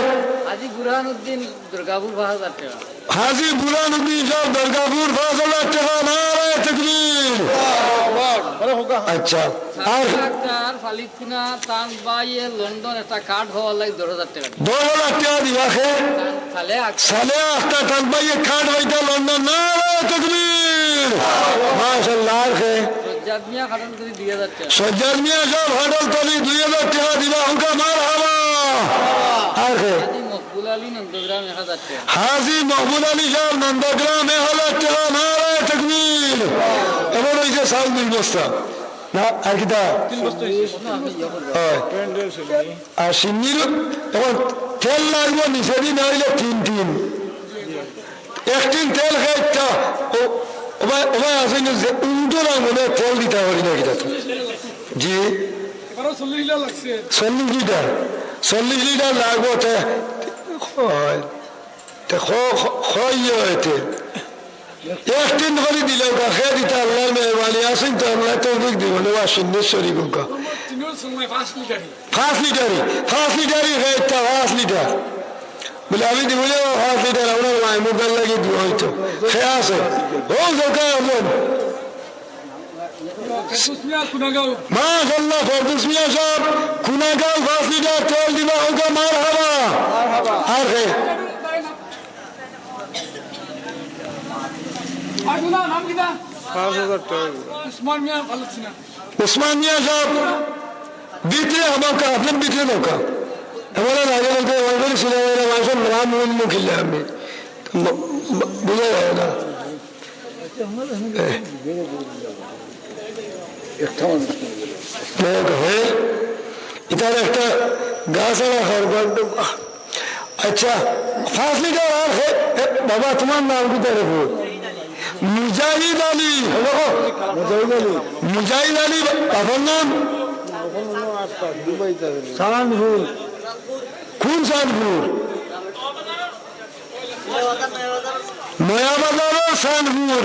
হাজী বুরহানুদ্দিন দুর্গাপুর পাঁচ হাজার টেকা। হাজী বুরহানুদ্দিন সাব দুর্গাপুর পাঁচ হাজার টেকা, নারায়ে তাকবীর। আচ্ছা, আর? সাদিয়া আক্তার ফালিত কুনা তান ভাইয়ে লন্ডন একটা কার্ড হওয়ার লাগি দশ হাজার টেকা। দশ হাজার টেকা দিবা কে? সালেহ আক্তার। সালেহ আক্তার তান ভাইয়ে কার্ড পাইতা লন্ডন, নারায়ে তাকবীর। মাশাআল্লাহ, আর কে? সজ্জাদ মিয়া খাটলতলি দুই হাজার টেকা। সজ্জাদ মিয়া সাব খাটলতলি দুই হাজার টেকা দিবা, হউক্কা মারহাবা। আর কে? হাজী মকবুল আলী নন্দগ্রাম এক হাজার টেকা। হাজী মকবুল আলী সাব নন্দগ্রাম এক হাজার টেকা, নারায়ে তাকবীর। এবার অইছে চাউল দুই বস্তা। না, আর কিতা? অয়। আর শিন্নির অখন তেল লাগবো নিচেদি, না অইলে তিন টিন। এক টিন তেল খাইতা। ও, ও ভাই, ও ভাই, আছে না যে উল্টো না মনে তেল দিতা পারি না কিতা তো। জি। এবারও চল্লিশ লিটার লাগছে। চল্লিশ লিটার। চল্লিশ লিটার লাগবো তে। অয়। তে খ-, খ-, খ-, ইয়ে অইতে। এক টিন করি দিলে ওটা খেয়ে দিতা আল্লাহর মেহরবানি। আছইন তো আল্লায় তৌফিক দিবা, নে ওয়া শিন্নির শরিক হউক্কা। তিনর সময় পাঁচ লিটারই। পাঁচ লিটারই, পাঁচ লিটারই খেয়ে দিতা, পাঁচ লিটার। বলে, "আমি দিব রে পাঁচ লিটার, আপনার মাহমুদার লাগি দিব হয়তো।" খেয়ে আছে। ও, দরকার এখন। ফেরদৌস মিয়া, কুনাগাঁও। মাশাআল্লাহ, ফেরদৌস মিয়া সাব, কুনাগাঁও পাঁচ লিটার তেল দিবা, হউক্কা মারহাবা। আর কে? আর কুনা নাম কিতা? পাঁচ হাজার টেকা। উসমান মিয়া, ভালো আছি না। উসমান মিয়া সাব, ভিতরে হবা কা, আপনে ভিতরে হবা কা। এবারে লাগে বলতে, ওই করে ছিল, ওই করে মানুষের নাম উল্লেখ করলে আমি। ম-, ম-, বুঝা যায় না। এ। একটা মানুষ। দেখ, হে, ইতার একটা গাছ আলা খাওয়ার গল্প। আচ্ছা, পাঁচ লিটার আর হে, এ, বাবা, তোমার নাম কিতা রে? মুজাহিদ আলী। মুজাহিদ আলী। মুজাহিদ আলী, বাবার নাম? সানপুর। কোন সানপুর? নয়া বাজারর সানপুর।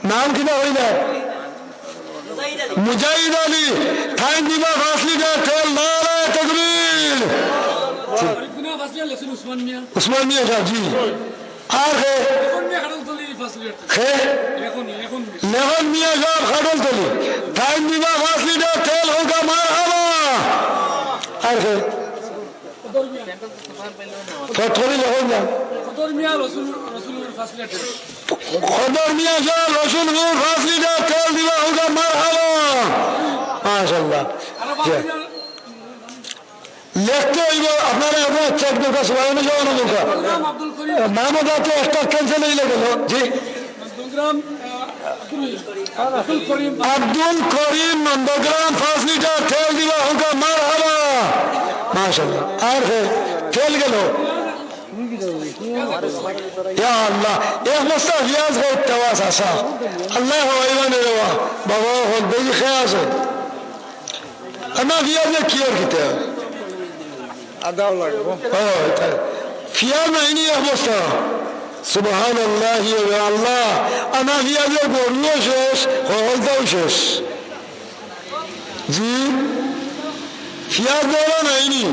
নাম কিতা কইলা? মুজাহিদ আলী। তাইন দিবা পাঁচ লিটার তেল, নারায়ে তাকবীর। উসমান মিয়া সাব, জি। আর কে? লেখন মিয়া সাব খাটলতলি। তাইন দিবা পাঁচ লিটার তেল, হউক্কা মারহাবা। আর কে? ফটকরি লেখন না। কদর মিয়া রসুল, রসুলপুর পাঁচ লিটার। কদর মিয়া সাব রসুলপুর পাঁচ লিটার তেল দিবা, হউক্কা মারহাবা। মাশাআল্লাহ। লেখতে অইবো, আপনারা এখন চেক দরকার, সবাই অনেক অনেক দরকার। নাম আব্দুল করিম। নামও যাতে একটা cancel অইলে গেল। জি। নন্দগ্রাম, আহ, আব্দুল করিম। আব্দুল করিম নন্দগ্রাম পাঁচ লিটার তেল দিবা, হউক্কা মারহাবা। মাশাআল্লাহ। আর কে? তেল গেল। ইয়া আল্লাহ, এক বস্তা পিয়াজ খাইতে আওয়াজ আসা। আল্লাহ হওয়াইবা নে রে বা। বাবা, হল দেখি খেয়ে আছে। আনা পিয়াজে কিওর কিতা? আদাও লাগবো। ও, ইতা। পিয়াজ নাইনি এক বস্তা। সুবহানাল্লাহ, ইয়া আল্লাহ। আনা পিয়াজে গরুও শেষ, হকলতাও শেষ। জি, পিয়াজ দেওয়া নাইনি।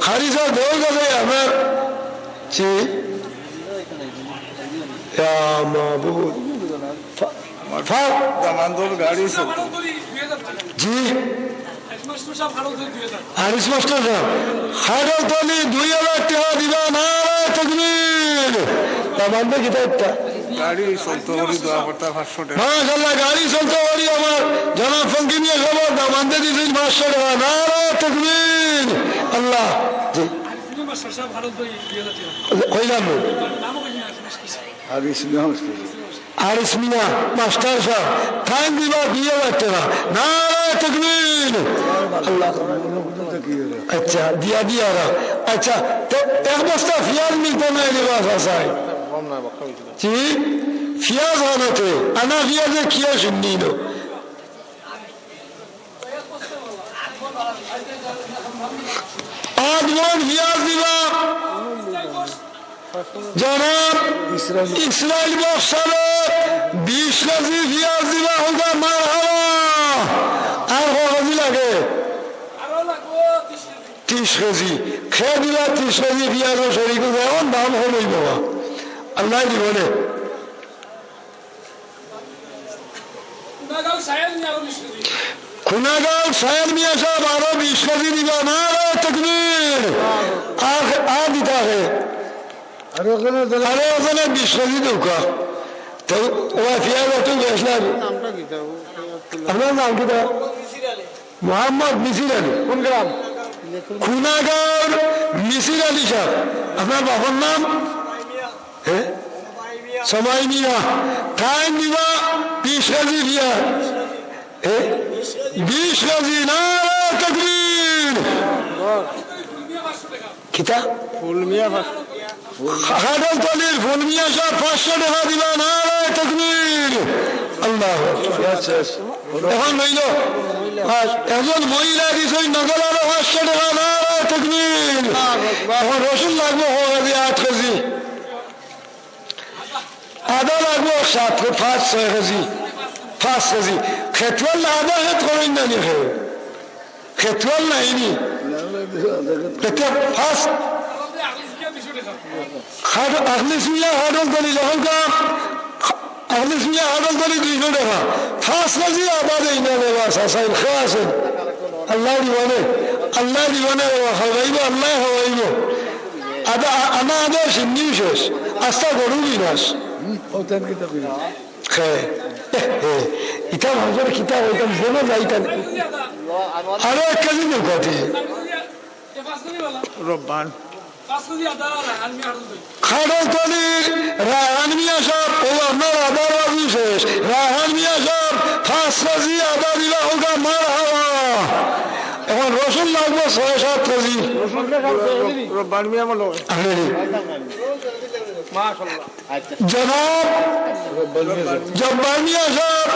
খারিজা দেওয়া গেলে আমার। জি। ইয়া মাবুদ। ফা-, ফা-, দামান্দর গাড়ি চলতো। জি। আরিস মাস্টার সাব, খাটলতলি দুই হাজার টেকা দিবা, নারায়ে তাকবীর। দামান্দে কিতা একটা? গাড়ি চলতো করি দোয়া করতা পাঁচশো টেকা। মাশাআল্লাহ, গাড়ি চলতো করি আমার জনাব ফঙ্কি মিয়া সাব দামান্দে দিছইন পাঁচশো টেকা, নারায়ে তাকবীর। আল্লাহ, জি। আরিস মিয়া মাস্টার সাব, খাটলতলি দুই হাজার টেকা। কইলাম। নামও কইছি না, আরিস মাস্টার সাব। আরিস মিয়া। আরিস মিয়া মাস্টার সাব, তাইন দিবা দুই হাজার টেকা। নারায়ে তাকবীর। আল্লাহ। আচ্ছা, দিয়া দিয়া রা। আচ্ছা, তে এক বস্তা পিয়াজ মিলতো নায় রে বা চাচা। জি, পিয়াজ আনাতে, আনা পিয়াজে কিওর শুননি নো। আট মণ পিয়াজ দিবা। জনাব ইসরাইল। ইসরাইল বক্স সাবে, বিশ কেজি পিয়াজ দিবা, কউক্কা মারহাবা। আর কয় কেজি লাগে? ত্রিশ কেজি। কে দিবা ত্রিশ কেজি পিয়াজর শরিক? অখন দাম কম অইবো বা। আল্লায় দিবো নে। কুনাগাঁওর সায়েদ মিয়া সাব আরো বিশ কেজি দিবা, নারায়ে তাকবীর। আর, আর দিতা কে? আরো একজনে বিশ কেজি দেউক্কা। তো ও পিয়াজ একটু বেশলাম। আপনার নাম কিতা? মোহাম্মদ মিসির আলী। কোন গ্রাম? কুনাগাঁওর মিসির আলী সাব। আপনার বাবার নাম? হ্যাঁ? সবাই মিয়া। তাইন দিবা বিশ কেজি পিয়াজ। হ্যাঁ? বিশ কেজি, নারায়ে তাকবীর। কিতা? ফুলমিয়া পাঁচ-, হাটলতলির ফুলমিয়া সাব পাঁচশো টেকা দিবা, নারায়ে তাকবীর। আল্লাহু আকবার। অখন অইলো, আর একজন মহিলা দিছইন নকল আরো পাঁচশো টেকা, নারায়ে তাকবীর। অখন রসুন লাগবো ক কেজি? আট কেজি। আদা লাগবো সাত, পাঁচ, ছয় কেজি, পাঁচ কেজি। খেতওয়ালা আদা খেত করইন না নি কেউ? খেতওয়ালা নাই নি? খেতে পাঁচ। হাট-, আখলিস মিয়া হাটলতলি যখন কা-, আখলিস মিয়া হাটলতলি দুইশো টেকা। পাঁচ কেজি আদা দেই না রে বা, চাচাইন, খে আছইন। আল্লায় দিবো নে, আল্লায় দিবো নে রে বা, খাওয়াইবো, আল্লায় খাওয়াইবো। আদা, আ-, আনা আদা সিন্নিও শেষ, আস্তা গরু বিনাশ। হে, হে, ইতা মানষর কিতা অইতাম, যেন যাইতাম। আরো এক কেজি দেউক্কা তে। রব্বান। হাটলতলির রায়হান মিয়া সাব, ও আপনার আদার বাজু শেষ। রায়হান মিয়া সাব, পাঁচ কেজি আদা দিবা, কউক্কা মারহাবা। অখন রসুন লাগবো ছয় সাত কেজি। রব্বান মিয়া মনে হয়। আরে রে। মাশাআল্লাহ। জনাব জব্বার মিয়া সাব,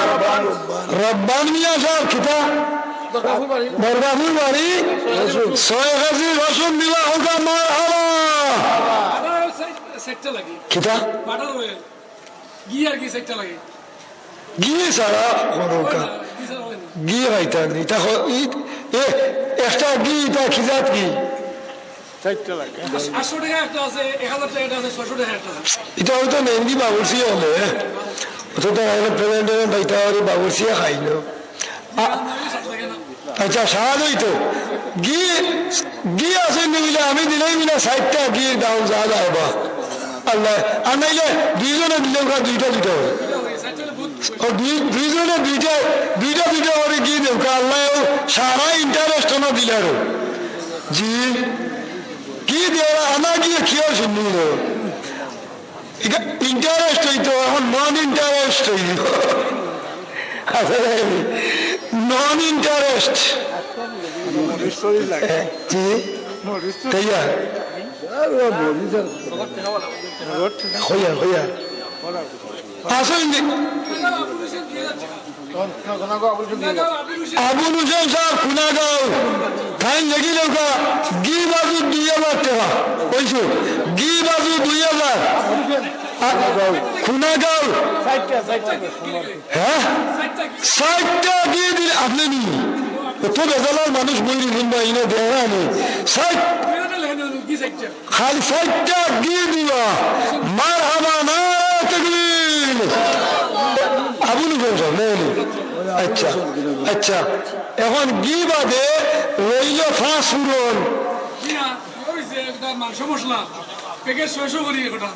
রব্বান মিয়া সাব, কিতা? দরগাপুর বাড়ি। ছয় কেজি রসুন দিবা, কউক্কা মারহাবা। কিতা? ঘি ছাড়া করউক্কা। ঘি খাইতাম নি। ইতা খ-, ই-, এ, একটা ঘি, ইতা কি জাত ঘি? চাইরটা লাগে। আটশো টেকা একটা আছে, এক হাজার টেকা একটা আছে, ছয়শো টেকা একটা আছে। ইটা অয়তো নেংগি বাবুর্চি অইলে, অত তো অইলে প্রেজেন্ট এনে বাইতা অইলে বাবুর্চিয়ে খাইলো। আ-, আচ্ছা, স্বাদ অইতো। ঘি, ঘি আছে নি বুলে আমি দিলেউ মিলে চাইরটা ঘির দাম যা যায় বা। আল্লাহ, আর নাইলে দুইজনে দিলে ওরা দুইটা দুইটা অয়। ও দুই, দুইজনে দুইটা, দুইটা দুইটা করি ঘি দেউক্কা, আল্লাহ ও সারা ইন্টারেস্ট না দিলে আরো। জি। ঘি দেওয়া আনা গিয়ে খেয়েও শুনলি তো। ইন্টারেস্ট অইতো, অখন নন ইন্টারেস্ট অইল। আসলে নন ইন্টারেস্ট। জি। তাইয়া। হইয়া, হইয়া। আসলে আবুল হোসেন সাব কুনাগাঁও, তাইন লেখি দেউক্কা, ঘি বাজু দুই হাজার টেকা। অইছে, ঘি বাজু দুই হাজার। আ, কুনাগাঁও। হ্যাঁ? চাইরটা ঘি দিলে আপনে নি? অত বেজালাল মানুষ বই দিন বা ইনো দেয় না নি। চাইর খালি চাইরটা ঘি দিবা। মারহাবা, নারায়ে তাকবীর। আবুল হোসেন সাব, নাইলে। আচ্ছা, আচ্ছা। অখন ঘি বাদে রইলো পাঁচ ফোড়ন। মাংস মশলা, প্যাকেট ছয়শো করি একটা।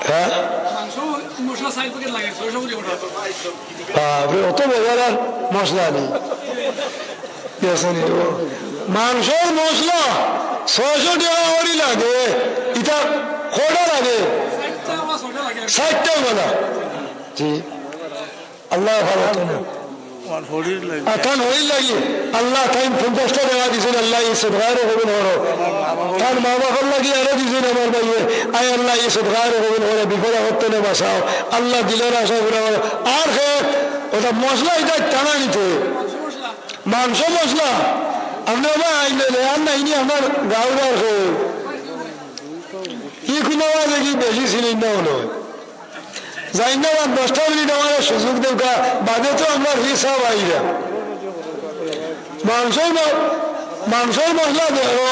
হ্যাঁ? মাংস মশলা চাইর প্যাকেট লাগে, ছয়শো করি একটা। বাপরে, অত বেজালাল মশলা নি। মাংসর মশলা ছয়শো টেকা করি লাগে, ইটা কয়টা লাগে? চাইরটা বা ছয়টা লাগে। চাইরটা বলা। জি। আল্লাহ ভালো তো না। আমার হরির লাগে। আর তান হরির লাগি আল্লাহ তাইন পঞ্চাশটা টেকা দিছইন, আল্লাহ ই সদকারে কবুল করো। তান মা বাবার লাগি আরো দিছইন আমার ভাইয়ে, আয় আল্লাহ ই সদকারে কবুল করো, বিপদ আপদ তনে বাঁচাও, আল্লাহ দিলর আশা পুরা করো। আর হে, ওটা মশলা ইটা টানা নিতে। মাংস মশলা, আপনে ভাই আইলে রে, আর নাই নি আমার গাউর আর কেউ। ই কুনাগাঁও দেখি বেশি চিনি না মনে হয়। যাইন না, আর দশটা মিনিট আমারে সুযোগ দেউক্কা, বাদে তো আমরার হিসাব আইরা। মাংসর ম-, মাংসর মশলা দে, ও।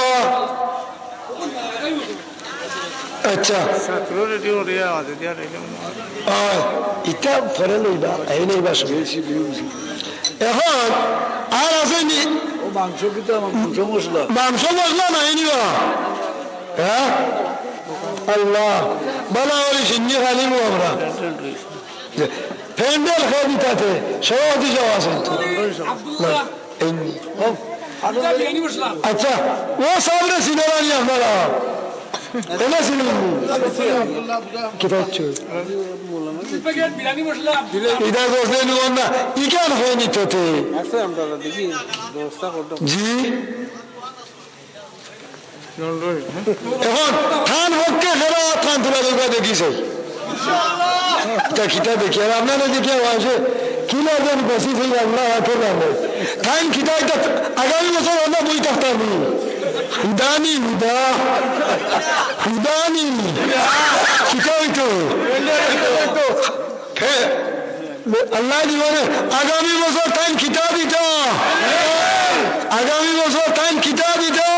আচ্ছা। ছাত্র রেডিও রে আওয়াজ দিয়া রইল। আয়, ইটা পরে লইবা, এই লইবা সময়। এখন আর আছে নি? ও মাংস কিতা, মাংস মশলা। মাংস মশলা নাই নি বা? হ্যাঁ? আল্লাহ, বালা করি সিন্নি খালি আমরা। প্যান্ডেল খেয়ে দিতাতে, সভাপতি সহ আছেন তো? না, এই নি। আচ্ছা, ও সামনে সিনেমা নিয়ে আপনারা। এনে সিনেমা নিয়ে। কিতা হচ্ছে? ইটা করতে নিব না, ইখান হয়নি তো তে। জি। এখন তান পক্ষে খেলা, তান তুলা দুর্গা দেখি চাই। তা কিতা দেখি, আর আপনারা দেখি আছে, কি লাগে আমি বেশি সেই আল্লাহ হাতে জানে। তাইন কিতা ইটা আগামী বছর আমরা বই থাকতাম। হুদানি হুদা, হুদানি। কিতা হইতো? হে, আল্লাহ জীবনে আগামী বছর তাইন কিতা দিতা? আগামী বছর তাইন কিতা দিতা?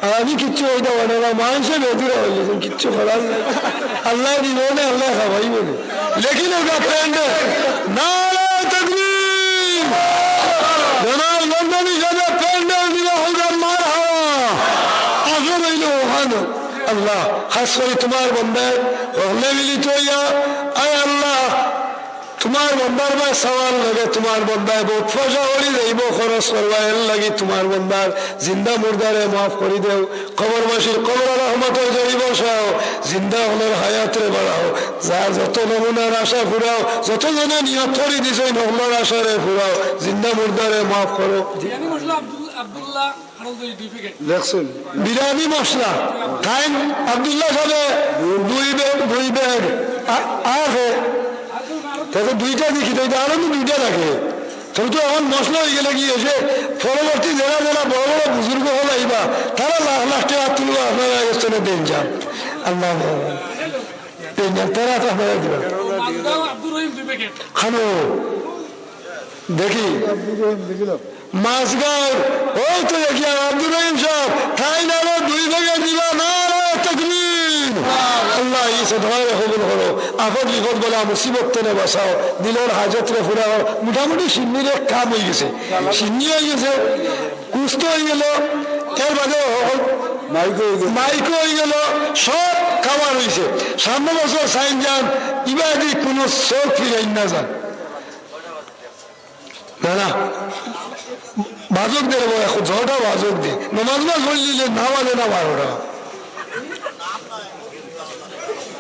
আর আমি কিচ্ছু হইতে পারে না, মানুষে বেদুরা হয়ে গেছেন, কিচ্ছু করার নাই। আল্লাহ জীবনে আল্লাহ খাওয়াই বলে। লেকিন ওটা প্যান্ডেল, নারায়ে তাকবীর, জনাব লন্ডনী সাহেব প্যান্ডেল দিবা, ওটা মার হাওয়া। আসল হইল ওখানে। আল্লাহ, খাস করি তোমার বন্দায় হকলে মিলিত হইয়া, আয় আল্লাহ, তোমার বন্দার বায় সওয়াল লাগে, তোমার বন্দায় বহুত পয়সা করি যাইব, খরচ করবা, এর লাগি তোমার বন্দার জিন্দা মুর্দারে মাফ করি দেও, কবরবাসীর কবর রহমতর জরি বসাও, জিন্দা হকলর হায়াতরে বাড়াও, যার যত নমুনার আশা ফুরাও, যত জনে নিয়ত করি দিছে হকলর আশারে ফুরাও, জিন্দা মুর্দারে মাফ করো। বিরিয়ানি মশলা আব্দুল-, আব্দুল্লাহ। দেখছেন? বিরিয়ানি মশলা। তাইন আব্দুল্লাহ সাহেব দুই ব্যাগ, দুই ব্যাগ। আ-, আছে। তাতে দুইটা দেখি, তো এটা আরো তো দুইটা থাকে। তবে তো এখন মশলা হয়ে গেলে কি হয়েছে, পরবর্তী যারা যারা বড় বড় বুজুর্গ হল আইবা, তারা লাখ লাখ টাকা তুলবা, আপনারা এক স্থানে দেন যান। আল্লাহ দেন যান, তারা তো আপনারা দিবা। মাছগাঁও আব্দুর রহিম দুই প্যাকেট। খানো। দেখি। মাছগাঁওর, ও তো দেখি, আব্দুর রহিম সাহেব, তাইন আরো দুই ভাগে দিবা, নারায়ে তাকবীর। আল্লাহ, এই সদকারে কবুল করো। আফত বিপদ বালা মুসিবত তনে বাঁচাও, দিলর হাজতরে ফুরাও। মোটামুটি সিন্নির এক কাম হয়ে গেছে, সিন্নি হয়ে গেছে, কুস্ত হয়ে গেল, এর বাদে মাইক হয়ে গেল। মাইক হয়ে গেল, সব খাবার হয়েছে। সামনে বছর সাইন যান, ইবাদি কোনো চোখ ফিরাইন না যান। না, না। বাজক দে রে বাবা, এখন জটা বাজক দে। নমাজ না পড়লি না বাজে না বারোটা।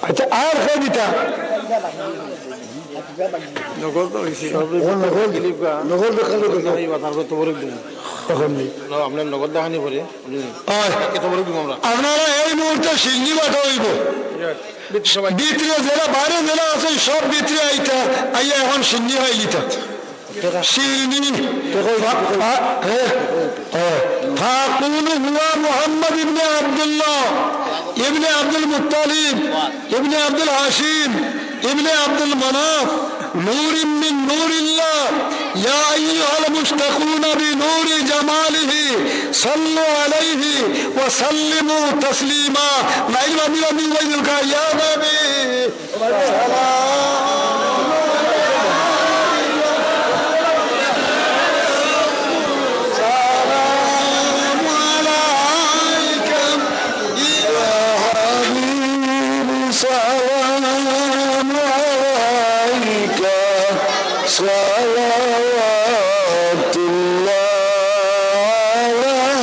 আচ্ছা, আর কে দিতা? নকল তো হইছে। ও নকল। নকল দেখালো তো। এই মাথার উপরে তো বড় দিন। এখন নেই। না, আপনার নকল দেখানি পরে। ওই। একে তো বড় দিন আমরা। আপনারা এই মুহূর্তে সিন্নি বাটা হইব। বিট্টু সবাই। ভিতরে যারা, বাইরে যারা আছে, সব ভিতরে আইতা, আইয়া এখন সিন্নি হয়ে গেতা। শিরনি। ফা-, ফা-, হ্যাঁ, হ্যাঁ। فأقول هو محمد بن عبد الله، ابن عبد المطلب، ابن عبد الهاشم، ابن عبد المناف، نور من نور الله. يا أيها المشتاقون بنور جماله، صلوا عليه وسلموا تسليما. লাইন বান্ধি বান্ধি যাই দরকার, ইয়া নবী। سلام عليك يا حبيبي، سلام عليك، صلوات الله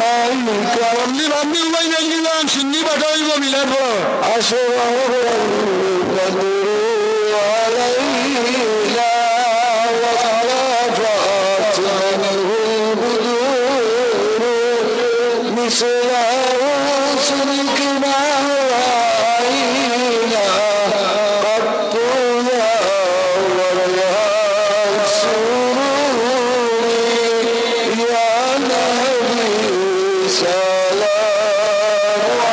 عليك. বন্দি বান্ধি উবাই গেল, সিন্নি বাটা হইব মিলার পর। أشرق البدر علينا وتلافحت منه البدور مثل الصدق ما رأينا قط يا وجه السرور يا نبي سلام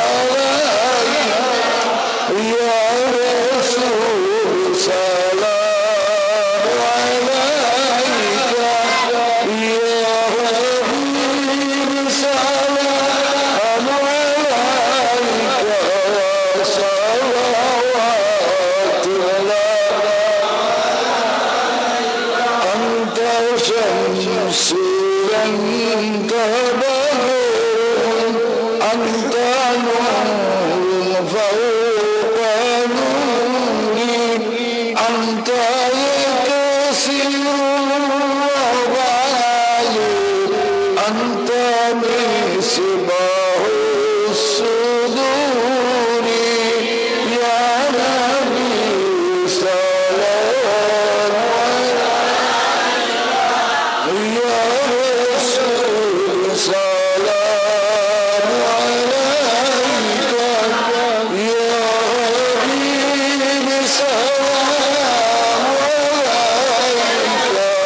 عليك يا رسول أنت بدر، أنت نور فوق نوري، أنت يكسر وبالي، أنت مصباح الصدور. يا نبي سلام عليك، يا رسول سلام عليك، يا حبيب سلام عليك،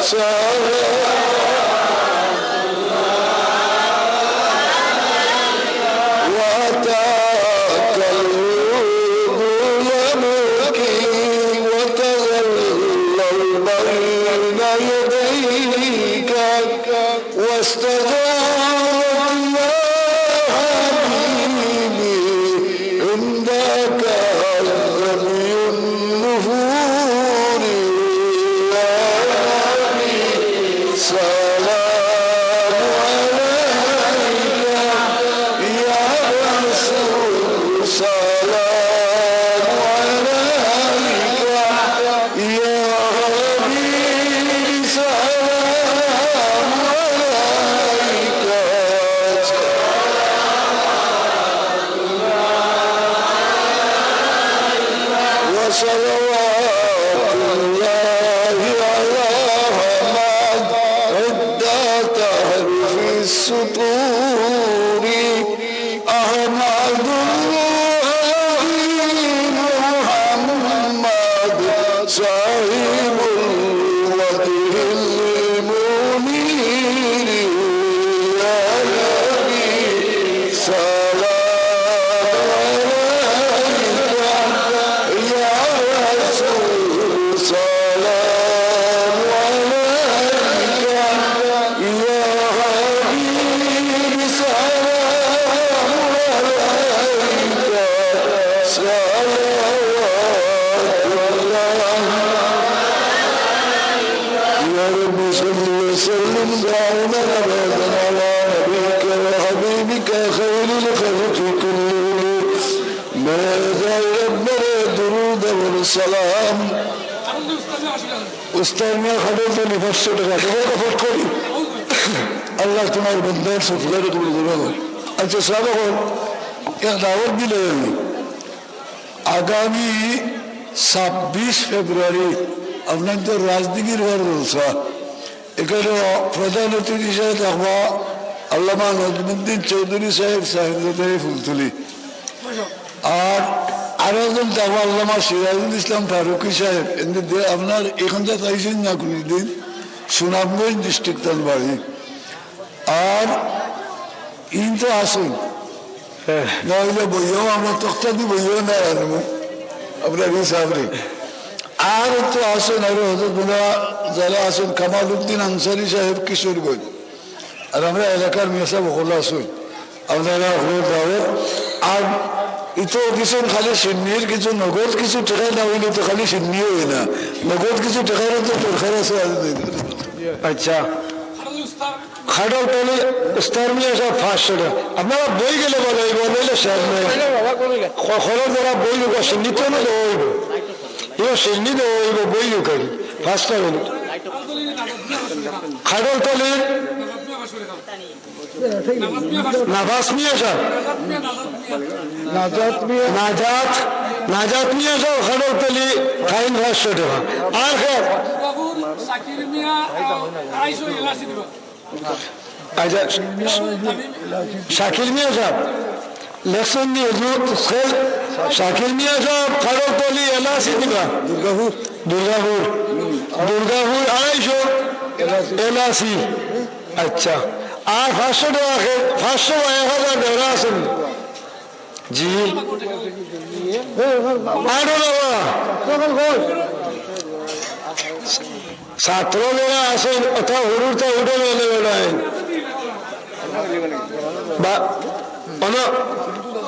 سلام. وأتاك الوعد يبكي وتذلل بين يديك، واستجارت يا حبيبي عندك ظبي النفور. يا نبي سلام عليك، يا رسول سلام عليك، يا حبيبي سلام عليك. وصلوات الله على أحمد عدة أحرف السطور. أحمد الهادي محمد صاحب الوجه المنير. يا نبي سلام عليك، يا رسول سلام عليك، يا حبيبي سلام عليك، صلوات الله. يا رب صل وسلم دائما أبدا على نبيك وحبيبك خير الخلق كلهم. ما يا رب درود والسلام. উস্তাদ মিয়া খাটল তো নিপাঁচশো টেকা, দেখো তো ফট করি। আল্লাহ তোমার বন্দার সব কবুল করো। আচ্ছা, সাহেব, এখন এক দাওয়াত দিলে আমি। আগামী ছাব্বিশ ফেব্রুয়ারি আপনার তো রাজদিঘির ঘর জলসা। এখানে প্রধান অতিথি হিসেবে থাকবা আল্লামা নজমুদ্দিন চৌধুরী সাহেব, সাহেব ফুলতলি। আর আরো একজন থাকবা আল্লামা সিরাজুল ইসলাম ফারুকী সাহেব। এমনি দে-, আপনার এখানটা চাইছেন না কোনোদিন, সুনামগঞ্জ ডিস্ট্রিক্ট তান বাড়ি। আর ইন তো আসুন, না হইলে বইও আমরা তক্তা দি বইও না আনবো, আমরা হিসাব নেই। আর তো আসুন, আর হজরত মোলা যারা আসুন, কামাল উদ্দিন আনসারী সাহেব কিশোরগঞ্জ, আর আমরা এলাকার মিয়া সাহেব হকল আসুন, আপনারা হকল দাওয়াত। আর ইতো কিছু খালি সিন্নির কিছু নগদ কিছু টেকা না হইলে তো খালি সিন্নি হয় না, নগদ কিছু টেকারও তো দরকার আছে। আচ্ছা, খাটলতলি উস্তাদ মিয়া সাহেব পাঁচশো টেকা। আপনারা বই গেলে ভালো হইব, নইলে শেষ নাই। খ-, খরচ যারা বই লোক আছে, নিতে না দেওয়া হইব। ইও সিন্নি দেওয়া হইব, বই লোক আর কি। পাঁচটা মিনিট। খাটলতলি নাজাত মিয়া সাহেব। নাজাত মিয়া। নাজাত, নাজাত মিয়া সাহেব, খাটলতলি, ফাইন পাঁচশো টেকা। আর খে- বাবুর শাকির মিয়া, আড়াইশো এলাচি দিবা। আচ্ছা, শাকিল মিয়া সাহেব, লেখছেন নি হুজুর, খে-, শাকিল মিয়া সাহেব, খাটলতলি, এলাচি দিবা। দুর্গাপুর। দুর্গাপুর। দুর্গাপুর, আড়াইশো এলাচি। আচ্ছা, আর পাঁচশো টেকা খে-, পাঁচশো বা এক হাজার টেকা আছেন। জি। আরো বাবা। ছাত্র যারা আছেন, অর্থাৎ হুরুর তো উঠে গেলে বেড়ায়। বা, অন-,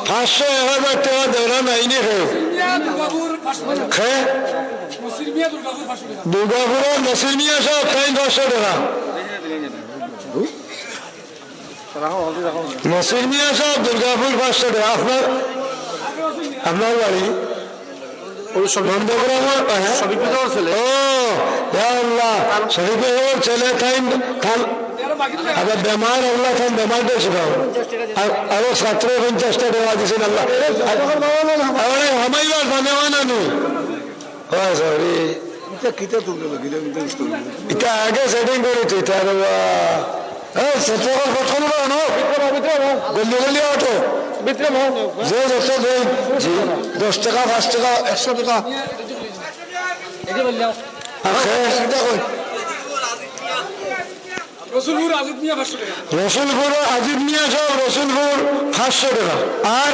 পাঁচশো, এক হাজার টেকা দেওয়া নাই নি খে? খে? দুর্গাপুরের নসির মিয়া সাহেব, তাই পাঁচশো টেকা। নসির মিয়া সাহেব, দুর্গাপুর, পাঁচশো টেকা। আপনার, আপনার বাড়ি? নন্দগ্রাম, হ্যাঁ? শফিক মিয়ার ছেলে। ও, ইয়া আল্লাহ, শফিক মিয়ার ছেলে, তাইন, তান, আবার বেমার, আল্লাহ, তান বেমারটা শিখাও। আর, আরো ছাত্র পঞ্চাশটা দেওয়া দিছেন, আল্লাহ। আর, আর হামাইবার জানে হয় না নি? ও, sorry। ইটা কিতা তুলতে হবে? কিতা, কিতা তুলতে হবে? ইটা আগে setting করি তুই, তাহলে বা-, এই, ছাত্র হল, কত হল বা, আনো? ভিতরে বও, ভিতরে বও। গল্লি গল্লি আটো। ভিতরে বও। যে যত দেয়, জি, দশ টাকা, পাঁচ টাকা, একশো টাকা। এই যে বললাম। আখে। এটা কই? রসুলপুর আজিদ মিয়া পাঁচশো টাকা। রসুলপুর আজিদ মিয়া সাহেব, রসুলপুর পাঁচশো টাকা। আর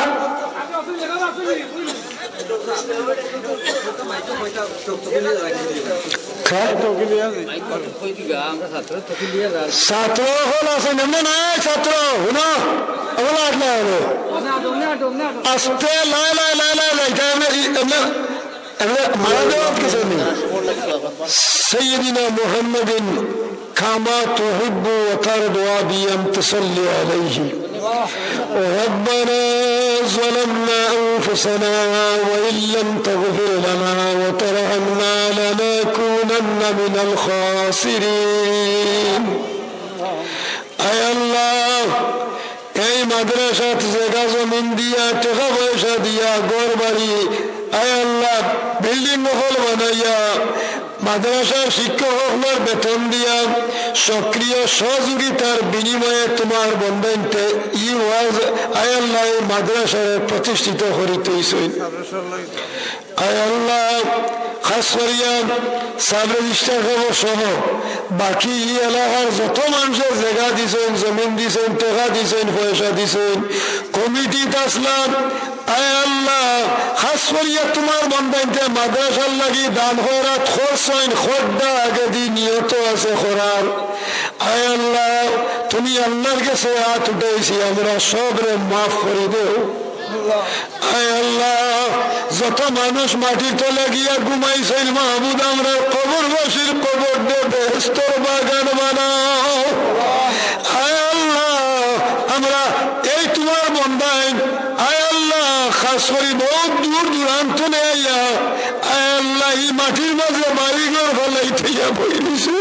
ছাত্র হল আছে, নেমনে নাই ছাত্র, হুনো, ওগুলো আট না হলো। আস্তে লাই লাই লাই লাই লাই, এটা এমনি, এমনি, এমনি মারা দেওয়ার কিছু নেই। سيدنا محمد كما تحب وترضى بأن تصلي عليه. ربنا ظلمنا أنفسنا وإن لم تغفر لنا وترحمنا لنكونن من الخاسرين. আয় আল্লাহ, এই মাদ্রাসাত জাগা জমিন দিয়া, টেকা পয়সা দিয়া, ঘর বাড়ি, আয় আল্লাহ, building অকল বানাইয়া, মাদ্রাসার শিক্ষক অকলর বেতন দিয়া, সক্রিয় সহযোগিতার বিনিময়ে তুমার বন্দাইন্তে ই ওয়াজ, আয় আল্লাহ, এই মাদ্রাসারে প্রতিষ্ঠিত করিতে অইছইন। আয় আল্লাহ, খাস করিয়া sub register সাব সহ বাকি ই এলাকার যত মানষে জাগা দিছইন, জমিন দিছইন, টেকা দিছইন, পয়সা দিছইন, কমিটিত আছলা, আয় আল্লাহ, খাস করিয়া তুমার বন্দাইন্তে মাদ্রাসার লাগি দান খয়রাত করছইন, খদ্দা আগেদি নিয়ত আছে করার। আয় আল্লাহ, তুমি আল্লাহর গেছে আত উঠাইছি, আমরা সবরে মাফ করি দেও। আয় আল্লাহ, যত মানুষ মাটির তলে গিয়া ঘুমাইছইন, মাবুদ, আমরার কবরবাসীর কবররে বেহেস্তর বাগান বানাও। আয় আল্লাহ, আমরা এই তুমার বন্দাইন, আয় আল্লাহ, খাস করি বউত দূর দূরান্ত থনে আইয়া, আয় আল্লাহ, ই মাটির মাঝে বাড়িঘর ফালাইতে ইয়া বই দিছে।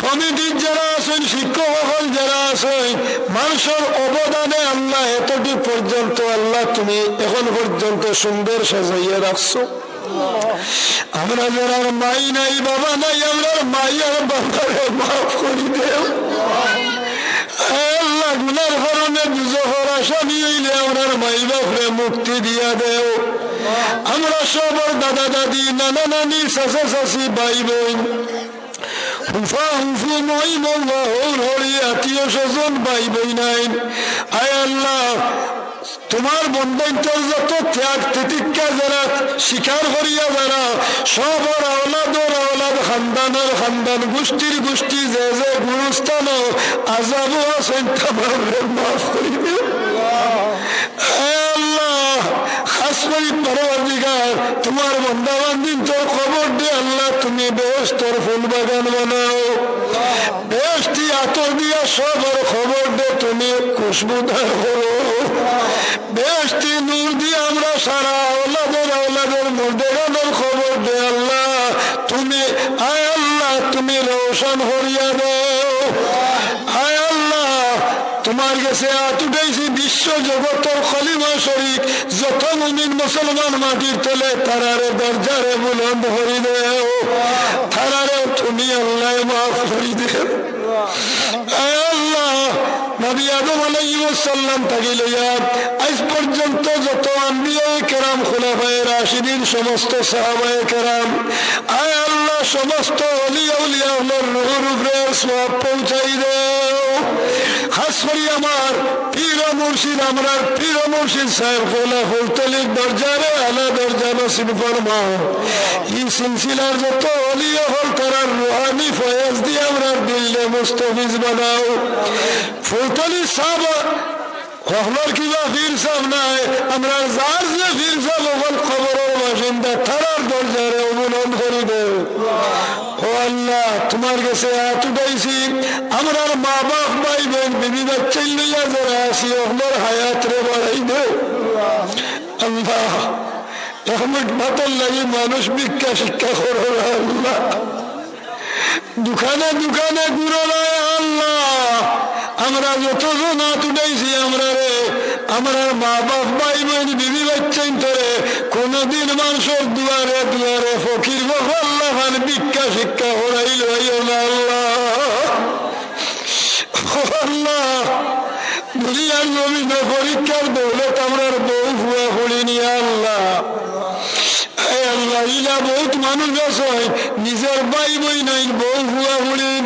কমিটির যারা আছইন, শিক্ষক অকল যারা আছইন, মানষর অবদানে আল্লাহ এতটুক পর্যন্ত, আল্লাহ তুমি এখন পর্যন্ত সুন্দর সাজাইয়া রাখছো। আমরা যারার মাই নাই, বাবা নাই, আমরার মাই আর বাবারে মাফ করি দেও। আয় আল্লাহ, গুনার কারণে দুজখর আসামি অইলে আমরার মাই বাপরে মুক্তি দিয়া দেও। আমরা সবর দাদা দাদি, নানা নানি, চাচা চাচি, ভাই বইন, ফুফা ফুফু, মই মৌয়া, হউর হড়ি, আত্মীয় স্বজন, ভাই বইনাইন, আয় আল্লাহ, তুমার বন্দাইন্তর যত ত্যাগ তিতিক্ষা যারা স্বীকার করিয়া যারা, সবর আওলাদর আওলাদ, খানদানর খানদান, গোষ্ঠীর গোষ্ঠী, যে যে গুরুস্থানো আজাবো আছইন, তামামরে মাফ করি দেও। আয় আল্লাহ, খাস করি পরওয়ারদিগার, তুমার বন্দা বান্দিন্তর কবররে আল্লাহ তুমি বেহেস্তর ফুল বাগান বানাও। বেহেস্তি আতর দিয়া সবর কবররে তুমি খুশবুদার করো। বেহেস্তি নূর দিয়া আমরা সারা আওলাদর আওলাদর মুর্দেগানর কবররে আল্লাহ তুমি, আয় আল্লাহ, তুমি রওশন করিয়া দেও। আয় আল্লাহ, তুমার গেছে আত উঠাইছি, বিশ্ব জগতর কলিমা শরিক যত মুমিন মুসলমান মাটির তলে, তারারে দরজারে বুলন্দ করি দেও, তারারে তুমি আল্লাহ মাফ করি দেও। আয় আল্লাহ, নবী আদম আলাইহিস সালাম থাকি লইয়া আইজ পর্যন্ত যত আম্বিয়ায়ে কেরাম, খুলাফায়ে রাশিদিন, সমস্ত সাহাবায়ে কেরাম, আয় আল্লাহ, সমস্ত অলি আউলিয়া অকলর রুহুর উপরে সওয়াব পৌঁছাই দেও। খাস করি আমার পীর ও মুর্শিদ, আমরার পীর ও মুর্শিদ সাহেব কিবলা ফুলতলির দরজারে আলা দরজা নসিব ফরমাও। ই সিলসিলার যত অলি অকল তারার রুহানি ফয়েজ দিয়া আমরার দিলরে মুস্তাফিজ বানাও। ফুলতলি সাব অকলর কিবা পীর সাব নাই, আমরার যার যে পীর সাব অকল কবরর বাসিন্দা, তারার দরজারে বুলন্দ করি দেও। ও আল্লাহ, তুমার গেছে আত উঠাইছি, আমরার মা বাপ, ভাই বইন, বিবি বাচ্চাইন লইয়া যারা আছি, অকলর হায়াতরে বাড়াই দেও। আল্লাহ, এক মুঠ ভাতর লাগি মানুষ ভিক্ষা শিক্ষা করো না আল্লাহ। দোকানে দোকানে ঘুরো না আল্লাহ। আমরা যতজন আত উঠাইছি, আমরারে, আমরার মা বাপ, ভাই বইন, বিবি বাচ্চাইন্তরে কোনোদিন মানষর দুয়ারে দুয়ারে ফকির গফরওয়ালা খান ভিক্ষা শিক্ষা করাইল অইও না আল্লাহ। ও আল্লাহ, দুনিয়ার জমিনে পরীক্ষার দৌলত আমরার বউ ফুয়া ফুড়ি নিয়া আল্লাহ। এ আল্লাহ, ইলা বউত মানুষ আছে, নিজর ভাই বইনাইন, বউ ফুয়া ফুড়িন,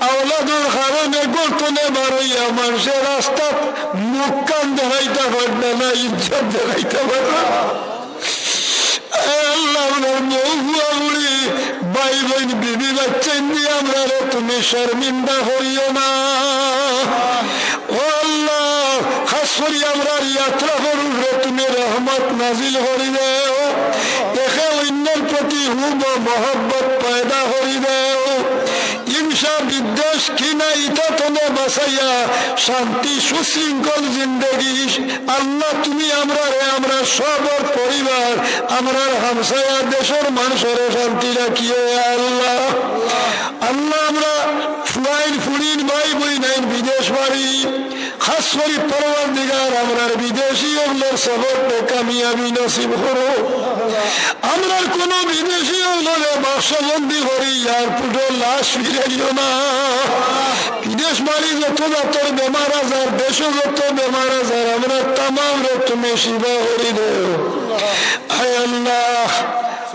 আওলাদর কারণে ঘর তনে বার অইয়া মানষর রাস্তাত মুখ কান দেখাইতা পারতা না, ইজ্জত দেখাইতা পারতা না। এ আল্লাহ, আমরার বউ ফুয়া ফুড়ি, ভাই বইন, বিবি বাচ্চাইন দিয়া আমরারে তুমি শর্মিন্দা করিও না। ও আল্লাহ, খাস করি আমরার ই আতরাফর উপরে তুমি রহমত নাজিল করি দেও। একে অইন্যর প্রতি হুব ও মহব্বত পয়দা করি দেও। হিংসা, বিদ্বেষ, ঘৃণা, ইতা তনে বাঁচাইয়া শান্তি, সুশৃঙ্খল জিন্দেগি আল্লাহ, তুমি আমরারে, আমরার সবর পরিবার, আমরার হামসায়া দেশর মানষরে শান্তি রাখিও, ইয়া আল্লাহ। আল্লাহ, আমরা ফুয়াইন, ফুড়িন, ভাই বইনাইন বিদেশ বাড়ি, খাস করি পরওয়ারদিগার, আমরার বিদেশি অকলর সফররে কামিয়াবি নসিব করো। আমরার কোনো বিদেশি অকলরে বাক্সবন্দি করি এয়ারপোর্টো লাশ ফিরাইও না। বিদেশ বাড়ি যত জাতর বেমার আজার, দেশো যত বেমার আজার, আমরার তামামরে তুমি শিফা করি দেও। আয় আল্লাহ,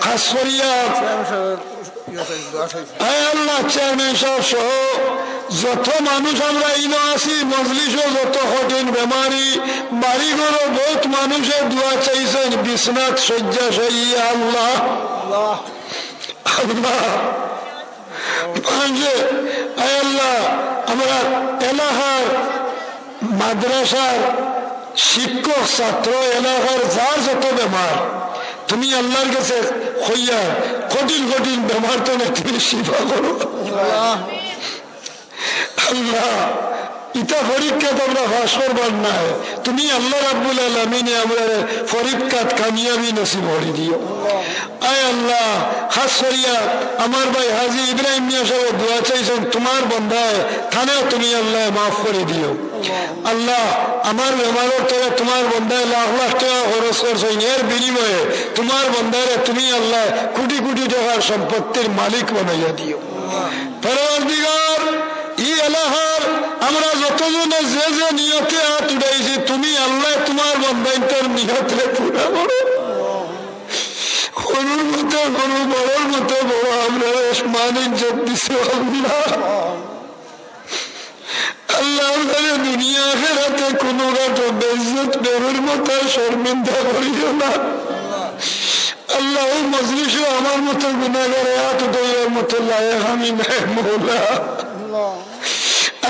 খাস করিয়া, আয় আল্লাহ, চেয়ারম্যান সাব সহ যত মানুষ আমরা ইনো আছি, মজলিসো যত কঠিন বেমারি, বাড়ি ঘরো বউত মানুষে দোয়া চাইছইন, বিছনাত শয্যাশায়ী, আল্লাহ। আল্লাহ, মানষে, আয় আল্লাহ, আমরার এলাকার মাদ্রাসার শিক্ষক, ছাত্র, এলাকার যার যত বেমার, তুমি আল্লাহর গেছে কইয়া কঠিন কঠিন বেমার তনে তুমি শিফা করো। আল্লাহ, ইতা পরীক্ষাত আমরা পাশ করবার নায়। তুমি আল্লাহ রাব্বুল আলামিনে আমরারে পরীক্ষাত কামিয়াবি নসিব করি দিও। আয় আল্লাহ, খাস করিয়া আমার ভাই হাজী ইব্রাহিম মিয়া সাবে দোয়া চাইছইন, তুমার বন্দায়, তানেও তুমি আল্লাহ মাফ করি দিও। আল্লাহ, আমার বেমারর তরে তুমার বন্দায় লাখ লাখ টেকা খরচ করছইন, এর বিনিময়ে তুমার বন্দারে তুমি আল্লাহ কুটি কুটি টেকার সম্পত্তির মালিক বানাইয়া দিও। পরওয়ারদিগার, ই এলাকার আমরা যতজনে যে যে নিয়তে আত উঠাইছি, তুমি আল্লাহ তুমার বন্দাইন্তর নিয়তরে পুরা করো। গরুর মতো গরু, বড়র মতো বড়, আমরারে মান ইজ্জত দিছো আল্লাহ। আল্লাহ, আমরারে দুনিয়া আখেরাতে কুনু ঘাটো বেইজ্জত, বেহুরমত আর শর্মিন্দা করিও না। আল্লাহ, অউ মজলিসো আমার মতো গুনাহগারে আত উঠাইবার মতো লায়েক আমি নায়, মৌলা।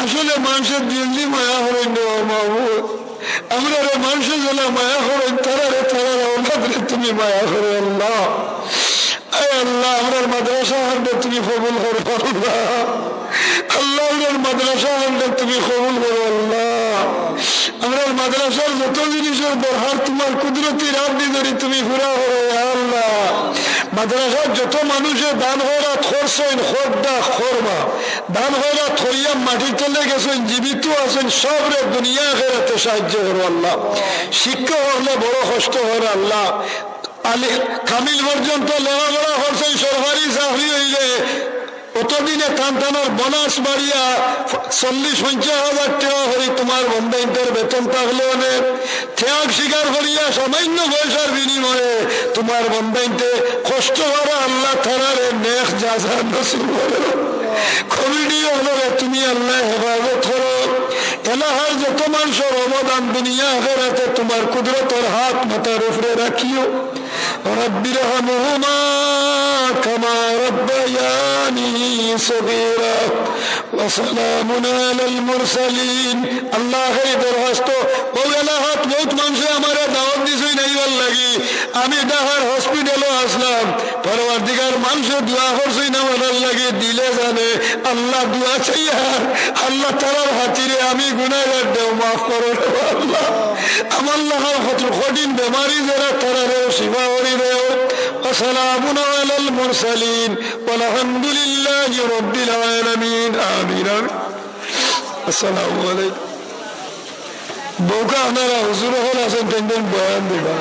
আসলে মানষে দিল দি মায়া করইন রে, ও মাবুদ। আমরারে মানষে যেলা মায়া করইন, তারারে, তারার আওলাদরে তুমি মায়া করো, আল্লাহ। আয় আল্লাহ, আমরার মাদ্রাসা খানরে তুমি কবুল করো, আল্লাহ। আল্লাহ, আমরার মাদ্রাসা খানরে তুমি কবুল করো, আল্লাহ। আমরার মাদ্রাসার যত জিনিসর দরকার তুমার কুদরতি রাত দি ধরি তুমি পুরা করো, ইয়া আল্লাহ। মাদ্রাসার যত মানষে দান খয়রাত করছইন, খোদ্দা, খরমা, দান খয়রাত করিয়া মাটির তলে গেছইন, জীবিত আছইন, সবরে দুনিয়া আখেরাতে সাহায্য করো আল্লাহ। শিক্ষক অকলে বড় কষ্ট করে আল্লাহ। আলি কামিল পর্যন্ত লেখাপড়া করছইন, সরকারি চাকরি অইলে অতদিনে তান তানর বোনাস বাড়িয়া চল্লিশ পঞ্চাশ হাজার টেকা করি তুমার বন্দাইন্তর বেতন থাকলো অনে। ত্যাগ স্বীকার করিয়া সামান্য পয়সার বিনিময়ে তুমার বন্দাইন্তে কষ্ট করা আল্লাহ তারারে নেক জাযা নসিব করো। কমিটি অকলরে তুমি আল্লাহ হেফাজত করো। এলাকার যত মানষর অবদান দুনিয়া আখেরাতে তুমার কুদরতর হাত মাথার উপরে রাখিও। رب ارحمهما كما ربياني صغيرا وسلام على المرسلين। আল্লাহ, এই দরখাস্ত, অউ এলাকাত বউত মানষে আমারে দাওয়াত দিছইন আইবার লাগি। আমি ঢাকার হসপিটালো আছলাম, পরওয়ারদিগার, মানুষ দোয়া করছইন আমরার লাগি, দিলে জানে আল্লাহ দোয়া চাইয়ার, আল্লাহ তারার খাতিরে আমি গুনাহগার দেও মাফ করো রে আল্লাহ। আমার লাখান কত কঠিন বেমারি যারা তারারেও শিফা করি দেও। ওয়া সালামুন আলাল মুরসালিন ওয়াল হামদুলিল্লাহি রাব্বিল আলামিন। আমিন, আমিন। আসসালামু আলাইকুম। বউকা আপনারা হুজুর হল আছেন, তিনজন বয়ান দিবা।